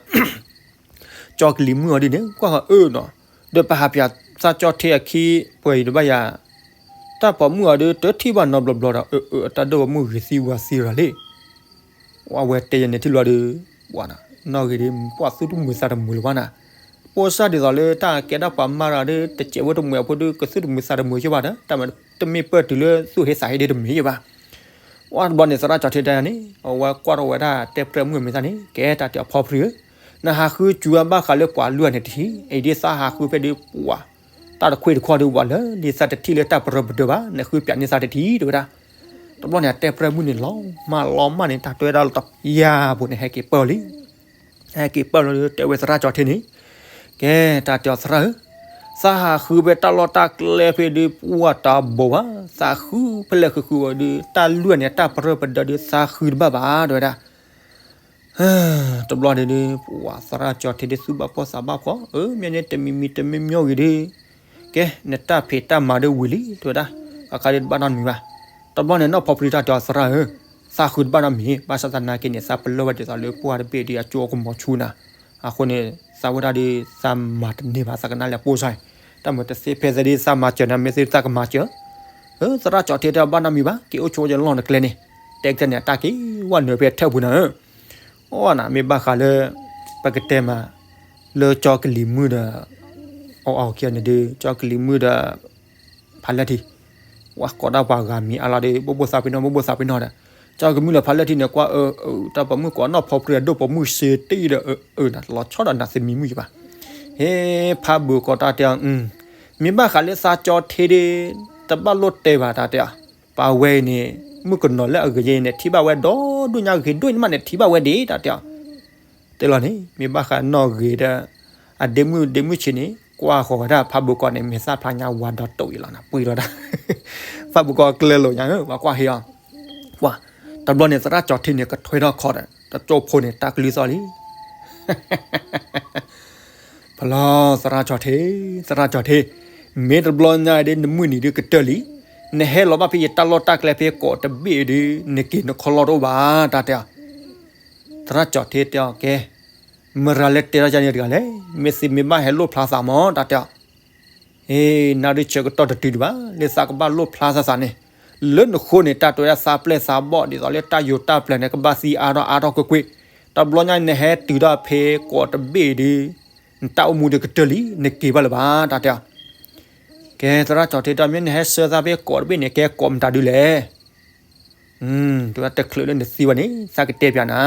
ကၠီကလံၤမုၣ်အီၤဒ်န့ၣ် ကွၢ်ဃီအၢနီၤ, ဒီးပဟးပၠးသးကၠီၤထ့အခံ ပှဲၤအံၤတဘၣ်ယၤ, တၢ်ပိာ်မုၣ်အီၤဒီးတထံၣ်ဘၣ်နီတဘျီဘျီဒီး အၢ အၢ တၢ်ဒိၣ်ပှၤမုၣ်ဂ့ၤသံဝါသံရၤလံ အဝဲတဲယၤန့ၣ်ထံၣ်လီၤဒီး, ပှၤနီၢ်ဂ့ၤဒီး ပှၤသူၣ်တမုာ်သးတမုာ်လၢၤဘၣ်နၤ, ပိစၢ်ဒ်သိးလၢတၢ်ကဲဒၣ်ပှၤမါရၤဒီး တစဲးဝဲတမုာ်အဖိဒီး ကသူၣ်တမုာ်သးတမုာ်က့ဘၣ်ဒီး တၢ်မ့ၢ်တမ့ၢ်ပၢၢ်တုၤလၢသူၣ်ဟ့သးဟ့ဒီးတမ့ၢ်ယဘၣ် ဝဲတဘျီန့ၣ် သရၣ်ကၠီၤထ့တၢ်န့ၣ် အဝဲကွၢ်ထီၣ်ဝဲဒၣ်တဲပြဲးမုၣ်အမဲာ်သၣ်န့ၣ် ကဲတၢ်တဲအီၤဖီပြံဧၢ, နဟးဃုစူၤဘၣ်ဃးလၢပှၤလွံၢ်ဂၤန့ၣ်တထံၣ်, အံၤဒ်သးဟးဃုဖဲဒ်ပှၤ တၢ်တခွ့တခီဒီး ပှၤလၢလံသးတထံၣ်လၢတၢ်ပရၢပဒၢဘၣ်, နဃုပၠးန့ၢ်သးတထံၣ်တဲဝဲဒၣ်. တဘျီန့ၣ် အတဲပြဲးမုၣ်န့ၣ် လီၤမၢ်လီၤမၢ်န့ၣ် တၢ်တဲဝဲဒၣ်လီၤတပျၢ်ဖိန့ၣ် ဟဲက့ၤပၢၢ်အီၤလံ ဟဲက့ၤပၢၢ်လီၤဒီး တဲဝဲသရၣ်ကၠီၤထ့န့ၣ်, ကဲတၢ်တဲအီၤသရၣ်ဧၢ, သးဟးဃုဖဲတၢ်လီၢ်တၢ်ကျဲဖဲဒ်ပှၤတၢ်ဘိးဘၣ်, သးဃုဖဲလဲၣ်ဃုဃုဝဲဒီး တၢ်လွံၢ်ဂၤန့ၣ် တၢ်ပရၢပဒၢဒီး သးဃုတဘၣ်ဘၣ် တဲဝဲဒၣ်. တဘျီန့ၣ်ဒီး ပှၤသရၣ်ကၠီၤထ့ဒီးသူၣ်ဘၣ်ဖှီၣ်သးဘၣ်ဖှီၣ်, အၢ မ့ၢ်န့ၣ်တမံၤမံၤတမံၤမံၤဂ့ၤဒီး, ကဲ နတၢ်ဖံးတၢ်မၤဒီးဝံၤလံ တဲဝဲဒၣ်, ကခါဒီးတဘၣ်နီတမံၤဘၣ်. တဘျီန့ၣ် နီၢ်ဖီပြံတၢ်တဲအီၤသရၣ်ဧၢ, သးဃုတဘၣ်နီတမံၤ, ဘၣ်ဆၣ်သနာ်က့န့ၣ် သးပလၢၢ်ဝဲဒ်သိးလၢပှၢ်တဘ့ၣ်ဒီးအကၠိအကမီၤဆူနၤ, အဃိန့ၣ် သးဝဲဒၣ်ဒီး သးမၤတန့ၢ်ဘၣ် သးကနၣ်လၢအပိၢ်စၢ်အံၤ, တၢ်မၤတသ့ဖဲသးဒ်သးမၤစၢၤနၤ မ့ၢ်သ့သးကမၤစၢၤ, သရၣ်ကၠီၤထ့တဲဘၣ်နီတမံၤဘၣ် က့ၤအိၣ်ဆိးဝဲယလီၢ်နကျဲန့ၣ်, တဲကတၢၢ်န့ၣ် အတၢ်က့ၤဝဲနုာ်ဖဲထၢၣ်ပူၤနၤဧၢ, အီနၤ မ့ၢ်ဘၣ်ဃးလၢ ပကတဲမး လၢကၠီကလံၤမုၣ်ဒီး အီအီခံန့ၣ်ဒီး ကၠီကလံၤမုၣ်ဒီး ဖးလၢထံ, ဝဲကိးဒၣ်ပှၤဂၤမံၤအါလီၤဒီး ဘိၣ်ဘိၣ်သးပ့ၤနီၣ် ဘိၣ်ဘိၣ်သးပ့ၤနီၣ်ဒီး ကၠီကမုၣ်လၢဖးလၢထံန့ၣ် ကွၢ်အၢ တၢ်ပိာ်မုၣ်ကိးနီၢ်ဖီပြံအဒိၣ်ပိာ်မုၣ်စ့တံၢ်ဒီး အၢ အၢ နလီၤဆီဒီးနသမံမုၣ်ယဘၣ်, ဟ့ ဖးဘုးကိးတၢ်တဲအီၤ, မ့ၢ်ဘၣ်ဃးလၢသးကၠီၤထ့ဒီး တဘၣ်လိၣ်တဲဘၣ်တၢ်တဲအီၤ, ပှၤဝဲအံၤန့ၣ် မုၣ်ကနီၤလၢအဂ့ၤယဲန့ၣ် ထံၣ်ဘၣ်ဝဲဒီဒူၣ်ညါဂ့ၤဒိၣ်န့ၣ်မးန့ၣ် ထံၣ်ဘၣ်ဝဲဒံးတၢ်တဲအီၤ တဲလီၤန့ၣ် မ့ၢ်ဘၣ်ဃးနီၢ်ဂ့ၤဒီး အဒ့မုၣ်ဒ့မုၣ်ဆံးန့ၣ် ကွၢ်ဃီၤဝဲဒၣ်ဖးဘုးကိးန့ၣ် မ့ၢ်သၣ်ဖျါညါဝါဒီးတိၢ်အံၤလီၤနၤ ပှံၤလီၤတၢ်, ဖးဘုးကိးကျဲလိာ်ညါဧၢ ပှၤကွၢ်ဟ့အီၤ, ပှၤ, တဘျီန့ၣ် သရၣ်ကၠီၤထ့န့ၣ် ကထွဲထီၣ်ခီဒီး တကၠိဖိန့ၣ် တၢ်ကလုၢ်သီၣ်လံ ဖလီၤ သရၣ်ကၠီၤထ့, သရၣ်ကၠီၤထ့, မ့ၢ်တဘျီညါဒ်နမုၢ်နံၤဒ်ကတၢၢ်လံ, နဟဲလီၤဘၣ်ဖဲယတၢ်လီၢ်တၢ်ကျဲဖဲကိးတဘ့ၣ်ဒ် နက့ၤနခီလီၢ်တအိၣ်ဘၣ် တၢ်တဲအီၤ, သရၣ်ကၠီၤထ့တဲအီၤ ကဲ, မရၤလၢတဲထီၣ်ယၤန့ၣ်တဂၤလဲၣ်, မ့ၢ်သ့မ့ၢ်ဘၣ်ဟဲလိၣ်ဖျါသးမး တၢ်တဲအီၤ နဒုးဆၢကတီၢ်တတုၤဒံးဘၣ် လၢသးကဘၣ်လိၣ်ဖျါသးသးန့ၣ်, လၢနဃိန့ၣ် တၢ်တဲဝဲဒၣ်သးပျဲၢ်သးဘီၣ် ဒ်သိးလၢတၢ်ယိၤတၢ်ပျဲၤန့ၣ် ကဘၣ်သံအါထီၣ်အါထီၣ်ကွ့ၢ်ကွ့ၢ်, တဘျီညါနဟဲတုၤဒၣ်ဖဲကိးတဘ့ၣ်ဒ် နတၢ်အိၣ်မူဒ်ကတၢၢ်လံ နက့ၤဘၣ်လၢၤဘၣ် တၢ်တဲအီၤ, ကဲ သရၣ်ကၠီၤထ့တဲအီၤ မ့ၢ်နဟဲဆှၢသးဖဲကိးတဘ့ၣ်န့ၣ် ကဲကိးမတၤဒုလဲၣ် တဲဝဲဒၣ်တချုးလၢနသံဘၣ်န့ၣ် သးကတဲပျးနၤ,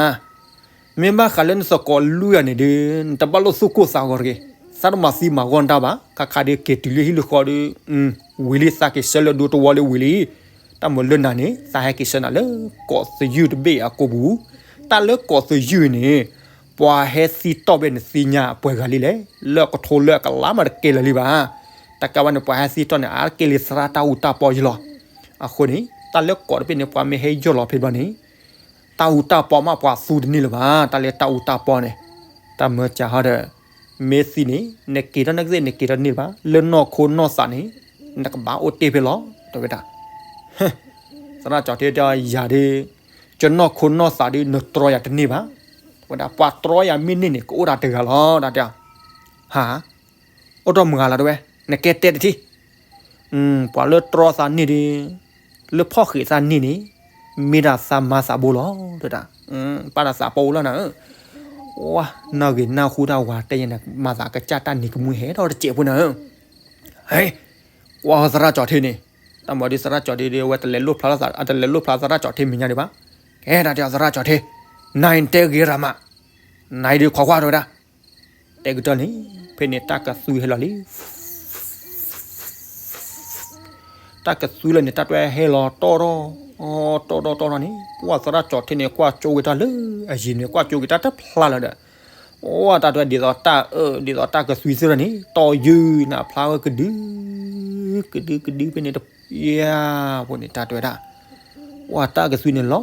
မ့ၢ်ဘၣ်ဃးလၢနသကိးလွံၢ်ဂၤန့ၣ်ဒီး နတဘၣ်လိၣ်သူၣ်ကိၢ်သးဂီၤတဂ့ၤ, သးတမၤသံမၤဂီၢ်နတၢ်ဘၣ်, ခါခါဒီးက့ၤတုၤလၢဟံၣ်လၢဃီဒီး ဝံၤလံ သးက့ၤဆှၢလၢဒူတဝီလၢဝံၤလံ, တၢ်မၤလၢနၤန့ၣ် သးဟဲက့ၤဆှၢနၤလၢကိးသယုၢ်တဘ့ၣ်အကိာ်ပူၤ, တၢ်လၢကိးသယုၢ်န့ၣ် ပှၤဟဲသံတီၢ်ဘၣ်နသ့ၣ်ညါအပှဲၤဂၤလံလဲၣ်, လၢအကထိလၢအကလးမးတကဲလၢၤလံဘၣ်, တကးဘၣ်န့ၣ် ပှၤဟဲသံတီၢ်န့ၣ် အါတက့ၢ်လံသရၣ်တၢ်အူတၢ်ပီယလီၤ, အဃိန့ၣ် တၢ်လၢကိးတဘ့ၣ်န့ၣ် ပှၤမ့ၢ်ဟဲယီၢ်လီၤဖဲဘျီန့ၣ် တၢ်အူတၢ်ပီမးပှၤသူတန့ၢ်လၢၤဘၣ်, တၢ်လၢတၢ်အူတၢ်ပီန့ၣ်, တၢ်မၤစၢၤဟီဒီး မ့ၢ်သံန့ၣ် နက့ၤထီၣ်နကသ့ၣ် နက့ၤထီၣ်တန့ၢ်ဘၣ်, လၢနီၢ်ခိနီၢ်သးန့ၣ် နကဘၣ်အိၣ်တ့ၢ်ဖဲလီၤ တဲဝဲဒၣ်, သရၣ်ကၠီၤထ့တဲယၤဒီး ကနီၢ်ခိနီၢ်သးဒီး နတြီယၤတန့ၢ်ဘၣ်, တဲဝဲဒၣ် ပှၤတြီယၤမ့ၢ်န့ၢ်န့ၣ် ကအိၣ်ဒၣ်တဂၤလီၤ တၢ်တဲ, ဟါ အိၣ်ထီၣ်မုၢ်ဂၤလီၤတဲဝဲ, နကဲတဲတထံၣ်, ပှၤလၢတြီသးန့ၢ်ဒီး လၢဖီၣ်ဃံးသးန့ၢ်န့ၣ် မ့ၢ်ဒၣ်သးမါသးဘိလီၤ တဲဒၣ်, ပာ်ဒၣ်သးပီအိၣ်လီၤနၤဧၢ, ဝါ နီၢ်ဂ့ၤနၢ်ဟူတၢ်ဝၤတဲယဲန့ၣ် မၤသးကစၢ်တၢ်နံၤကမှံဟဲထီၣ်တစဲးဖိနၤဧၢ, ဟဲ ကွၢ်သရၣ်ကၠီၤထ့န့ၣ်, တၢ်မၤဒီးသရၣ်ကၠီၤထ့ဒီး အဝဲတလဲၤလိၣ်ဖျါသး အတလဲၤလိၣ်ဖျါသရၣ်ကၠီၤထ့မဲာ်ညါဒံးဘၣ်, ကဲဒၣ်တဲသရၣ်ကၠီၤထ့, နၤအံၤတဲဂ့ၤရၤမး, နၤအံၤဒီးခိးကွၢ်တဲဝဲဒၣ် တဲကတၢၢ်န့ၣ် ဖဲန့ၣ်တၢ်ကသွံဟဲလီၤလံ, တၢ်ကသွံလၢန့ၣ် တၢ်တွဲဟဲလီၤတီၢ်ထီၣ်, တီၢ်ထီၣ်တီၢ်ထီၣ်န့ၣ် ပှၤသရၣ်ကၠီၤထ့န့ၣ် ကွၢ်ကၠိက့ၤတၢ်လၢအယံၤန့ၣ် ကွၢ်ကၠိက့ၤတၢ်တဖျါလၢၤဒီး, အိၣ်တၢ်တွဲဒ်သိးတၢ်အၢ ဒ်သိးတၢ်ကသွံသ့ၣ်န့ၣ် တီၢ်ယုၢ်နၤဖျါဝဲကဒု ကဒုကဒုဖဲန့ၣ်တပျၢ်ဖိန့ၣ် တၢ်တွဲဒၣ် ပှၤတၢ်ကသွံန့ၣ် လီ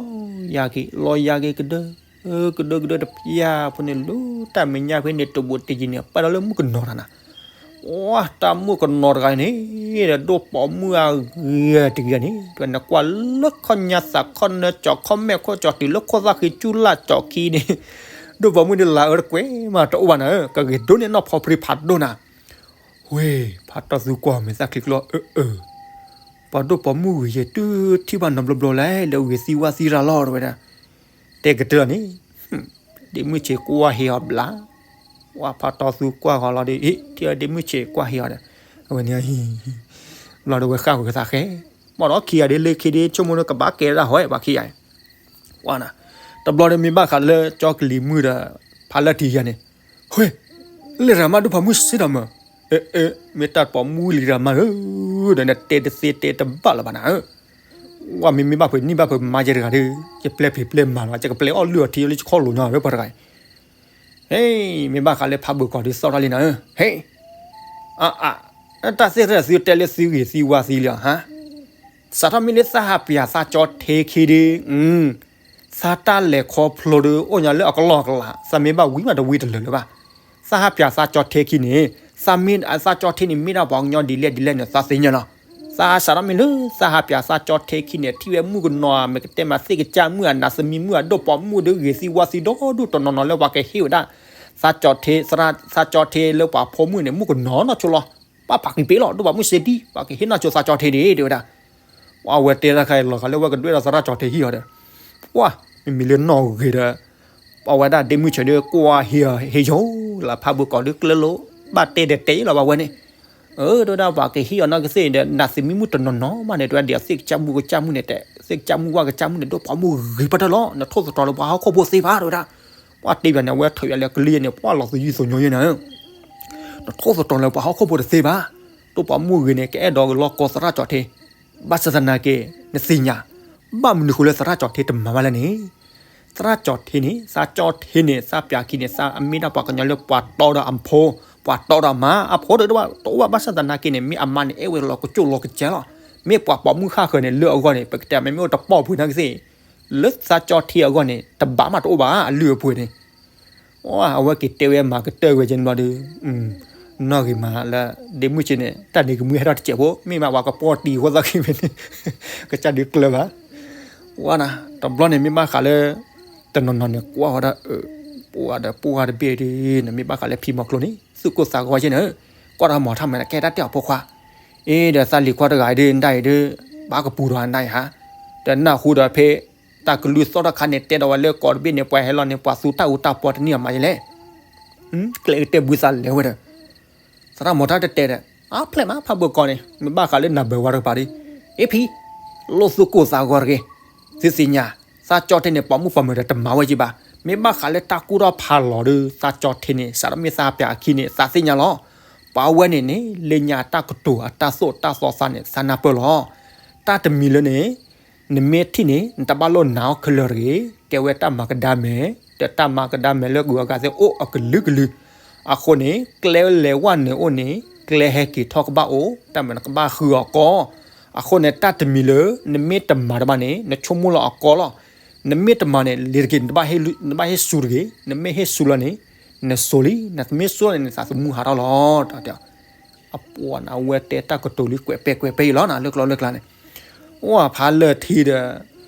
ၤယၤက့ၤ လီၤယၤက့ၤကဒၢ ကဒၢကဒၢတပျၢ်ဖိန့ၣ် လၢတၢ်မဲာ်ညါဖဲန့ၣ် တဘူးတယံၤန့ၣ် ပာ်ဒီးလၢမုၣ်ကနီၤတဂၤန့ၣ်, ဝါ တၢ်မုၣ်ကနီၤတဂၤန့ၣ် ဒိၣ်ပိာ်မုၣ်အဂၤတဂၤန့ၣ် နကွၢ်လၢခီၣ်ညါသးခီၣ်နၢကၠီခီၣ်မဲာ်ခိၣ်ကၠီတုၤလၢခိၣ်သၣ်ဃံကၠူလၢ်ကၠီခံန့ၣ် ဒိၣ်ပိာ်မုၣ်န့ၣ်လၤအၢတကွဲးမးတအိၣ်ဘၣ်နၤဧၢ ကဂ့ၤဒိၣ်န့ၢ်နီၢ်ဖီပြံဖးဒိၣ်နၤ ဝ့ၢ် ဖးတီၢ်သူကွၢ်မဲာ်သၣ်ချံကျိ အၢအၢ, ပှၤဒိၣ်ပိာ်မုၣ်ဂ့ၤယဲၢ်တုၤထံၣ်ဘၣ်နီတဘျီဘျီလဲၣ် လၢဂ့ၤသံဝါသံရၤလီၤ တဲဝဲဒၣ်, တဲကတၢၢ်န့ၣ်, ဒ့မုၣ်ဆံးကွၢ်ဟ့အီၤဘျါ, ဝါ ဖးတီၢ်သူကွၢ်ဃီၤလီၤဒီး အ့ ထံၣ်အီၤဒ့မုၣ်ဆံးကွၢ်ဟ့အီၤဒီး, အဝဲန့ၣ်, ဘျီဒီးဝဲဃၣ်ဃုာ်သးဃဲ, မ့ၢ်ဒီးခံဂၤဒ်လၢခံဒ်ဆိကမိၣ်ဒီးကဘၣ်ကဲဒၣ်ဟီၣ်ဘၣ်ခံဂၤ ဝါနၤ, တဘျီဒီးမ့ၢ်ဘၣ်ဃးလၢကၠီကလံၤမုၣ်ဒီး ဖးလၢထံယၤန့ၣ်, ဟဲ, လံရၤမးဒိၣ်ပိာ်မုၣ်စ့ဒီးမး, အၢ အၢ မ့ၢ်တၢ်ပိာ်မုၣ်လံရၤမးဧၢ, ဒီးနတဲတသ့တဲတဘၣ်လၢၤဘၣ်နၤဧၢ, ဝါ မ့မ့ၢ်ဘၣ်ဖုးနံၣ်ဘၣ်ဖုးမါယဲတဂၤဒီး ယပျဲၢ်ဖံးပျဲၢ်မၤလီၤ ယကပျဲၢ်အီၣ်လုၢ်အီထံလၢယခီၣ်လိၤညီဝဲပှၤတဂၤအံၤ ဟဲ, မ့ၢ်ဘၣ်ဃးလၢဖးဘုးကီၤဒ်သိးထီၣ်လံနၤဧၢ, ဟဲ, အါအါ, တၢ်သ့ၣ်တဖၣ်သုတဲလၢသုဂ့ၤသံဝါသံလံဧါ, စးထီၣ်မ့ၢ်လၢသးဟးပၠးသးကၠီထ့ခံဒီး, သးတၢ်လဲၤခီဖျိဒီး အိၣ်ညါလၢအကလီၢ်အကလး သးမ့ၢ်ဘၣ်ဝံၤမးတဝံၤတလၢာ်လၢၤဘၣ်, သးဟးပၠးသးကၠီထ့ခံန့ၣ်, သးမ့ၢ်သးကၠီထ့န့ၣ် မ့ၢ်ဒၣ်ပှၤကညီဒ်လဲၣ်ဒ်လဲၣ်န့ၣ် သးသ့ၣ်ညါလီၤ, သးစးထီၣ်မ့ၢ်လၢ သးဟးပၠးသးကၠီထ့ခံန့ၣ် ထံၣ်ဝဲမုၣ်ကနီၤ မ့ၢ်ကတဲမးသ့ၣ်ကစၢ်မုၣ်အနးသမံမုၣ်အဒိၣ်ပိာ်မုၣ်ဒီးဂ့ၤသံဝါသံဒီဒူၣ်တနီၤနီၤလၢပှၤကဟ့ၣ်ဝဲဒၣ်, သးကၠီထ့, သးကၠီထ့လၢပှၤဖိမုၣ်န့ၣ် မုၣ်ကနီၤနီၢ်ဆိလီၤ. ပၢ်ပာ်ကံၤပ့လီၤ, ဒိၣ်ပှၤမုၣ်စ့ဒံ, ပှၤကဟ့ၣ်နီၢ်ဆိသးကၠီထ့ဒံး တဲဝဲဒၣ်. ပှၤဝဲတဲတၢ်ခါလီၤဂာ်လၢဝဲကဒွဲၣ်ဒီးသရၣ်ကၠီထ့ဟံၣ်အီၤဒီး, ပှၤ မ့မ့ၢ်လၢနီၢ်ဂ့ၤဒီး ပှၤဝဲဒၣ်ဒ့မုၣ်ဆဲးဒုးကွၢ်ဟ့ၣ်အီၤဟ့ၣ်ယီၤလၢဖးဘၢၣ်ကီးဒုးကျဲလိာ်, ဘၣ်တဲဒီးတဲလီၤဘၣ်ဝဲန့ၣ်. အၢ တဲဝဲဒၣ်ပှၤကဟ့ၣ်အီၤနီၢ်ကသ့ၣ်ဒီး နးသံမံမုၣ်တနီၤနီၤမးန့ၣ် တဲဝဲဒၣ် သ့ၣ်ကစၢ်မုၣ်ကစၢ်မုၣ်န့ၣ်တဲ, သ့ၣ်ကစၢ်မုၣ်ဝၣ်ကစၢ်မုၣ်န့ၣ် ဒိၣ်ပှၤမုၣ်ဂ့ၤပတၢၢ်လီၤ, နထိၣ်သတြီၤလၢပှၤဟီၣ်ခိၣ်ဖိသ့ဘၣ် တဲဝဲဒၣ်. ပှၤတဲဘၣ်န့ၣ် အဝဲထီၣ်ယၤလၢကလံၤန့ၣ် ပှၤလီၤသူယုၢ်သူညီယဲန့ၣ် နထိၣ်သတြီၤလၢပှၤဟီၣ်ခိၣ်ဖိတသ့ဘၣ်. ဒိၣ်ပှၤမုၣ်ဂ့ၤန့ၣ် ကအဲၣ်ဒိးကလီကီသရၣ်ကၠီထ့, ဘၣ်ဆၣ်သနာ်က့ နသ့ၣ်ညါ ဘၣ်မနုၤဃိလၢသရၣ်ကၠီထ့တမၤဘၣ်လဲၣ်န့ၣ်. သရၣ်ကၠီထ့န့ၣ် သးကၠီထ့န့ၣ် သးပၠးခံန့ၣ် သးအမ့ၢ်ဒၣ်ပှၤကညီလၢပှၤတီဒီးအဖိ, ပှၤတီဒီးအမါ, အဖိတအိၣ်ဘၣ်, တအိၣ်ဘၣ် ဘၣ်ဆၣ်သနာ်က့န့ၣ် မ့ၢ်အမါန့ၣ် အဲၣ်ဝဲလီၤကစိၣ်လီၤကစၢ်လီၤ. မ့ၢ်ပှၤပိာ်မုၣ်ဃၣ်ဃၢၤန့ၣ် လၢအဂီၢ်န့ၣ် ပကတဲမ့မ့ၢ်အိၣ်တပီၢ်ပှ့ၤနီၢ်ကသ့ၣ်, လၢသးကၠီထ့အဂီၢ်န့ၣ် တဘၣ်မးတအိၣ်ဘၣ် အလုၢ်အပှ့ၤန့ၣ်. အဝဲက့ၤတဲဝဲမၤကတၢၢ်ဝဲကဲန့ၣ်ဘျီဒီး, နီၢ်ဂ့ၤမးလၢ ဒ့မုၣ်ဆဲးန့ၣ် တၢ်န့ၣ်ကမုၢ်ဟဲထီၣ်တစဲးဖိ မ့ၢ်မးပှၤကပီၢ်တံၤဃိသီၣ်ခံဖဲန့ၣ် ကစၢ်ဒုးကျၢၤဘၣ်. ဝဲနၤ တဘျီန့ၣ်မ့ၢ်ဘၣ်ဃးလၢ တနီၤနီၤန့ၣ် ကွၢ်ဝဲဒၣ်, ပှၤဒီးပှၢ်တဘ့ၣ်ဒ်န့ၣ် မ့ၢ်ဘၣ်ဃးလၢဖံမီၤကျိန့ၣ် သူၣ်ကိၢ်သးဂီၤကဲန့ၣ်, ကွၢ်တၢ်မၤထီၣ်မးန့ၣ် ကဲတၢ်တဲအီၤဖိခွါ, အ့ဒီးသးလံၤခွါတဂၤအံၤဒုး နဒၣ်အံၤဒုး ဘၣ်ကပူၤဒီးနဒၣ်အံၤဟါ, ဒီးနၢ်ဟူဒီးဖဲ တၢ်ကလုၢ်သီၣ်တခါန့ၣ် တဲဒီးဝဲလၢကိးတဘ့ၣ်န့ၣ် ပှၤဟဲလီၤန့ၣ် ပှၤသူတၢ်အူတၢ်ပီတန့ၢ်အမးယလဲၣ်. ကျဲကတဲာ်ဘုသးလဲၤဝဲဒီး သရၣ်မီၤထါတတဲဒီး အါဖျဲၣ်မး ဖးဘၢၣ်ကီးန့ၣ် မ့ၢ်ဘၣ်ဃးလၢနၢ်ဘၢၣ်ဝါတကပၤဒီး, အ့ဖံ, လိၣ်သူၣ်ကိၢ်သးဂီၤတဂ့ၤ, သုသ့ၣ်ညါ, သးကၠီထ့န့ၣ် ပိာ်မုၣ်ပိာ်မၢၤဒီးတမၤဝဲက့ဘၣ်. မ့ၢ်ဘၣ်ဃးလၢတၢ်ကူၣ်ထီၣ်ဖးလီၤဒီး သးကၠီထ့န့ၣ် စးထီၣ်မ့ၢ်သးပၠးအခံန့ၣ် သးသ့ၣ်ညါလီၤ. ပှၤဝဲန့ၣ်န့ၣ် လၢညါအတၢ်ကတိၤအတၢ်သိၣ်တၢ်သီသးန့ၣ် သးနၢ်ပၢၢ်လီၤ. တၢ်တမံၤလၢန့ၣ် နမ့ၢ်ထံၣ်န့ၣ် နတဘၣ်လိၣ်နာ်အီၤခဲလၢာ်တဂ့ၤ, ကဲဝဲတၢ်မၤကဒါမဲာ်, ဒီးတၢ်မၤကဒါမဲာ်လၢအဂုၤအဂၤသ့ၣ်အိၣ်အကလုာ်ကလုာ်. အဃိန့ၣ် ကျဲလဲၤဝဲန့ၣ်အိၣ်န့ၣ် ကျဲဟဲက့ၤထီၣ်ကဘၣ်အိၣ်, တၢ်မၤနကဘၣ်ဃုအီၤကီး. အဃိန့ၣ် တၢ်တမံၤလၢ နမ့ၢ်တမၤတဘၣ်န့ၣ် နဆိကမိၣ်လီၤအကီးလီၤ. နမ့ၢ်တမၤန့ၣ် လ့ၤတက့ၤ နဘၣ်ဟ့ၣ်စူၤတဂ့ၤ, နမ့ၢ်ဟ့ၣ်စူၤလီၤန့ၣ် နစိၤလံ, နမ့ၢ်စိၤလီၤန့ၣ် နသးသမူဟးထီၣ်လီၤ. တၢ်တဲ အပှၤန့ၣ် အဝဲတဲတၢ်ကတိၤလံ ကွဲးပဲာ်ကွဲးပဲာ်အံၤလီၤနၤ လၢကျိာ်လၢကျါန့ၣ်. အိၣ်ဖးလၢထံဒီး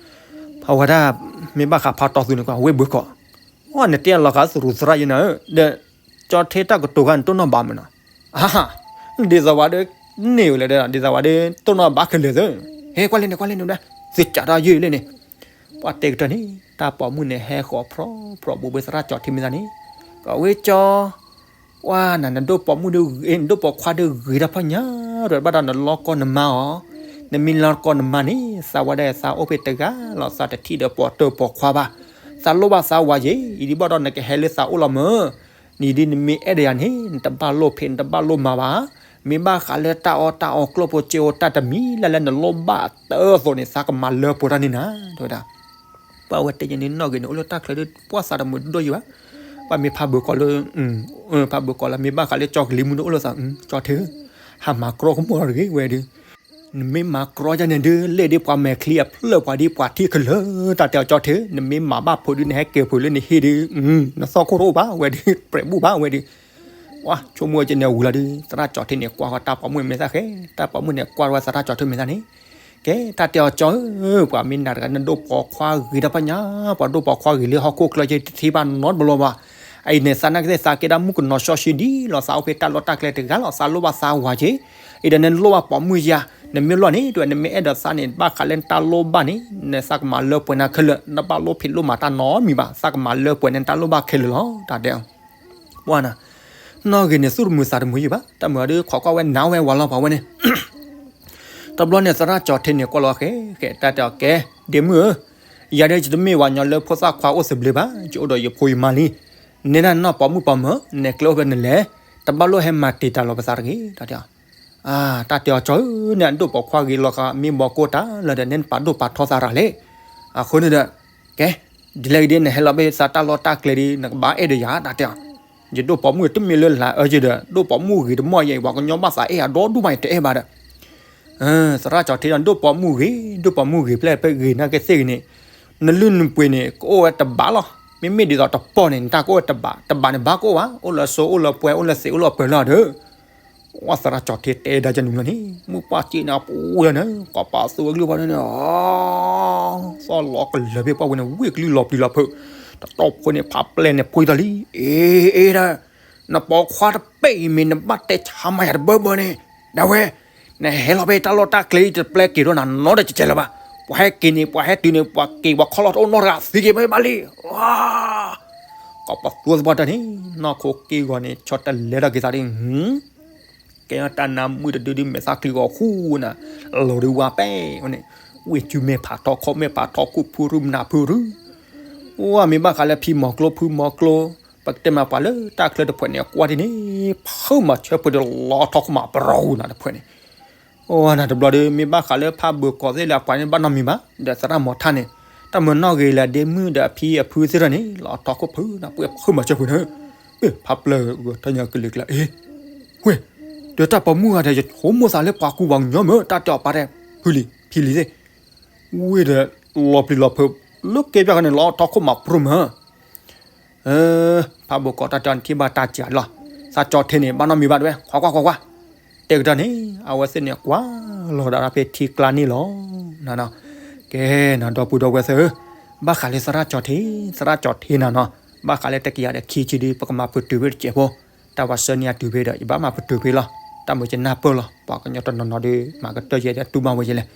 ဖးဝဲဒၣ် မ့ၢ်ဘၣ်ဃးဖးတီၢ်သူန့ၣ် ကွၢ်ဝ့ၢ်ဘၢကီး, အိၣ်နတဲလီၤဃာ်သရူးသရၣ်ယဲနၤ, ဒီးကၠီထ့တၢ်ကတိၤဂၤန့ၣ် တိၢ်နီၣ်ဘၣ်မးနီၤ. အဟါ, ဒ်သိးဝဲဒီး န့ၢ်ဝဲလဲၣ်ဒီး ဒ်သိးဝဲဒီး တိၢ်နီၣ်ဘၣ်ခဲလၢာ်သၢ, ဟဲကွၢ်လဲၣ်န့ၣ် ကွၢ်လဲၣ်န့ၣ်ဒီး သ့ၣ်ကးတၢ်ယုၢ်လၢန့ၣ်. ပှၤတဲကတၢၢ်န့ၣ် တၢ်ပိာ်မုၣ်န့ၣ် ဟဲဃီၤဖြီဖြီဘိးဘ့သရၣ်ကၠီထ့မ့ၢ်သးန့ၣ်, ကဝ့ၢ်ကၠီ ဝါနၤ နဒိၣ်ပိာ်မုၣ်ဒုးဂ့ၤ နဒိၣ်ပိာ်ခွါဒုးဂ့ၤတၢ်ဖီညါ, ဒီးဘၣ်ဒီးနလီၢ်ကီၢ်နမါအီၤ, နမ့ၢ်လီၢ်ကီၢ်နမါန့ၣ် သးဝဲဒၣ်သးအိၣ်ဖဲတဂၤလီၤ သးတထံၣ်ဒီးပိာ်တၢၢ်ပိာ်ခွါဘၣ်, သးလိၣ်ဘၣ်သးဝၤယ့ၣ် အံၤဒ်ဘၣ်ဒီးနကဟဲလၢသးအိၣ်လီၤမၢ်, နံၤဒ်နမ့ၢ်အဲၣ်ဒီးယၤန့ၣ် နတဘၣ်လိၣ်ဖံး နတဘၣ်လိၣ်မၤဘၣ်, မ့ၢ်ဘၣ်ဃးလၢတၢ်အီၣ်တၢ်အီကျိၣ်ဖိစ့ဖိတၢ်တမံၤလၢ်လၢနလိၣ်ဘၣ်တၢ်အသိးန့ၣ် သးကမၤလၢပှဲၤတၢ်န့ၢ်နၤ, တဲဝဲဒၣ်. ပှၤဝဲတဲယဲန့ၣ် နီၢ်ဂ့ၤန့ၣ် အိၣ်လၢတၢ်ချၢဒီး ပှၤသးတမုာ်ဒိၣ်ယံၤဘၣ်, ပှၤမ့ၢ်ဖးဘၢကီးလၢ ဖးဘၢကီးလၢ မ့ၢ်ဘၣ်ဃးလၢကၠီကလံၤမုၢ်န့ၣ် အိၣ်လၢသး ကၠီထ့ဧၢ, ဟးမၤကြီကမိၣ်တဂ့ၤဝဲဒုး, နမ့ၢ်မၤကြီယဲန့ၣ်ဒုး လဲၣ်ဒ်ပှၤမဲာ်ချံအဖျၢၣ်ပှၤဒ်ပှၤထံၣ်ခဲလၢာ် တၢ်တဲအီၤကၠီထ့, နမ့ၢ်မၤဘၣ်ဖိဒုး နဟဲကဲၤဖုးလၢနဟံၣ်ဒုး နသီၣ်ခိၣ်တအိၣ်ဘၣ်ဝဲဒုး ပြဲးဘူးဘၣ်ဝဲဒုး. ဝါ ဆိကမိၣ်ဝဲကဲန့ၣ်ဝံၤလီၤဒုး သရၣ်ကၠီထ့န့ၣ် ကွၢ်ဃီတၢ်ပိာ်မုၣ်မ့ၢ်သၣ်ဃဲ, တၢ်ပိာ်မုၣ်န့ၣ် ကွၢ်ဝဲသရၣ်ကၠီထ့မ့ၢ်သၣ်န့ၣ်, ကဲ တၢ်တဲအီၤကၠီဧၢ, ပှၤမ့ၢ်နၤတဂၤ နဒိၣ်ပိာ်ခွါဂ့ၤတၢ်ဖီညါ, ပှၤဒိၣ်ပိာ်ခွါဂ့ၤလၢဟီၣ်ခိၣ်ချၢက့ တထံၣ်ဘၣ်နီတဘျီဘၣ်. အံၤန့ၣ် သးနာ်က့သ့ၣ် သးကဲဒၣ်မုၣ်ကနီၤစီဆှံဒ်လီၤ, သးအိၣ်ဖဲတၢ်လီၢ်တၢ်ကျဲတဂၤလီၤ, သးလိၣ်ဘၣ်သးဝၤက့, အံၤဒီးနလိၣ်ဘၣ်ပိာ်မုၣ်ယါ, နမ့ၢ်လိၣ်န့ၣ် တဲဝဲ နမ့ၢ်အဲၣ်ဒိးသးန့ၣ် ဘၣ်ဃးလၢနတၢ်လိၣ်ဘၣ်န့ၣ် နသးကမၤလၢပှဲၤနၤခဲလၢာ်, နဘၣ်လိၣ်ဖံးလိၣ်မၤတၢ်နီတမံၤဘၣ်, သးကမၤလၢပှဲၤန့ၣ် နတၢ်လိၣ်ဘၣ်ခဲလၢာ်လီၤ တၢ်တဲအီၤ ပှၤနၤ, နီၢ်ဂ့ၤန့ၣ် သူၣ်တမုာ်သးတမုာ်ယံၤဘၣ်, တၢ်မုာ်အီၤဒုး ခိးကွၢ်ဝဲနၤဝဲဝၤလီၤပှၤဝဲန့ၣ်. တဘျီန့ၣ် သရၣ်ကၠီထ့န့ၣ် ကွၢ်လီၤဃဲဃဲ တၢ်တဲအီၤကဲ, ဒ့မုၣ်ဧၢ, ယၤဒၣ်ယတမ့ၢ်ဝၤညီလၢဖိသၣ်ခွါအိၣ်သဘျ့ဘၣ်, ယအိၣ်ဒီးယဖိယမါလံ. နဲဒၣ်နီၢ်ပိာ်မုၣ်ပိာ်မၢၤ, နဲကျဲအိၣ်ဖဲနလဲၣ်, တဘၣ်လိၣ်ဟဲမၤတံာ်တာ်လီၤပသးတဂ့ၤ, တၢ်တဲအီၤ တၢ်တဲအီၤကၠီဧၢ, နဲဒိၣ်ပိာ်ခွါဂ့ၤလီၤဃာ် မ့ၢ်ဘီကိၣ်တၢ်လၢဒီး နဲနပာ်ဒိၣ်ပာ်ထီသးရၤလဲၣ်. အဃိန့ၣ်ဒီး ကဲ, ဒ်လဲၣ်ဂ့ၤဒ် နဟဲလီၤဘၣ်သးတၢ်လီၢ်တၢ်ကျဲဒီး နကဘၣ်အဲၣ်ဒီးယၤ တၢ်တဲအီၤ. ယဒိၣ်ပိာ်မုၣ်တမ့ၢ်လၢလၢအၢယဒီး ဒိၣ်ပိာ်မုၣ်ဂ့ၤတမီၢ်ယဲအံၤ ပှၤကညီဘၣ်သးအဲၣ်အဒိၣ်ဒိၣ်မး ယတအဲၣ်ဘၣ်ဒီး သရၣ်ကၠီထ့ဒီး ဒိၣ်ပိာ်မုၣ်ဂ့ၤ, ဒိၣ်ပိာ်မုၣ်ဂ့ၤဖျဲၣ်ဖဲဂ့ၤ နာ်က့သ့ၣ်ဂ့ၤန့ၣ်, နလုၢ်နပှ့ၤန့ၣ် ကအိၣ်ဝဲတဘးလီၤ. မ့မ့ၢ်ဒ်သိးတပီၢ်န့ၣ် နတၢ်ကအိၣ်ဝဲတဘး, တဘးန့ၣ် ဘၣ်ကအိၣ်ဘၣ်, အိၣ်လၢစိအိၣ်လၢပှဲၤ အိၣ်လၢသံးအိၣ်လၢပှဲၤလီၤဒီး ဝဲသရၣ်ကၠီထ့တဲဒၣ်ကဲန့ၣ်လီၤန့ၣ် မုၢ်ပှၢ်စ့န့ၣ် အပူၤလၢန့ၣ် ကီးပာ်သူဝဲကလုၢ်ဘၣ်န့ၣ်, သီၣ်လီၤကလၢၤဖဲပှၢ်ဝဲန့ၣ် ဝ့ၢ်ကလုၢ်လီၤပျံၤလီၤဖုး, တတီၢ်ဖိန့ၣ် ဖးပျဲၢ်န့ၣ် ပှ့ၤသးလံ, အ့ အ့ ဒီး နပိာ်ခွါတပဲၢ်အံၤမ့ၢ်နဘၣ်တဲဆါမၤယၤတဘၢဘၢန့ၣ်, ဒၣ်ဝဲ, နဟဲလီၤဖဲတၢ်လီၢ်တၢ်ကျဲအံၤ တပျဲက့ၤဒီးနၤနီတကဲးလၢၤဘၣ်. ပှၤဟဲက့ၤန့ၣ် ပှၤဟဲတုၤန့ၣ် ပှၤက့ၤပှၤခီလီၤတအိၣ်နီတဂၤ သံက့ၤမ့ၢ်ဘၣ်လံ. ကီးပသူသပှၢ်တၢၢ်န့ၣ် နီၢ်ခိက့ၢ်ဂီၤန့ၣ် ဆီတလဲဒီးက့ၤသးဒ် ကဲတၢ်နါမုၣ်တဒုဒ်မဲာ်သၣ်ချံဂီၤဃူနၤ, လီၤဒုးဝါပဲၢ်ဝဲန့ၣ်, ဝ့ၢ်စုမဲာ်ဖးထီခီၣ်မဲာ်ဖးထီခိၣ်ဖုရူမနၤဖုရူ, အိၣ်မ့ၢ်ဘၣ်ဃးလၢဖံမီၤကျိဖုမီၤကျိ, ပကတဲမးပှၤလၢတၢ်ချၢတဖှဲးန့ၣ် အကွၢ်ဒ်န့ၣ်, ဖုမၤဆၢပှဲၤဒီးလီၤထီခိၣ်မးပရီနၤတဖှဲးန့ၣ်, အိၣ်နၤတဘျီဒီး မ့ၢ်ဘၣ်ဃးလၢဖးဘၢၣ်ကီးသ့ၣ်လၢအပှၤန့ၣ်ဘၣ်နီတမံၤဘၣ်, ဒီးသရၣ်မီၤထၣ်န့ၣ်, တၢ်မၤနီၣ်ဂ့ၤလၢဒ့မုၣ်ဒီးအဖံအဖုသ့ၣ်ထီၣ်န့ၣ် လီၤထီခိၣ်ဖုနၤပှဲၤဖုမၤဆၢပှဲၤန့ၣ်, ဖးပျဲၢ်ဂီၤထၢညါကလံၤကျါ အ့ ဝ့ၢ်, ဒီးတၢ်ပိာ်မုၣ်ဂၤဒီး ယဆိကမိၣ်သးလၢပှၤကူပှၤကညီမ့ၢ် တၢ်တဲအီၤပာ်ဒီး ဖုလံၤ ဖံလံၤသ့ၣ်, ဝ့ၢ်ဒီး လီၤပျံၤလီၤဖုး လၢကဲပၠၣ်ကန့ၣ် လီၤထီခိၣ်မးပရိမ့ၢ်, ဖးဘိၣ်ကီးတၢ်တဲအီၤန့ၣ် ထံၣ်ဘၣ်တၢ်စံးလီၤ, သးကၠီထ့န့ၣ် ဘၣ်နီတမံၤဘၣ်တဲဝဲ ကွၢ်ကွၢ်ကွၢ်ကွၢ်, တဲကတၢၢ်န့ၣ် အဝဲသ့ၣ်န့ၣ် ကွၢ်လီၤဒၣ်ဖဲထံကျါန့ၣ်လီၤ. ကဲနၤ ဒီပုၢ်ဒီဝဲၢ်သ့ၣ်ဧၢ, ဘၣ်ဃးလၢသရၣ်ကၠီထ့, သရၣ်ကၠီထ့နၤနီၤ, ဘၣ်ဃးလၢတကယၤဒီးခံဆံဒု ပကမၤပတုာ်ဖဲတစဲးဖိ, တၢ်ဝဲဆှၢန့ၢ်အတုၤဖဲဒီး ယဘၣ်မၤပတုာ်ဖဲလီၤ. တၢ်မၤယနၢ်ပၢၢ်လီၤ, ပှၤကညီတနီၤနီၤဒီး မၤကတၢၢ်ယဲဒီးတူၢ်ဘၣ်ဝဲယဲလဲၣ်,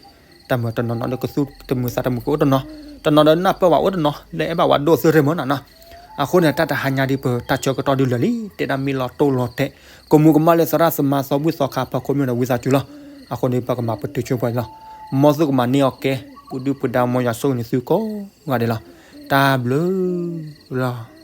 တၢ်မၤတနီၤနီၤဒီးကသူၣ်တမုာ်သးတမုာ်ကအိၣ်တနီၤ, တနီၤဒီးနၢ်ပၢၢ်ဘၣ်အိၣ်တနီၤ လၢအဲၣ်ဘၣ်ဝဲဒိၣ်သ့ၣ်မ့ၢ်နၤနီၤ. အဃိန့ၣ် တၢ်တဟါညါဒ်ပတၢ်ဆၢကတီၢ်ဒုးလၢာ်လံ, တဲဒၣ်မ့ၢ်လီၤတိၢ်လီၤတဲာ်, ကမူကမၣ်လၢသရၣ်သမါသီဘူၣ်သီခါဖီခိၣ်မ့ၢ်ဒီးဝံသးစူၤလီၤ. အဃိန့ၣ် ပကမၤပတုာ်ဆိပှဲၤလီၤ. မ်သုကမၤန့ၢ်အီၤကဲ, ပူၤဒုၣ်ပူၤဒါ မ်ယွၤဆိၣ်ဂ့ၤန့ၢ်သုကိးဂၤဒဲးလီၤ. တၢ်ဘျုးလီၤ.